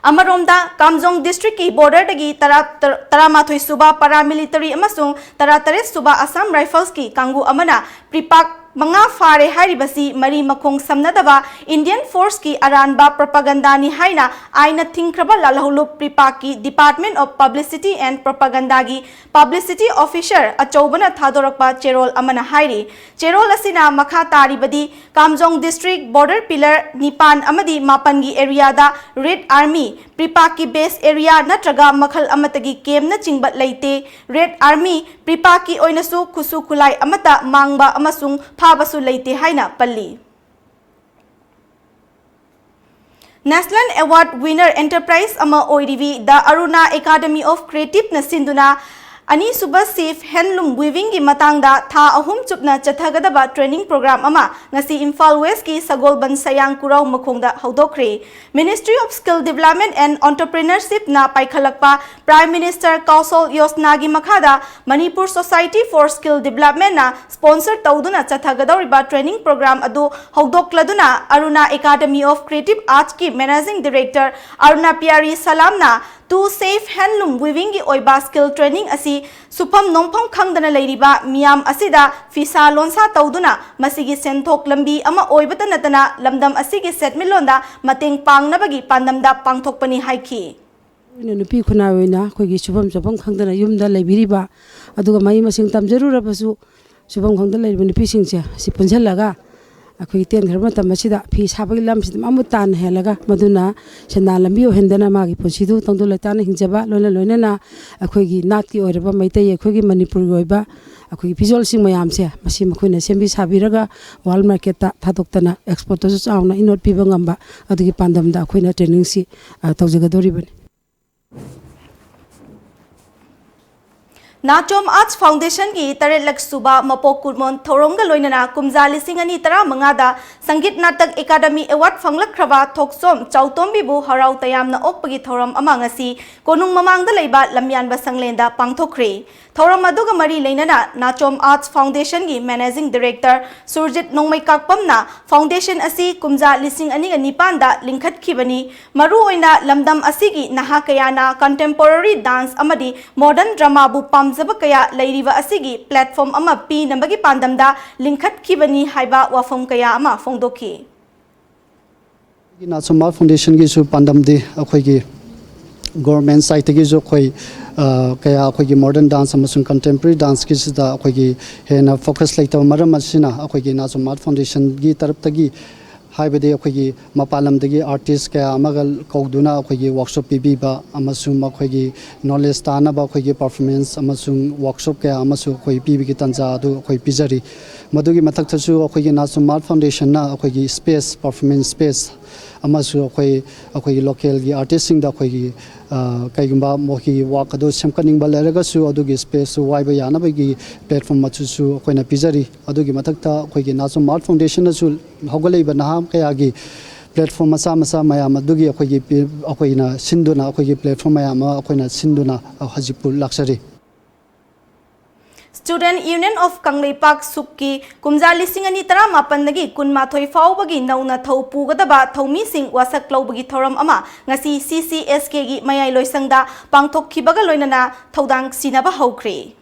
ꯑꯃꯔꯣꯝꯗ, ꯀꯥꯝꯖꯣꯡ districtꯀꯤ borderꯗꯒꯤ ꯇꯔꯥ, ꯇꯔꯥꯃꯥꯊꯣꯏ ꯁꯨꯕ paramilitary ꯑꯃꯁꯨꯡ ꯇꯔꯥꯇꯔꯦꯠ ꯁꯨꯕ Assam Riflesꯀꯤ ꯀꯥꯡꯕꯨ ꯑꯃꯅ PREPAK ꯃꯉꯥ ꯐꯥꯔꯦ ꯍꯥꯏꯔꯤꯕꯁꯤ ꯃꯔꯤ ꯃꯈꯣꯡ ꯁꯝꯅꯗꯕ Indian forceꯀꯤ ꯑꯔꯥꯟꯕ propagandaꯅꯤ ꯍꯥꯏꯅ ꯑꯥꯏꯟꯅ ꯊꯤꯡꯈ꯭ꯔꯕ ꯂꯥꯜꯍꯧꯂꯨꯞ PREPAKꯀꯤ Department of Publicity and Propagandaꯒꯤ publicity officer ꯑꯆꯧꯕꯅ ꯊꯥꯗꯣꯔꯛꯄ ꯆꯦꯔꯣꯜ ꯑꯃꯅ ꯍꯥꯏꯔꯤ꯫ ꯆꯦꯔꯣꯜ ꯑꯁꯤꯅ ꯃꯈꯥ ꯇꯥꯔꯤꯕꯗꯤ, ꯀꯥꯝꯖꯣꯡ district border pillar ꯅꯤꯄꯥꯟ ꯑꯃꯗꯤ ꯃꯥꯄꯟꯒꯤ areaꯗ Red Army, PREPAKꯀꯤ base area ꯅꯠꯇ꯭ꯔꯒ ꯃꯈꯜ ꯑꯃꯠꯇꯒꯤ campꯅꯆꯤꯡꯕ ꯂꯩꯇꯦ꯫ Red Army, PREPAKꯀꯤ ꯑꯣꯏꯅꯁꯨ ꯈꯨꯠꯁꯨ ꯈꯨꯠꯂꯥꯏ ꯑꯃꯠꯇ ꯃꯥꯡꯕ ꯑꯃꯁꯨꯡ ꯐꯥꯕꯁꯨ ꯂꯩꯇꯦ ꯍꯥꯏꯅ ꯄꯜꯂꯤ꯫ National Award winner enterprise ꯑꯃ ꯑꯣꯏꯔꯤꯕꯤ The Aruna Academy of Creativeꯅ ꯁꯤꯟꯗꯨꯅ ꯑꯅꯤꯁꯨꯕ ꯁꯦꯐ ꯍꯦꯟꯂꯨꯝ ꯋꯤꯚꯤꯡꯒꯤ ꯃꯇꯥꯡꯗ ꯊꯥ ꯑꯍꯨꯝ ꯆꯨꯞꯅ ꯆꯠꯊꯒꯗꯕ ꯇ꯭ꯔꯦꯅꯤꯡ ꯄ꯭ꯔꯣꯒ꯭ꯔꯥꯝ ꯑꯃ ꯉꯁꯤ ꯏꯝꯐꯥꯜ ꯋꯦꯁꯀꯤ ꯁꯒꯣꯜꯕꯟ ꯁꯌꯥꯡ ꯀꯨꯔꯥꯎ ꯃꯈꯣꯡꯗ ꯍꯧꯗꯣꯛꯈ꯭ꯔꯦ꯫ Ministry of Skill Development and Entrepreneurshipꯅ ꯄꯥꯏꯈꯠꯂꯛꯄ Prime Minister Kaushal Yojanaꯒꯤ ꯃꯈꯥꯗ Manipur Society for Skill Developmentꯅ sponsor ꯇꯧꯗꯨꯅ ꯆꯠꯊꯒꯗꯧꯔꯤꯕ ꯇ꯭ꯔꯦꯅꯤꯡ ꯄ꯭ꯔꯣꯒ꯭ꯔꯥꯝ ꯑꯗꯨ ꯍꯧꯗꯣꯛꯂꯗꯨꯅ Aruna Academy of Creative Artsꯀꯤ Managing Director Aruna Pyari Salamꯅ ꯇꯨ ꯁꯦꯐ ꯍꯦꯟꯂꯨꯝ ꯋꯤꯚꯤꯡꯒꯤ ꯑꯣꯏꯕ ꯁ꯭ꯀꯤꯜ ꯇ꯭ꯔꯦꯅꯤꯡ ꯑꯁꯤ ꯁꯨꯐꯝ ꯅꯣꯝꯐꯝ ꯈꯪꯗꯅ ꯂꯩꯔꯤꯕ ꯃꯤꯌꯥꯝ ꯑꯁꯤꯗ ꯐꯤꯁꯥ ꯂꯣꯟꯁꯥ ꯇꯧꯗꯨꯅ ꯃꯁꯤꯒꯤ ꯁꯦꯟꯊꯣꯛ ꯂꯝꯕꯤ ꯑꯃ ꯑꯣꯏꯕꯇ ꯅꯠꯇꯅ ꯂꯝꯗꯝ ꯑꯁꯤꯒꯤ ꯁꯦꯟꯃꯤꯠꯂꯣꯟꯗ ꯃꯇꯦꯡ ꯄꯥꯡꯅꯕꯒꯤ ꯄꯥꯟꯗꯝꯗ ꯄꯥꯡꯊꯣꯛꯄꯅꯤ ꯍꯥꯏꯈꯤ꯫ ꯑꯣꯏꯅ ꯅꯨꯄꯤ ꯈꯨꯟꯅꯥꯏ ꯑꯣꯏꯅ ꯑꯩꯈꯣꯏꯒꯤ ꯁꯨꯐꯝ ꯆꯥꯐꯝ ꯈꯪꯗꯅ ꯌꯨꯝꯗ ꯂꯩꯕꯤꯔꯤꯕ, ꯑꯗꯨꯒ ꯃꯍꯩ ꯃꯁꯤꯡ ꯇꯝꯖꯔꯨꯔꯕꯁꯨ ꯁꯨꯐꯝ ꯈꯪꯗ ꯂꯩꯔꯤꯕ ꯅꯨꯄꯤꯁꯤꯡꯁꯦ ꯑꯁꯤ ꯄꯨꯟꯁꯤꯜꯂꯒ ꯑꯩꯈꯣꯏꯒꯤ ꯇꯦꯟꯈ꯭ꯔꯕ ꯃꯇꯝ ꯑꯁꯤꯗ ꯐꯤ ꯁꯥꯕꯒꯤ ꯂꯝꯁꯤꯗ ꯃꯃꯨꯠ ꯇꯥꯅ ꯍꯦꯜꯂꯒ ꯃꯗꯨꯅ ꯁꯦꯟꯗꯥꯟ ꯂꯝꯕꯤ ꯑꯣꯏꯍꯟꯗꯅ ꯃꯥꯒꯤ ꯄꯨꯟꯁꯤꯗꯨ ꯇꯪꯗꯨ ꯂꯩꯇꯥꯅ ꯍꯤꯡꯖꯕ, ꯂꯣꯏꯅ ꯂꯣꯏꯅꯅ ꯑꯩꯈꯣꯏꯒꯤ ꯅꯥꯠꯀꯤ ꯑꯣꯏꯔꯕ ꯃꯩꯇꯩ ꯑꯩꯈꯣꯏꯒꯤ ꯃꯅꯤꯄꯨꯔꯒꯤ ꯑꯣꯏꯕ ꯑꯩꯈꯣꯏꯒꯤ ꯐꯤꯖꯣꯜꯁꯤꯡ ꯃꯌꯥꯝꯁꯦ ꯃꯁꯤ ꯃꯈꯣꯏꯅ ꯁꯦꯝꯕꯤ ꯁꯥꯕꯤꯔꯒ ꯋꯥꯔꯜ ꯃꯥꯔꯀꯦꯠꯇ ꯊꯥꯗꯣꯛꯇꯅ ꯑꯦꯛꯁꯄꯣꯔꯠꯇꯁꯨ ꯆꯥꯎꯅ ꯏꯅꯣꯠ ꯄꯤꯕ ꯉꯝꯕ, ꯑꯗꯨꯒꯤ ꯄꯥꯟꯗꯝꯗ ꯑꯩꯈꯣꯏꯅ ꯇ꯭ꯔꯦꯅꯤꯡꯁꯤ ꯑ, ꯇꯧꯖꯒꯗꯧꯔꯤꯕꯅꯤ꯫ ꯅꯥꯆꯣꯝ ꯑꯥꯔꯠꯁ ꯐꯥꯎꯟꯗꯦꯁꯟꯒꯤ ꯇꯔꯦꯠꯂꯛ ꯁꯨꯕ ꯃꯄꯣꯛ ꯀꯨꯝꯑꯣꯟ ꯊꯧꯔꯝꯒ ꯂꯣꯏꯅꯅ ꯀꯨꯝꯖꯥ ꯂꯤꯁꯤꯡ ꯑꯅꯤ ꯇꯔꯥꯃꯉꯥꯗ ꯁꯪꯒꯤꯠ ꯅꯥꯇꯛ ꯑꯦꯀꯥꯗꯃꯤ ꯑꯦꯋꯥꯔꯗ ꯐꯪꯂꯛꯈ꯭ꯔꯕ ꯊꯣꯛꯆꯣꯝ ꯆꯥꯎꯇꯣꯝꯕꯤꯕꯨ ꯍꯔꯥꯎ ꯇꯌꯥꯝꯅ ꯑꯣꯛꯄꯒꯤ ꯊꯧꯔꯝ ꯑꯃ ꯉꯁꯤ ꯀꯣꯅꯨꯡ ꯃꯃꯥꯡꯗ ꯂꯩꯕ ꯂꯝꯌꯥꯟꯕ ꯁꯪꯂꯦꯟꯗ ꯄꯥꯡꯊꯣꯛꯈ꯭ꯔꯦ꯫ ꯊꯧꯔꯝ ꯑꯗꯨꯒ ꯃꯔꯤ ꯂꯩꯅꯅ ꯅꯥꯆꯣꯝ ꯑꯥꯔꯠꯁ ꯐꯥꯎꯟꯗꯦꯁꯟꯒꯤ ꯃꯦꯅꯦꯖꯤꯡ ꯗꯤꯔꯦꯛꯇꯔ ꯁꯨꯔꯖꯤꯠ ꯅꯣꯡꯃꯩꯀꯥꯛꯄꯝꯅ ꯐꯥꯎꯟꯗꯦꯁꯟ ꯑꯁꯤ ꯀꯨꯝꯖꯥ ꯂꯤꯁꯤꯡ ꯑꯅꯤꯒ ꯅꯤꯄꯥꯟꯗ ꯂꯤꯡꯈꯠꯈꯤꯕꯅꯤ, ꯃꯔꯨꯑꯣꯏꯅ ꯂꯝꯗꯝ ꯑꯁꯤꯒꯤ ꯅꯍꯥ ꯀꯌꯥꯅ ꯀꯟꯇꯦꯝꯄꯣꯔꯔꯤ ꯗꯥꯟꯁ ꯑꯃꯗꯤ ꯃꯣꯗꯔꯟ ꯗ꯭ꯔꯃꯥꯕꯨ ꯄꯥꯝꯖꯕ ꯀꯌꯥ ꯂꯩꯔꯤꯕ ꯑꯁꯤꯒꯤ ꯄ꯭ꯂꯦꯠꯐꯣꯝ ꯑꯃ ꯄꯤꯅꯕꯒꯤ ꯄꯥꯟꯗꯝꯗ ꯂꯤꯡꯈꯠꯈꯤꯕꯅꯤ ꯍꯥꯏꯕ ꯋꯥꯐꯝ ꯀꯌꯥ ꯑꯃ ꯐꯣꯡꯗꯣꯛꯈꯤ꯫ ꯅꯥꯆꯣꯝ ꯑꯥꯔꯠ ꯐꯥꯎꯟꯗꯦꯁꯟꯒꯤꯁꯨ ꯄꯥꯟꯗꯝꯗꯤ ꯑꯩꯈꯣꯏꯒꯤ ꯒꯣꯔꯃꯦꯟ ꯁꯥꯏꯠꯇꯒꯤꯁꯨ ꯑꯩꯈꯣꯏ ꯑ, ꯀꯌꯥ ꯑꯩꯈꯣꯏꯒꯤ ꯃꯣꯗꯔꯟ ꯗꯥꯟꯁ ꯑꯃꯁꯨꯡ ꯀꯟꯇꯦꯝꯄꯔꯔꯤ ꯗꯥꯟꯁꯀꯤꯁꯤꯗ ꯑꯩꯈꯣꯏꯒꯤ ꯍꯦꯟꯅ ꯐꯣꯀꯁ ꯂꯩꯇꯕ ꯃꯔꯝ ꯑꯁꯤꯅ ꯑꯩꯈꯣꯏꯒꯤ ꯅꯥꯆꯣꯝ ꯑꯥꯔꯠ ꯐꯥꯎꯟꯗꯦꯁꯟꯒꯤ ꯇꯔꯞꯇꯒꯤ ꯍꯥꯏꯕꯗꯤ ꯑꯩꯈꯣꯏꯒꯤ ꯃꯄꯥꯟ ꯂꯝꯗꯒꯤ ꯑꯥꯔꯇꯤꯁ ꯀꯌꯥ ꯑꯃꯒ ꯀꯧꯗꯨꯅ ꯑꯩꯈꯣꯏꯒꯤ ꯋꯥꯔꯛꯁꯣꯞ ꯄꯤꯕꯤꯕ ꯑꯃꯁꯨꯡ ꯃꯈꯣꯏꯒꯤ ꯅꯣꯂꯦꯖ ꯇꯥꯅꯕ ꯑꯩꯈꯣꯏꯒꯤ ꯄꯔꯐꯣꯔꯃꯦꯟꯁ ꯑꯃꯁꯨꯡ ꯋꯥꯔꯛꯁꯣꯞ ꯀꯌꯥ ꯑꯃꯁꯨ ꯑꯩꯈꯣꯏ ꯄꯤꯕꯒꯤ ꯇꯥꯟꯖꯥ ꯑꯗꯨ ꯑꯩꯈꯣꯏ ꯄꯤꯖꯔꯤ꯫ ꯃꯗꯨꯒꯤ ꯃꯊꯛꯇꯁꯨ ꯑꯩꯈꯣꯏꯒꯤ ꯅꯥꯆꯣꯝ ꯑꯥꯔꯠ ꯐꯥꯎꯟꯗꯦꯁꯟꯅ ꯑꯩꯈꯣꯏꯒꯤ ꯁ꯭ꯄꯦꯁ, ꯄꯔꯐꯣꯔꯃꯦꯟꯁ ꯁ꯭ꯄꯦꯁ ꯑꯃꯁꯨ ꯑꯩꯈꯣꯏ, ꯑꯩꯈꯣꯏꯒꯤ ꯂꯣꯀꯦꯜꯒꯤ ꯑꯥꯔꯇꯤꯁꯁꯤꯡꯗ ꯑꯩꯈꯣꯏꯒꯤ, ꯑ, ꯀꯩꯒꯨꯝꯕ ꯃꯈꯣꯏꯒꯤ ꯋꯥꯛ ꯑꯗꯨ ꯁꯦꯝꯒꯠꯅꯤꯡꯕ ꯂꯩꯔꯒꯁꯨ ꯑꯗꯨꯒꯤ ꯁ꯭ꯄꯦꯁꯁꯨ ꯋꯥꯏꯕ ꯌꯥꯅꯕꯒꯤ ꯄ꯭ꯂꯦꯠꯐꯣꯝ ꯑꯗꯨꯁꯨ ꯑꯩꯈꯣꯏꯅ ꯄꯤꯖꯔꯤ꯫ ꯑꯗꯨꯒꯤ ꯃꯊꯛꯇ ꯑꯩꯈꯣꯏꯒꯤ ꯅꯥꯆꯨꯝ ꯑꯥꯔꯠ ꯐꯥꯎꯟꯗꯦꯁꯟꯅꯁꯨ ꯍꯧꯒꯠꯂꯛꯏꯕ ꯅꯍꯥ ꯀꯌꯥꯒꯤ ꯄ꯭ꯂꯦꯠꯐꯣꯝ ꯃꯆꯥ ꯃꯆꯥ ꯃꯌꯥꯝ ꯑꯗꯨꯒꯤ ꯑꯩꯈꯣꯏꯒꯤ ꯄꯤ-, ꯑꯩꯈꯣꯏꯅ ꯁꯤꯟꯗꯨꯅ, ꯑꯩꯈꯣꯏꯒꯤ ꯄ꯭ꯂꯦꯠꯐꯣꯝ ꯃꯌꯥꯝ ꯑꯃ ꯑꯩꯈꯣꯏꯅ ꯁꯤꯟꯗꯨꯅ ꯍꯧꯖꯤꯛꯄꯨ ꯂꯥꯛꯆꯔꯤ꯫ Student Union of ꯀꯪꯂꯩꯄꯥꯛ ꯁꯨꯛꯀꯤ ꯀꯨꯝꯖꯥ ꯂꯤꯁꯤꯡ ꯑꯅꯤ ꯇꯔꯥꯃꯥꯄꯟꯗꯒꯤ ꯀꯨꯟꯃꯥꯊꯣꯏ ꯐꯥꯎꯕꯒꯤ ꯅꯧꯅ ꯊꯧ ꯄꯨꯒꯗꯕ ꯊꯧꯃꯤꯁꯤꯡ ꯋꯥꯁꯛ ꯂꯧꯕꯒꯤ ꯊꯧꯔꯝ ꯑꯃ ꯉꯁꯤ C C S K ꯒꯤ ꯃꯌꯥꯏ ꯂꯣꯏꯁꯪꯗ ꯄꯥꯡꯊꯣꯛꯈꯤꯕꯒ ꯂꯣꯏꯅꯅ ꯊꯧꯗꯥꯡ ꯁꯤꯟꯅꯕ ꯍꯧꯈ꯭ꯔꯦ꯫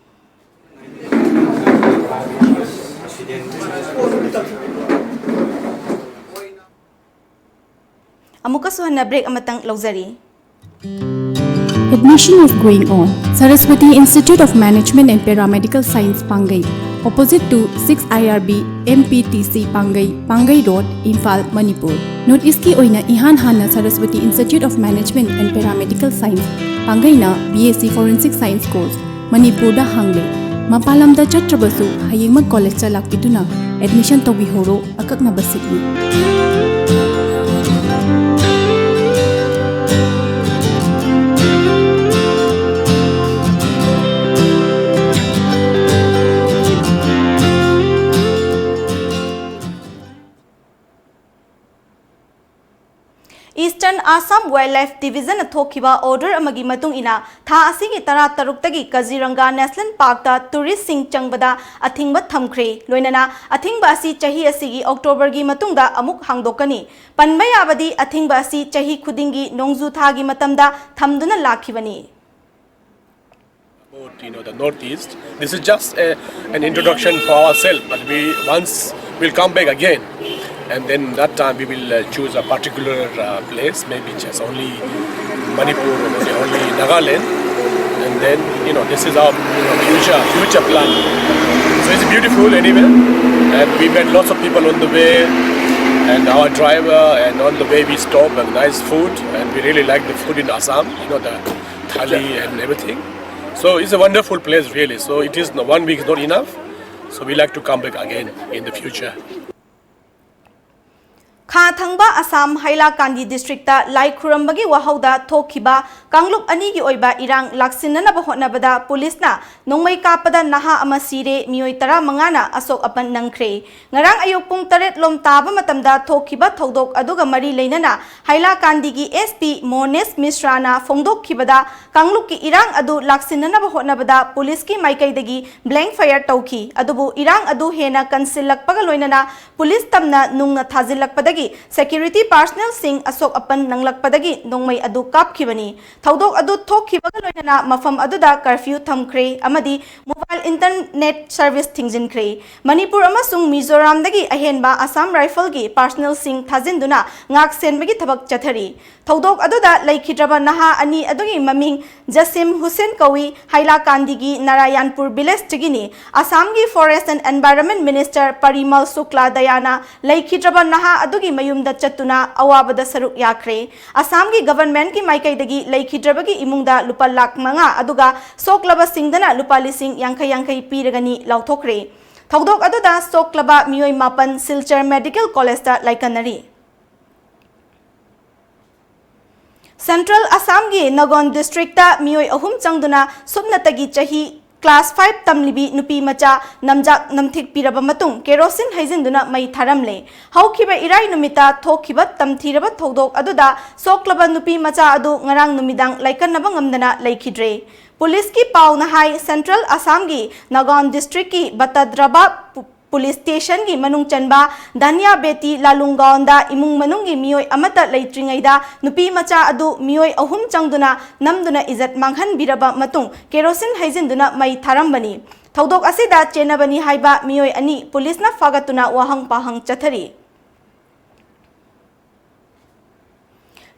ꯑꯃꯨꯛꯀꯁꯨ ꯍꯟꯅ ꯕ꯭ꯔꯦꯛ ꯑꯃꯇꯪ ꯂꯧꯖꯔꯤ꯫ Admission is going on. Saraswati Institute of Management and Paramedical Science, Pangai, opposite to six I R B M P T C, Pangai, Pangai Road, Imphal, Manipur. North East ꯀꯤ ꯑꯣꯏꯅ ꯏꯍꯥꯟ ꯍꯥꯟꯅ Saraswati Institute of Management and Paramedical Science, ꯄꯥꯡꯒꯩꯅ B S C Forensic Science course ꯃꯅꯤꯄꯨꯔꯗ ꯍꯥꯡꯂꯦ꯫ ꯃꯄꯥꯟ ꯂꯝꯗ ꯆꯠꯇ꯭ꯔꯕꯁꯨ ꯍꯌꯦꯡꯃꯛ ꯀꯣꯂꯦꯖꯇ ꯂꯥꯛꯄꯤꯗꯨꯅ admission ꯇꯧꯕꯤꯍꯧꯔꯣ꯫ ꯑꯀꯛꯅꯕ ꯁꯤꯠꯅꯤ꯫ Eastern Assam Wildlife Division ꯅ ꯊꯣꯛꯈꯤꯕ order ꯑꯃꯒꯤ ꯃꯇꯨꯡ ꯏꯟꯅ ꯊꯥ ꯑꯁꯤꯒꯤ ꯇꯔꯥꯇꯔꯨꯛꯇꯒꯤ ꯀꯖꯤꯔꯪꯒꯥ National Park ꯇ tourist ꯁꯤꯡ ꯆꯪꯕꯗ ꯑꯊꯤꯡꯕ ꯊꯝꯈ꯭ꯔꯦ꯫ ꯂꯣꯏꯅꯅ ꯑꯊꯤꯡꯕ ꯑꯁꯤ ꯆꯍꯤ ꯑꯁꯤꯒꯤ October ꯒꯤ ꯃꯇꯨꯡꯗ ꯑꯃꯨꯛ ꯍꯥꯡꯗꯣꯛꯀꯅꯤ꯫ ꯄꯟꯕ ꯌꯥꯕꯗꯤ, ꯑꯊꯤꯡꯕ ꯑꯁꯤ ꯆꯍꯤ ꯈꯨꯗꯤꯡꯒꯤ ꯅꯣꯡꯖꯨ ꯊꯥꯒꯤ ꯃꯇꯝꯗ ꯊꯝꯗꯨꯅ ꯂꯥꯛꯈꯤꯕꯅꯤ꯫ About, you know, the Northeast. This is just a, an introduction for ourselves, but we once will come back again, and then that time we will uh, choose a particular uh, place, maybe just only Manipur or maybe only Nagaland, and then, you know, this is our, you know, future future plan. So it's beautiful anyway, and we met lots of people on the way, and our driver, and on the way we stop and nice food, and we really like the food in Assam, you know, the thali and everything. So it's a wonderful place, really. So it is, one week is not enough. So we like to come back again in the future. ꯈꯥ ꯊꯪꯕ Assam ꯍꯥꯏꯂꯥꯀꯥꯟꯗꯤ district ꯂꯥꯏ ꯈꯨꯔꯝꯕꯒꯤ ꯋꯥꯍꯧꯗ ꯊꯣꯛꯈꯤꯕ ꯀꯥꯡꯂꯨꯞ ꯑꯅꯤꯒꯤ ꯑꯣꯏꯕ ꯏꯔꯥꯡ ꯂꯥꯛꯁꯤꯟꯅꯅꯕ ꯍꯣꯠꯅꯕꯗ ꯄꯨꯂꯤꯁꯅ ꯅꯣꯡꯃꯩ ꯀꯥꯞꯄꯗ ꯅꯍꯥ ꯑꯃ ꯁꯤꯔꯦ, ꯃꯤꯑꯣꯏ ꯇꯔꯥꯃꯉꯥꯅ ꯑꯁꯣꯛ ꯑꯄꯟ ꯅꯪꯈ꯭ꯔꯦ꯫ ꯉꯔꯥꯡ ꯑꯌꯨꯛ ꯄꯨꯡ ꯇꯔꯦꯠ ꯂꯣꯝ ꯇꯥꯕ ꯃꯇꯝꯗ ꯊꯣꯛꯈꯤꯕ ꯊꯧꯗꯣꯛ ꯑꯗꯨꯒ ꯃꯔꯤ ꯂꯩꯅꯅ ꯍꯥꯏꯂꯥꯀꯥꯟꯗꯤꯒꯤ S P ꯃꯣꯅꯦꯁ ꯃꯤꯁ꯭ꯔꯥꯅ ꯐꯣꯡꯗꯣꯛꯈꯤꯕꯗ, ꯀꯥꯡꯂꯨꯞꯀꯤ ꯏꯔꯥꯡ ꯑꯗꯨ ꯂꯥꯛꯁꯤꯟꯅꯅꯕ ꯍꯣꯠꯅꯕꯗ ꯄꯨꯂꯤꯁꯀꯤ ꯃꯥꯏꯀꯩꯗꯒꯤ blank fire ꯇꯧꯈꯤ꯫ ꯑꯗꯨꯕꯨ ꯏꯔꯥꯡ ꯑꯗꯨ ꯍꯦꯟꯅ ꯀꯟꯁꯤꯜꯂꯛꯄꯒ ꯂꯣꯏꯅꯅ ꯄꯨꯂꯤꯁ ꯇꯝꯅ ꯅꯨꯡꯅ ꯊꯥꯖꯤꯜꯂꯛꯄꯗꯒꯤ security personnelꯁꯤꯡ ꯑꯁꯣꯛ ꯑꯄꯟ ꯅꯪꯂꯛꯄꯗꯒꯤ ꯅꯣꯡꯃꯩ ꯑꯗꯨ ꯀꯥꯞꯈꯤꯕꯅꯤ꯫ ꯊꯧꯗꯣꯛ ꯑꯗꯨ ꯊꯣꯛꯈꯤꯕꯒ ꯂꯣꯏꯅꯅ ꯃꯐꯝ ꯑꯗꯨꯗ curfew ꯊꯝꯈ꯭ꯔꯦ ꯑꯃꯗꯤ mobile internet service ꯊꯤꯡꯖꯤꯟꯈ꯭ꯔꯦ꯫ ꯃꯅꯤꯄꯨꯔ ꯑꯃꯁꯨꯡ ꯃꯤꯖꯣꯔꯥꯝꯗꯒꯤ ꯑꯍꯦꯟꯕ ꯑꯁꯥꯝ ꯔꯥꯏꯐꯜꯒꯤ personnelꯁꯤꯡ ꯊꯥꯖꯤꯟꯗꯨꯅ ꯉꯥꯛ ꯁꯦꯟꯕꯒꯤ ꯊꯕꯛ ꯆꯠꯊꯔꯤ꯫ ꯊꯧꯗꯣꯛ ꯑꯗꯨꯗ ꯂꯩꯈꯤꯗ꯭ꯔꯕ ꯅꯍꯥ ꯑꯅꯤ ꯑꯗꯨꯒꯤ ꯃꯃꯤꯡ ꯖꯁꯤꯝ ꯍꯨꯁꯦꯟ ꯀꯧꯏ, ꯍꯥꯏꯂꯥꯀꯥꯟꯗꯤꯒꯤ ꯅꯥꯔꯥꯌꯥꯟꯄꯨꯔ ꯚꯤꯂꯦꯖꯇꯒꯤꯅꯤ꯫ ꯑꯁꯥꯝꯒꯤ Forest and Environment Minister ꯄꯔꯤꯃꯜ ꯁꯨꯛꯂꯥ ꯗꯌꯥꯅ ꯂꯩꯈꯤꯗ꯭ꯔꯕ ꯅꯍꯥ ꯑꯗꯨꯒꯤ ꯃꯌꯨꯝꯗ ꯆꯠꯇꯨꯅ ꯑꯋꯥꯕꯗ ꯁꯔꯨꯛ ꯌꯥꯈ꯭ꯔꯦ꯫ ꯑꯁꯥꯝꯒꯤ governmentꯀꯤ ꯃꯥꯏꯀꯩꯗꯒꯤ ꯂꯩꯈꯤꯗ꯭ꯔꯕꯒꯤ ꯏꯃꯨꯡꯗ ꯂꯨꯄꯥ ꯂꯥꯈ ꯃꯉꯥ ꯑꯗꯨꯒ ꯁꯣꯛꯂꯕꯁꯤꯡꯗꯅ ꯂꯨꯄꯥ ꯂꯤꯁꯤꯡ ꯌꯥꯡꯈꯩ ꯌꯥꯡꯈꯩ ꯄꯤꯔꯒꯅꯤ ꯂꯥꯎꯊꯣꯛꯈ꯭ꯔꯦ꯫ ꯊꯧꯗꯣꯛ ꯑꯗꯨꯗ ꯁꯣꯛꯂꯕ ꯃꯤꯑꯣꯏ ꯃꯥꯄꯟ ꯁꯤꯜꯆꯔ ꯃꯦꯗꯤꯀꯦꯜ ꯀꯣꯂꯦꯖꯇ ꯂꯥꯏꯀꯠꯅꯔꯤ꯫ ꯁꯦꯟꯇ꯭ꯔꯦꯜ ꯑꯁꯥꯝꯒꯤ ꯅꯒꯣꯟ ꯗꯤꯁꯇ꯭ꯔꯤꯛꯇ ꯃꯤꯑꯣꯏ ꯑꯍꯨꯝ ꯆꯪꯗꯨꯅ ꯁꯨꯞꯅꯇꯒꯤ ꯆꯍꯤ class five ꯇꯝꯂꯤꯕꯤ ꯅꯨꯄꯤ ꯃꯆꯥ ꯅꯝꯖꯥꯛ ꯅꯝꯊꯤꯛꯄꯤꯔꯕ ꯃꯇꯨꯡ ꯀꯦꯔꯣꯁꯤꯟ ꯍꯩꯖꯤꯟꯗꯨꯅ ꯃꯩ ꯊꯥꯔꯝꯂꯦ꯫ ꯍꯧꯈꯤꯕ ꯏꯔꯥꯏ ꯅꯨꯃꯤꯠꯇ ꯊꯣꯛꯈꯤꯕ ꯇꯝꯊꯤꯔꯕ ꯊꯧꯗꯣꯛ ꯑꯗꯨꯗ ꯁꯣꯛꯂꯕ ꯅꯨꯄꯤ ꯃꯆꯥ ꯑꯗꯨ ꯉꯔꯥꯡ ꯅꯨꯃꯤꯗꯥꯡ ꯂꯥꯏꯀꯠꯅꯕ ꯉꯝꯗꯅ ꯂꯩꯈꯤꯗ꯭ꯔꯦ꯫ ꯄꯨꯂꯤꯁꯀꯤ ꯄꯥꯎꯅ ꯍꯥꯏ, ꯁꯦꯟꯇ꯭ꯔꯦꯜ ꯑꯁꯥꯝꯒꯤ ꯅꯒꯥꯎꯟ ꯗꯤꯁꯇ꯭ꯔꯤꯛꯀꯤ ꯕꯇꯗ꯭ꯔꯕꯥ ꯄꯨ-, ꯄꯨꯂꯤꯁ ꯁ꯭ꯇꯦꯁꯟꯒꯤ ꯃꯅꯨꯡ ꯆꯟꯕ ꯙꯟꯌꯥ ꯕꯦꯇꯤ ꯂꯥꯂꯨꯡꯒꯥꯎꯟꯗ ꯏꯃꯨꯡ ꯃꯅꯨꯡꯒꯤ ꯃꯤꯑꯣꯏ ꯑꯃꯠꯇ ꯂꯩꯇ꯭ꯔꯤꯉꯩꯗ ꯅꯨꯄꯤ ꯃꯆꯥ ꯑꯗꯨ ꯃꯤꯑꯣꯏ ꯑꯍꯨꯝ ꯆꯪꯗꯨꯅ ꯅꯝꯗꯨꯅ ꯏꯖꯠ ꯃꯥꯡꯍꯟꯕꯤꯔꯕ ꯃꯇꯨꯡ ꯀꯦꯔꯣꯁꯤꯟ ꯍꯩꯖꯤꯟꯗꯨꯅ ꯃꯩ ꯊꯥꯔꯝꯕꯅꯤ꯫ ꯊꯧꯗꯣꯛ ꯑꯁꯤꯗ ꯆꯦꯟꯅꯕꯅꯤ ꯍꯥꯏꯕ ꯃꯤꯑꯣꯏ ꯑꯅꯤ ꯄꯨꯂꯤꯁꯅ ꯐꯥꯒꯠꯇꯨꯅ ꯋꯥꯍꯪ ꯄꯥꯍꯪ ꯆꯠꯊꯔꯤ꯫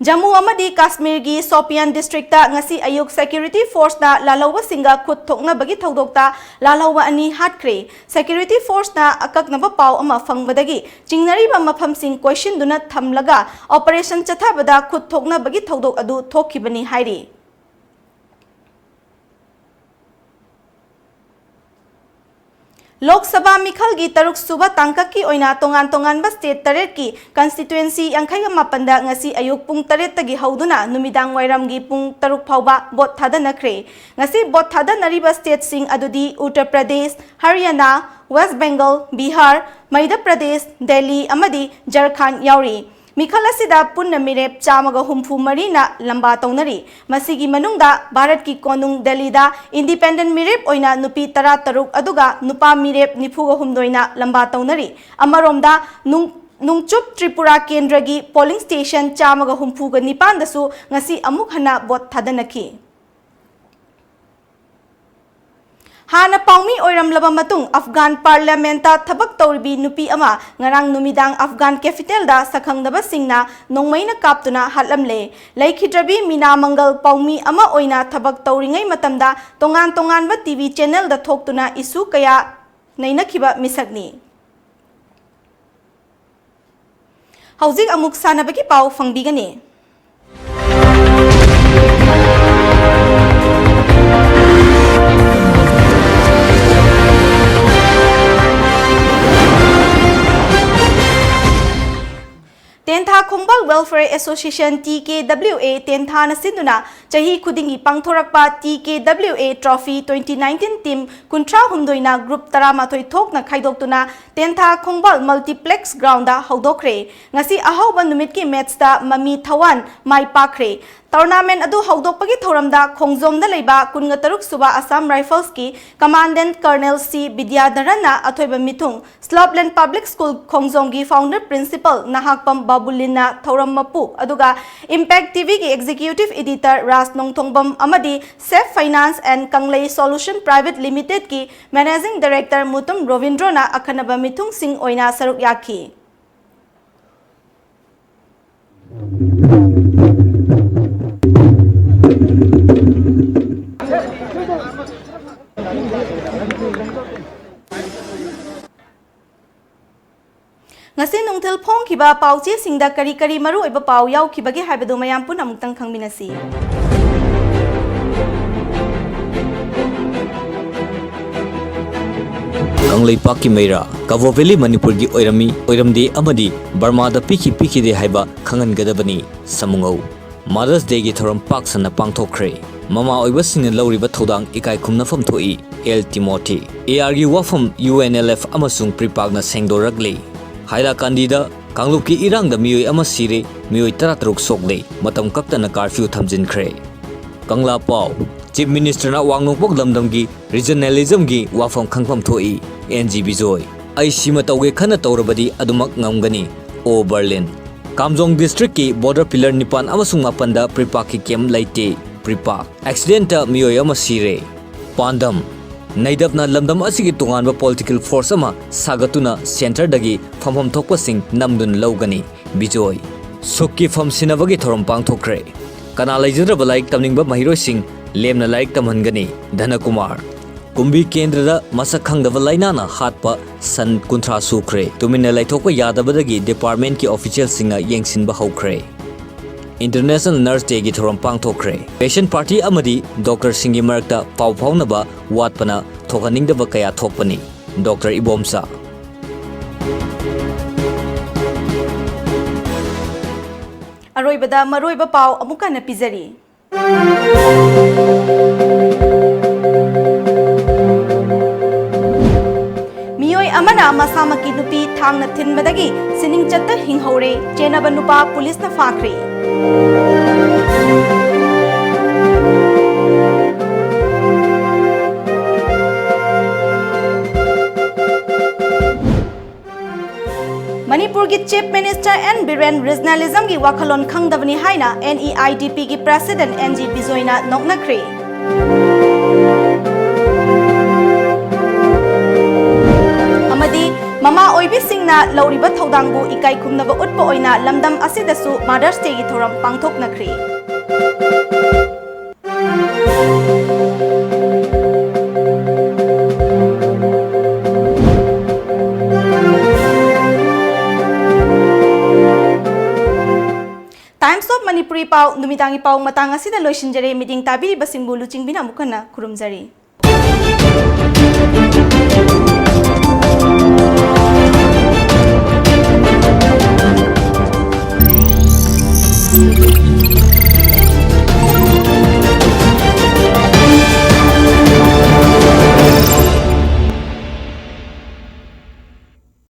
ꯖꯝꯃꯨ ꯑꯃꯗꯤ ꯀꯥꯁꯃꯤꯔꯒꯤ ꯁꯣꯄꯤꯌꯥꯟ ꯗꯤꯁꯇ꯭ꯔꯤꯛꯇ ꯉꯁꯤ ꯑꯌꯨꯛ ꯁꯦꯀ꯭ꯌꯨꯔꯤꯇꯤ ꯐꯣꯔꯁꯅ ꯂꯥꯜꯍꯧꯕꯁꯤꯡꯒ ꯈꯨꯠ ꯊꯣꯛꯅꯕꯒꯤ ꯊꯧꯗꯣꯛꯇ ꯂꯥꯜꯍꯧꯕ ꯑꯅꯤ ꯍꯥꯠꯈ꯭ꯔꯦ꯫ ꯁꯦꯀ꯭ꯌꯨꯔꯤꯇꯤ ꯐꯣꯔꯁꯅ ꯑꯀꯛꯅꯕ ꯄꯥꯎ ꯑꯃ ꯐꯪꯕꯗꯒꯤ ꯆꯤꯡꯅꯔꯤꯕ ꯃꯐꯝꯁꯤꯡ ꯀꯣꯏꯁꯤꯟꯗꯨꯅ ꯊꯝꯂꯒ ꯑꯣꯄꯔꯦꯁꯟ ꯆꯠꯊꯕꯗ ꯈꯨꯠ ꯊꯣꯛꯅꯕꯒꯤ ꯊꯧꯗꯣꯛ ꯑꯗꯨ ꯊꯣꯛꯈꯤꯕꯅꯤ ꯍꯥꯏꯔꯤ꯫ ꯂꯣꯛ ꯁꯚꯥ ꯃꯤꯈꯜꯒꯤ ꯇꯔꯨꯛ ꯁꯨꯕ ꯇꯥꯡꯀꯛꯀꯤ ꯑꯣꯏꯅ ꯇꯣꯉꯥꯟ ꯇꯣꯉꯥꯟꯕ state ꯇꯔꯦꯠꯀꯤ constituency ꯌꯥꯡꯈꯩꯒ ꯃꯥꯄꯟꯗ ꯉꯁꯤ ꯑꯌꯨꯛ ꯄꯨꯡ ꯇꯔꯦꯠꯇꯒꯤ ꯍꯧꯗꯨꯅ ꯅꯨꯃꯤꯗꯥꯡ ꯋꯥꯏꯔꯝꯒꯤ ꯄꯨꯡ ꯇꯔꯨꯛ ꯐꯥꯎꯕ vote ꯊꯥꯗꯅꯈ꯭ꯔꯦ꯫ ꯉꯁꯤ vote ꯊꯥꯗꯅꯔꯤꯕ stateꯁꯤꯡ ꯑꯗꯨꯗꯤ ꯎꯠꯇꯔ ꯄ꯭ꯔꯗꯦꯁ, ꯍꯔꯤꯌꯥꯅꯥ, ꯋꯦꯁ ꯕꯦꯡꯒꯜ, ꯕꯤꯍꯥꯔ, ꯃꯙ꯭ꯌ ꯄ꯭ꯔꯗꯦꯁ, ꯗꯦꯜꯂꯤ ꯑꯃꯗꯤ ꯖꯔꯈꯥꯟꯗ ꯌꯥꯎꯔꯤ꯫ ꯃꯤꯈꯜ ꯑꯁꯤꯗ ꯄꯨꯟꯅ ꯃꯤꯔꯦꯞ ꯆꯥꯝꯃꯒ ꯍꯨꯝꯐꯨ ꯃꯔꯤꯅ ꯂꯝꯕꯥ ꯇꯧꯅꯔꯤ꯫ ꯃꯁꯤꯒꯤ ꯃꯅꯨꯡꯗ ꯚꯥꯔꯠꯀꯤ ꯀꯣꯅꯨꯡ ꯗꯦꯜꯂꯤꯗ independent ꯃꯤꯔꯦꯞ ꯑꯣꯏꯅ ꯅꯨꯄꯤ ꯇꯔꯥꯇꯔꯨꯛ ꯑꯗꯨꯒ ꯅꯨꯄꯥ ꯃꯤꯔꯦꯞ ꯅꯤꯐꯨꯒ ꯍꯨꯝꯗꯣꯏꯅ ꯂꯝꯕꯥ ꯇꯧꯅꯔꯤ꯫ ꯑꯃꯔꯣꯝꯗ ꯅꯨꯡ-, ꯅꯣꯡꯆꯨꯞ ꯇ꯭ꯔꯤꯄꯨꯔꯥ ꯀꯦꯟꯗ꯭ꯔꯒꯤ polling station ꯆꯥꯝꯃꯒ ꯍꯨꯝꯐꯨꯒ ꯅꯤꯄꯥꯟꯗꯁꯨ ꯉꯁꯤ ꯑꯃꯨꯛ ꯍꯟꯅ vote ꯊꯥꯗꯅꯈꯤ꯫ ꯍꯥꯟꯅ ꯄꯥꯎꯃꯤ ꯑꯣꯏꯔꯝꯂꯕ ꯃꯇꯨꯡ ꯑꯐꯒꯥꯟ parliamentꯇ ꯊꯕꯛ ꯇꯧꯔꯤꯕꯤ ꯅꯨꯄꯤ ꯑꯃ ꯉꯔꯥꯡ ꯅꯨꯃꯤꯗꯥꯡ ꯑꯐꯒꯥꯟ capitalꯗ ꯁꯛꯈꯪꯗꯕꯁꯤꯡꯅ ꯅꯣꯡꯃꯩꯅ ꯀꯥꯞꯇꯨꯅ ꯍꯥꯠꯂꯝꯂꯦ꯫ ꯂꯩꯈꯤꯗ꯭ꯔꯕꯤ ꯃꯤꯅꯥ ꯃꯪꯒꯜ ꯄꯥꯎꯃꯤ ꯑꯃ ꯑꯣꯏꯅ ꯊꯕꯛ ꯇꯧꯔꯤꯉꯩ ꯃꯇꯝꯗ ꯇꯣꯉꯥꯟ ꯇꯣꯉꯥꯟꯕ TV channelꯗ ꯊꯣꯛꯇꯨꯅ issue ꯀꯌꯥ ꯅꯩꯅꯈꯤꯕ ꯃꯤꯁꯛꯅꯤ꯫ ꯍꯧꯖꯤꯛ ꯑꯃꯨꯛ ꯁꯥꯟꯅꯕꯒꯤ ꯄꯥꯎ ꯐꯪꯕꯤꯒꯅꯤ꯫ ꯇꯦꯟꯊꯥ ꯈꯣꯡꯕꯥꯜ Welfare Association, T K W A, ꯇꯦꯟꯊꯥꯅ ꯁꯤꯟꯗꯨꯅ ꯆꯍꯤ ꯈꯨꯗꯤꯡꯒꯤ ꯄꯥꯡꯊꯣꯔꯛꯄ T K W A Trophy twenty nineteen team ꯀꯨꯟꯊ꯭ꯔꯥ ꯍꯨꯝꯗꯣꯏꯅ group ꯇꯔꯥꯃꯥꯊꯣꯏ ꯊꯣꯛꯅ ꯈꯥꯏꯗꯣꯛꯇꯨꯅ ꯇꯦꯟꯊꯥ ꯈꯣꯡꯕꯥꯜ multiplex groundꯗ ꯍꯧꯗꯣꯛꯈ꯭ꯔꯦ꯫ ꯉꯁꯤ ꯑꯍꯧꯕ ꯅꯨꯃꯤꯠꯀꯤ matchꯇ ꯃꯃꯤ ꯊꯋꯥꯟ ꯃꯥꯏ ꯄꯥꯛꯈ꯭ꯔꯦ꯫ Tournament ꯑꯗꯨ ꯍꯧꯗꯣꯛꯄꯒꯤ ꯊꯧꯔꯝꯗ ꯈꯣꯡꯖꯣꯝꯗ ꯂꯩꯕ ꯀꯨꯟꯒ ꯇꯔꯨꯛ ꯁꯨꯕ Assam Riflesꯀꯤ Commandant Colonel C ꯕꯤꯗ꯭ꯌꯥꯙꯔꯟꯅ ꯑꯊꯣꯏꯕ ꯃꯤꯊꯨꯡ, Slopeland Public School ꯈꯣꯡꯖꯣꯝꯒꯤ founder principal Nahakpam ꯕꯥꯕꯨꯂꯤꯟꯅ ꯊꯧꯔꯝ ꯃꯄꯨ, ꯑꯗꯨꯒ Impact TVꯒꯤ executive editor ꯔꯥꯖ ꯅꯣꯡꯊꯣꯡꯕꯝ ꯑꯃꯗꯤ Safe Finance and Kanglei Solution Private Limitedꯀꯤ managing director Mutum ꯔꯣꯕꯤꯟꯗ꯭ꯔꯣꯅ ꯑꯈꯟꯅꯕ ꯃꯤꯊꯨꯡꯁꯤꯡ ꯑꯣꯏꯅ ꯁꯔꯨꯛ ꯌꯥꯈꯤ꯫ ꯉꯁꯤ ꯅꯨꯡꯊꯤꯜ ꯐꯣꯡꯈꯤꯕ ꯄꯥꯎꯆꯦꯁꯤꯡꯗ ꯀꯔꯤ ꯀꯔꯤ ꯃꯔꯨꯑꯣꯏꯕ ꯄꯥꯎ ꯌꯥꯎꯈꯤꯕꯒꯦ ꯍꯥꯏꯕꯗꯨ ꯃꯌꯥꯝ ꯄꯨꯟꯅ ꯑꯃꯨꯛꯇꯪ ꯈꯪꯃꯤꯟꯅꯁꯤ꯫ ꯀꯪꯂꯩꯄꯥꯛꯀꯤ ꯃꯩꯔꯥ, ꯀꯕꯣ ꯚꯦꯂꯤ ꯃꯅꯤꯄꯨꯔꯒꯤ ꯑꯣꯏꯔꯝꯃꯤ, ꯑꯣꯏꯔꯝꯗꯦ ꯑꯃꯗꯤ ꯕꯔꯃꯥꯗ ꯄꯤꯈꯤ, ꯄꯤꯈꯤꯗꯦ ꯍꯥꯏꯕ ꯈꯪꯍꯟꯒꯗꯕꯅꯤ꯫ ꯁꯥꯃꯨꯉꯧ꯫ Mother's Dayꯒꯤ ꯊꯧꯔꯝ ꯄꯥꯛ ꯁꯟꯅ ꯄꯥꯡꯊꯣꯛꯈ꯭ꯔꯦ꯫ ꯃꯃꯥ ꯑꯣꯏꯕꯁꯤꯡꯅ ꯂꯧꯔꯤꯕ ꯊꯧꯗꯥꯡ ꯏꯀꯥꯏ ꯈꯨꯝꯅꯐꯝ ꯊꯣꯛꯏ, ꯑꯦꯜ ꯇꯤꯃꯣꯊꯤ꯫ ꯑꯦ ꯑꯥꯔꯒꯤ ꯋꯥꯐꯝ ꯌꯨ ꯑꯦꯟ ꯑꯦꯜ ꯑꯦꯐ ꯑꯃꯁꯨꯡ ꯄ꯭ꯔꯤꯄꯥꯛꯅ ꯁꯦꯡꯗꯣꯔꯛꯂꯤ꯫ ꯍꯥꯏꯂꯥꯀꯥꯟꯗꯤꯗ ꯀꯥꯡꯂꯨꯞꯀꯤ ꯏꯔꯥꯡꯗ ꯃꯤꯑꯣꯏ ꯑꯃ ꯁꯤꯔꯦ, ꯃꯤꯑꯣꯏ ꯇꯔꯥꯇꯔꯨꯛ ꯁꯣꯛꯂꯦ, ꯃꯇꯝ ꯀꯛꯇꯅ ꯀꯥꯔꯐ꯭ꯌꯨ ꯊꯝꯖꯤꯟꯈ꯭ꯔꯦ꯫ ꯀꯪꯂꯥ ꯄꯥꯎ꯫ ꯆꯤꯐ ꯃꯤꯅꯤꯁꯇꯔꯅ ꯑꯋꯥꯡ ꯅꯣꯡꯄꯣꯛ ꯂꯝꯗꯝꯒꯤ ꯔꯤꯖꯅꯦꯂꯤꯖꯝꯒꯤ ꯋꯥꯐꯝ ꯈꯪꯐꯝ ꯊꯣꯛꯏ, ꯑꯦꯟ ꯖꯤ ꯕꯤꯖꯣꯏ꯫ ꯑꯩ ꯁꯤꯃ ꯇꯧꯒꯦ ꯈꯟꯅ ꯇꯧꯔꯕꯗꯤ ꯑꯗꯨꯃꯛ ꯉꯝꯒꯅꯤ, ꯑꯣ ꯕꯔꯂꯤꯟ꯫ ꯀꯥꯝꯖꯣꯡ ꯗꯤꯁꯇ꯭ꯔꯤꯛꯀꯤ ꯕꯣꯔꯗꯔ ꯄꯤꯂꯔ ꯅꯤꯄꯥꯟ ꯑꯃꯁꯨꯡ ꯃꯥꯄꯟꯗ ꯄ꯭ꯔꯤꯄꯥꯛꯀꯤ ꯀꯦꯝꯞ ꯂꯩꯇꯦ, ꯄ꯭ꯔꯤꯄꯥꯛ꯫ ꯑꯦꯛꯁꯤꯗꯦꯟꯇ ꯃꯤꯑꯣꯏ ꯑꯃ ꯁꯤꯔꯦ꯫ ꯄꯥꯟꯗꯝ꯫ ꯅꯩꯗꯞꯅ ꯂꯝꯗꯝ ꯑꯁꯤꯒꯤ ꯇꯣꯉꯥꯟꯕ ꯄꯣꯂꯤꯇꯤꯀꯦꯜ ꯐꯣꯔꯁ ꯑꯃ ꯁꯥꯒꯠꯇꯨꯅ ꯁꯦꯟꯇꯔꯗꯒꯤ ꯐꯝꯐꯝ ꯊꯣꯛꯄꯁꯤꯡ ꯅꯝꯗꯨꯅ ꯂꯧꯒꯅꯤ꯫ ꯕꯤꯖꯣꯏ꯫ ꯁꯨꯛꯀꯤ ꯐꯝ ꯁꯤꯟꯅꯕꯒꯤ ꯊꯧꯔꯝ ꯄꯥꯡꯊꯣꯛꯈ꯭ꯔꯦ꯫ ꯀꯅꯥ ꯂꯩꯖꯗ꯭ꯔꯕ ꯂꯥꯏꯔꯤꯛ ꯇꯝꯅꯤꯡꯕ ꯃꯍꯩꯔꯣꯏꯁꯤꯡ ꯂꯦꯝꯅ ꯂꯥꯏꯔꯤꯛ ꯇꯝꯍꯟꯒꯅꯤ꯫ ꯙꯅꯀꯨꯃꯥꯔ꯫ ꯀꯨꯝꯕꯤ ꯀꯦꯟꯗ꯭ꯔꯗ ꯃꯁꯛ ꯈꯪꯗꯕ ꯂꯥꯏꯅꯥꯅ ꯍꯥꯠꯄ ꯁꯟ ꯀꯨꯟꯊ꯭ꯔꯥ ꯁꯨꯈ꯭ꯔꯦ꯫ ꯇꯨꯃꯤꯟꯅ ꯂꯩꯊꯣꯛꯄ ꯌꯥꯗꯕꯗꯒꯤ ꯗꯤꯄꯥꯔꯠꯃꯦꯟꯠꯀꯤ ꯑꯣꯐꯤꯁꯤꯌꯦꯜꯁꯤꯡꯅ ꯌꯦꯡꯁꯤꯟꯕ ꯍꯧꯈ꯭ꯔꯦ꯫ ꯏꯟꯇꯔꯅꯦꯁꯅꯦꯜ ꯅꯔꯁ ꯗꯦꯒꯤ ꯊꯧꯔꯝ ꯄꯥꯡꯊꯣꯛꯈ꯭ꯔꯦ꯫ ꯄꯦꯁꯦꯟꯠ ꯄꯥꯔꯇꯤ ꯑꯃꯗꯤ ꯗꯣꯛꯇꯔꯁꯤꯡꯒꯤ ꯃꯔꯛꯇ ꯄꯥꯎ ꯐꯥꯎꯅꯕ ꯋꯥꯠꯄꯅ ꯊꯣꯛꯍꯟꯅꯤꯡꯗꯕ ꯀꯌꯥ ꯊꯣꯛꯄꯅꯤ꯫ ꯗꯣꯛꯇꯔ ꯏꯕꯣꯝꯆꯥ꯫ ꯑꯔꯣꯏꯕꯗ ꯃꯔꯨꯑꯣꯏꯕ ꯄꯥꯎ ꯑꯃꯨꯛ ꯍꯟꯅ ꯄꯤꯖꯔꯤ꯫ ꯃꯤꯑꯣꯏ ꯑꯃꯅ ꯃꯁꯥꯃꯛꯀꯤ ꯅꯨꯄꯤ ꯊꯥꯡꯅ ꯊꯤꯟꯕꯗꯒꯤ ꯁꯤꯅꯤꯡꯆꯠꯇ ꯍꯤꯡꯍꯧꯔꯦ, ꯆꯦꯟꯅꯕ ꯅꯨꯄꯥ ꯄꯨꯂꯤꯁꯅ ꯐꯥꯈ꯭ꯔꯦ꯫ ꯃꯅꯤꯄꯨꯔꯒꯤ ꯆꯤꯐ ꯃꯤꯅꯤꯁꯇꯔ ꯑꯦꯟ ꯕꯤꯔꯦꯟ ꯔꯤꯖꯅꯦꯂꯤꯖꯝꯒꯤ ꯋꯥꯈꯜꯂꯣꯟ ꯈꯪꯗꯕꯅꯤ ꯍꯥꯏꯅ ꯑꯦꯟ ꯏ ꯑꯥꯏ ꯗꯤ ꯄꯤꯒꯤ ꯄ꯭ꯔꯦꯁꯤꯗꯦꯟꯠ ꯑꯦꯟ ꯖꯤ ꯕꯤꯖꯣꯏꯅ ꯅꯣꯛꯅꯈ꯭ꯔꯦ꯫ ꯑꯃꯗꯤ ꯃꯃꯥ ꯑꯣꯏꯕꯤꯁꯤꯡꯅ ꯂꯧꯔꯤꯕ ꯊꯧꯗꯥꯡꯕꯨ ꯏꯀꯥꯏ ꯈꯨꯝꯅꯕ ꯎꯠꯄ ꯑꯣꯏꯅ ꯂꯝꯗꯝ ꯑꯁꯤꯗꯁꯨ ꯃꯥꯗꯔꯁ ꯗꯦꯒꯤ ꯊꯧꯔꯝ ꯄꯥꯡꯊꯣꯛꯅꯈ꯭ꯔꯦ꯫ Times of Manipuri ꯄꯥꯎ, ꯅꯨꯃꯤꯗꯥꯡꯒꯤ ꯄꯥꯎ ꯃꯇꯥꯡ ꯑꯁꯤꯗ ꯂꯣꯏꯁꯤꯟꯖꯔꯦ꯫ ꯃꯤꯠꯌꯦꯡ ꯇꯥꯕꯤꯔꯤꯕꯁꯤꯡꯕꯨ ꯂꯨꯆꯤꯡꯕꯤꯅ ꯑꯃꯨꯛ ꯍꯟꯅ ꯈꯨꯔꯨꯝꯖꯔꯤ꯫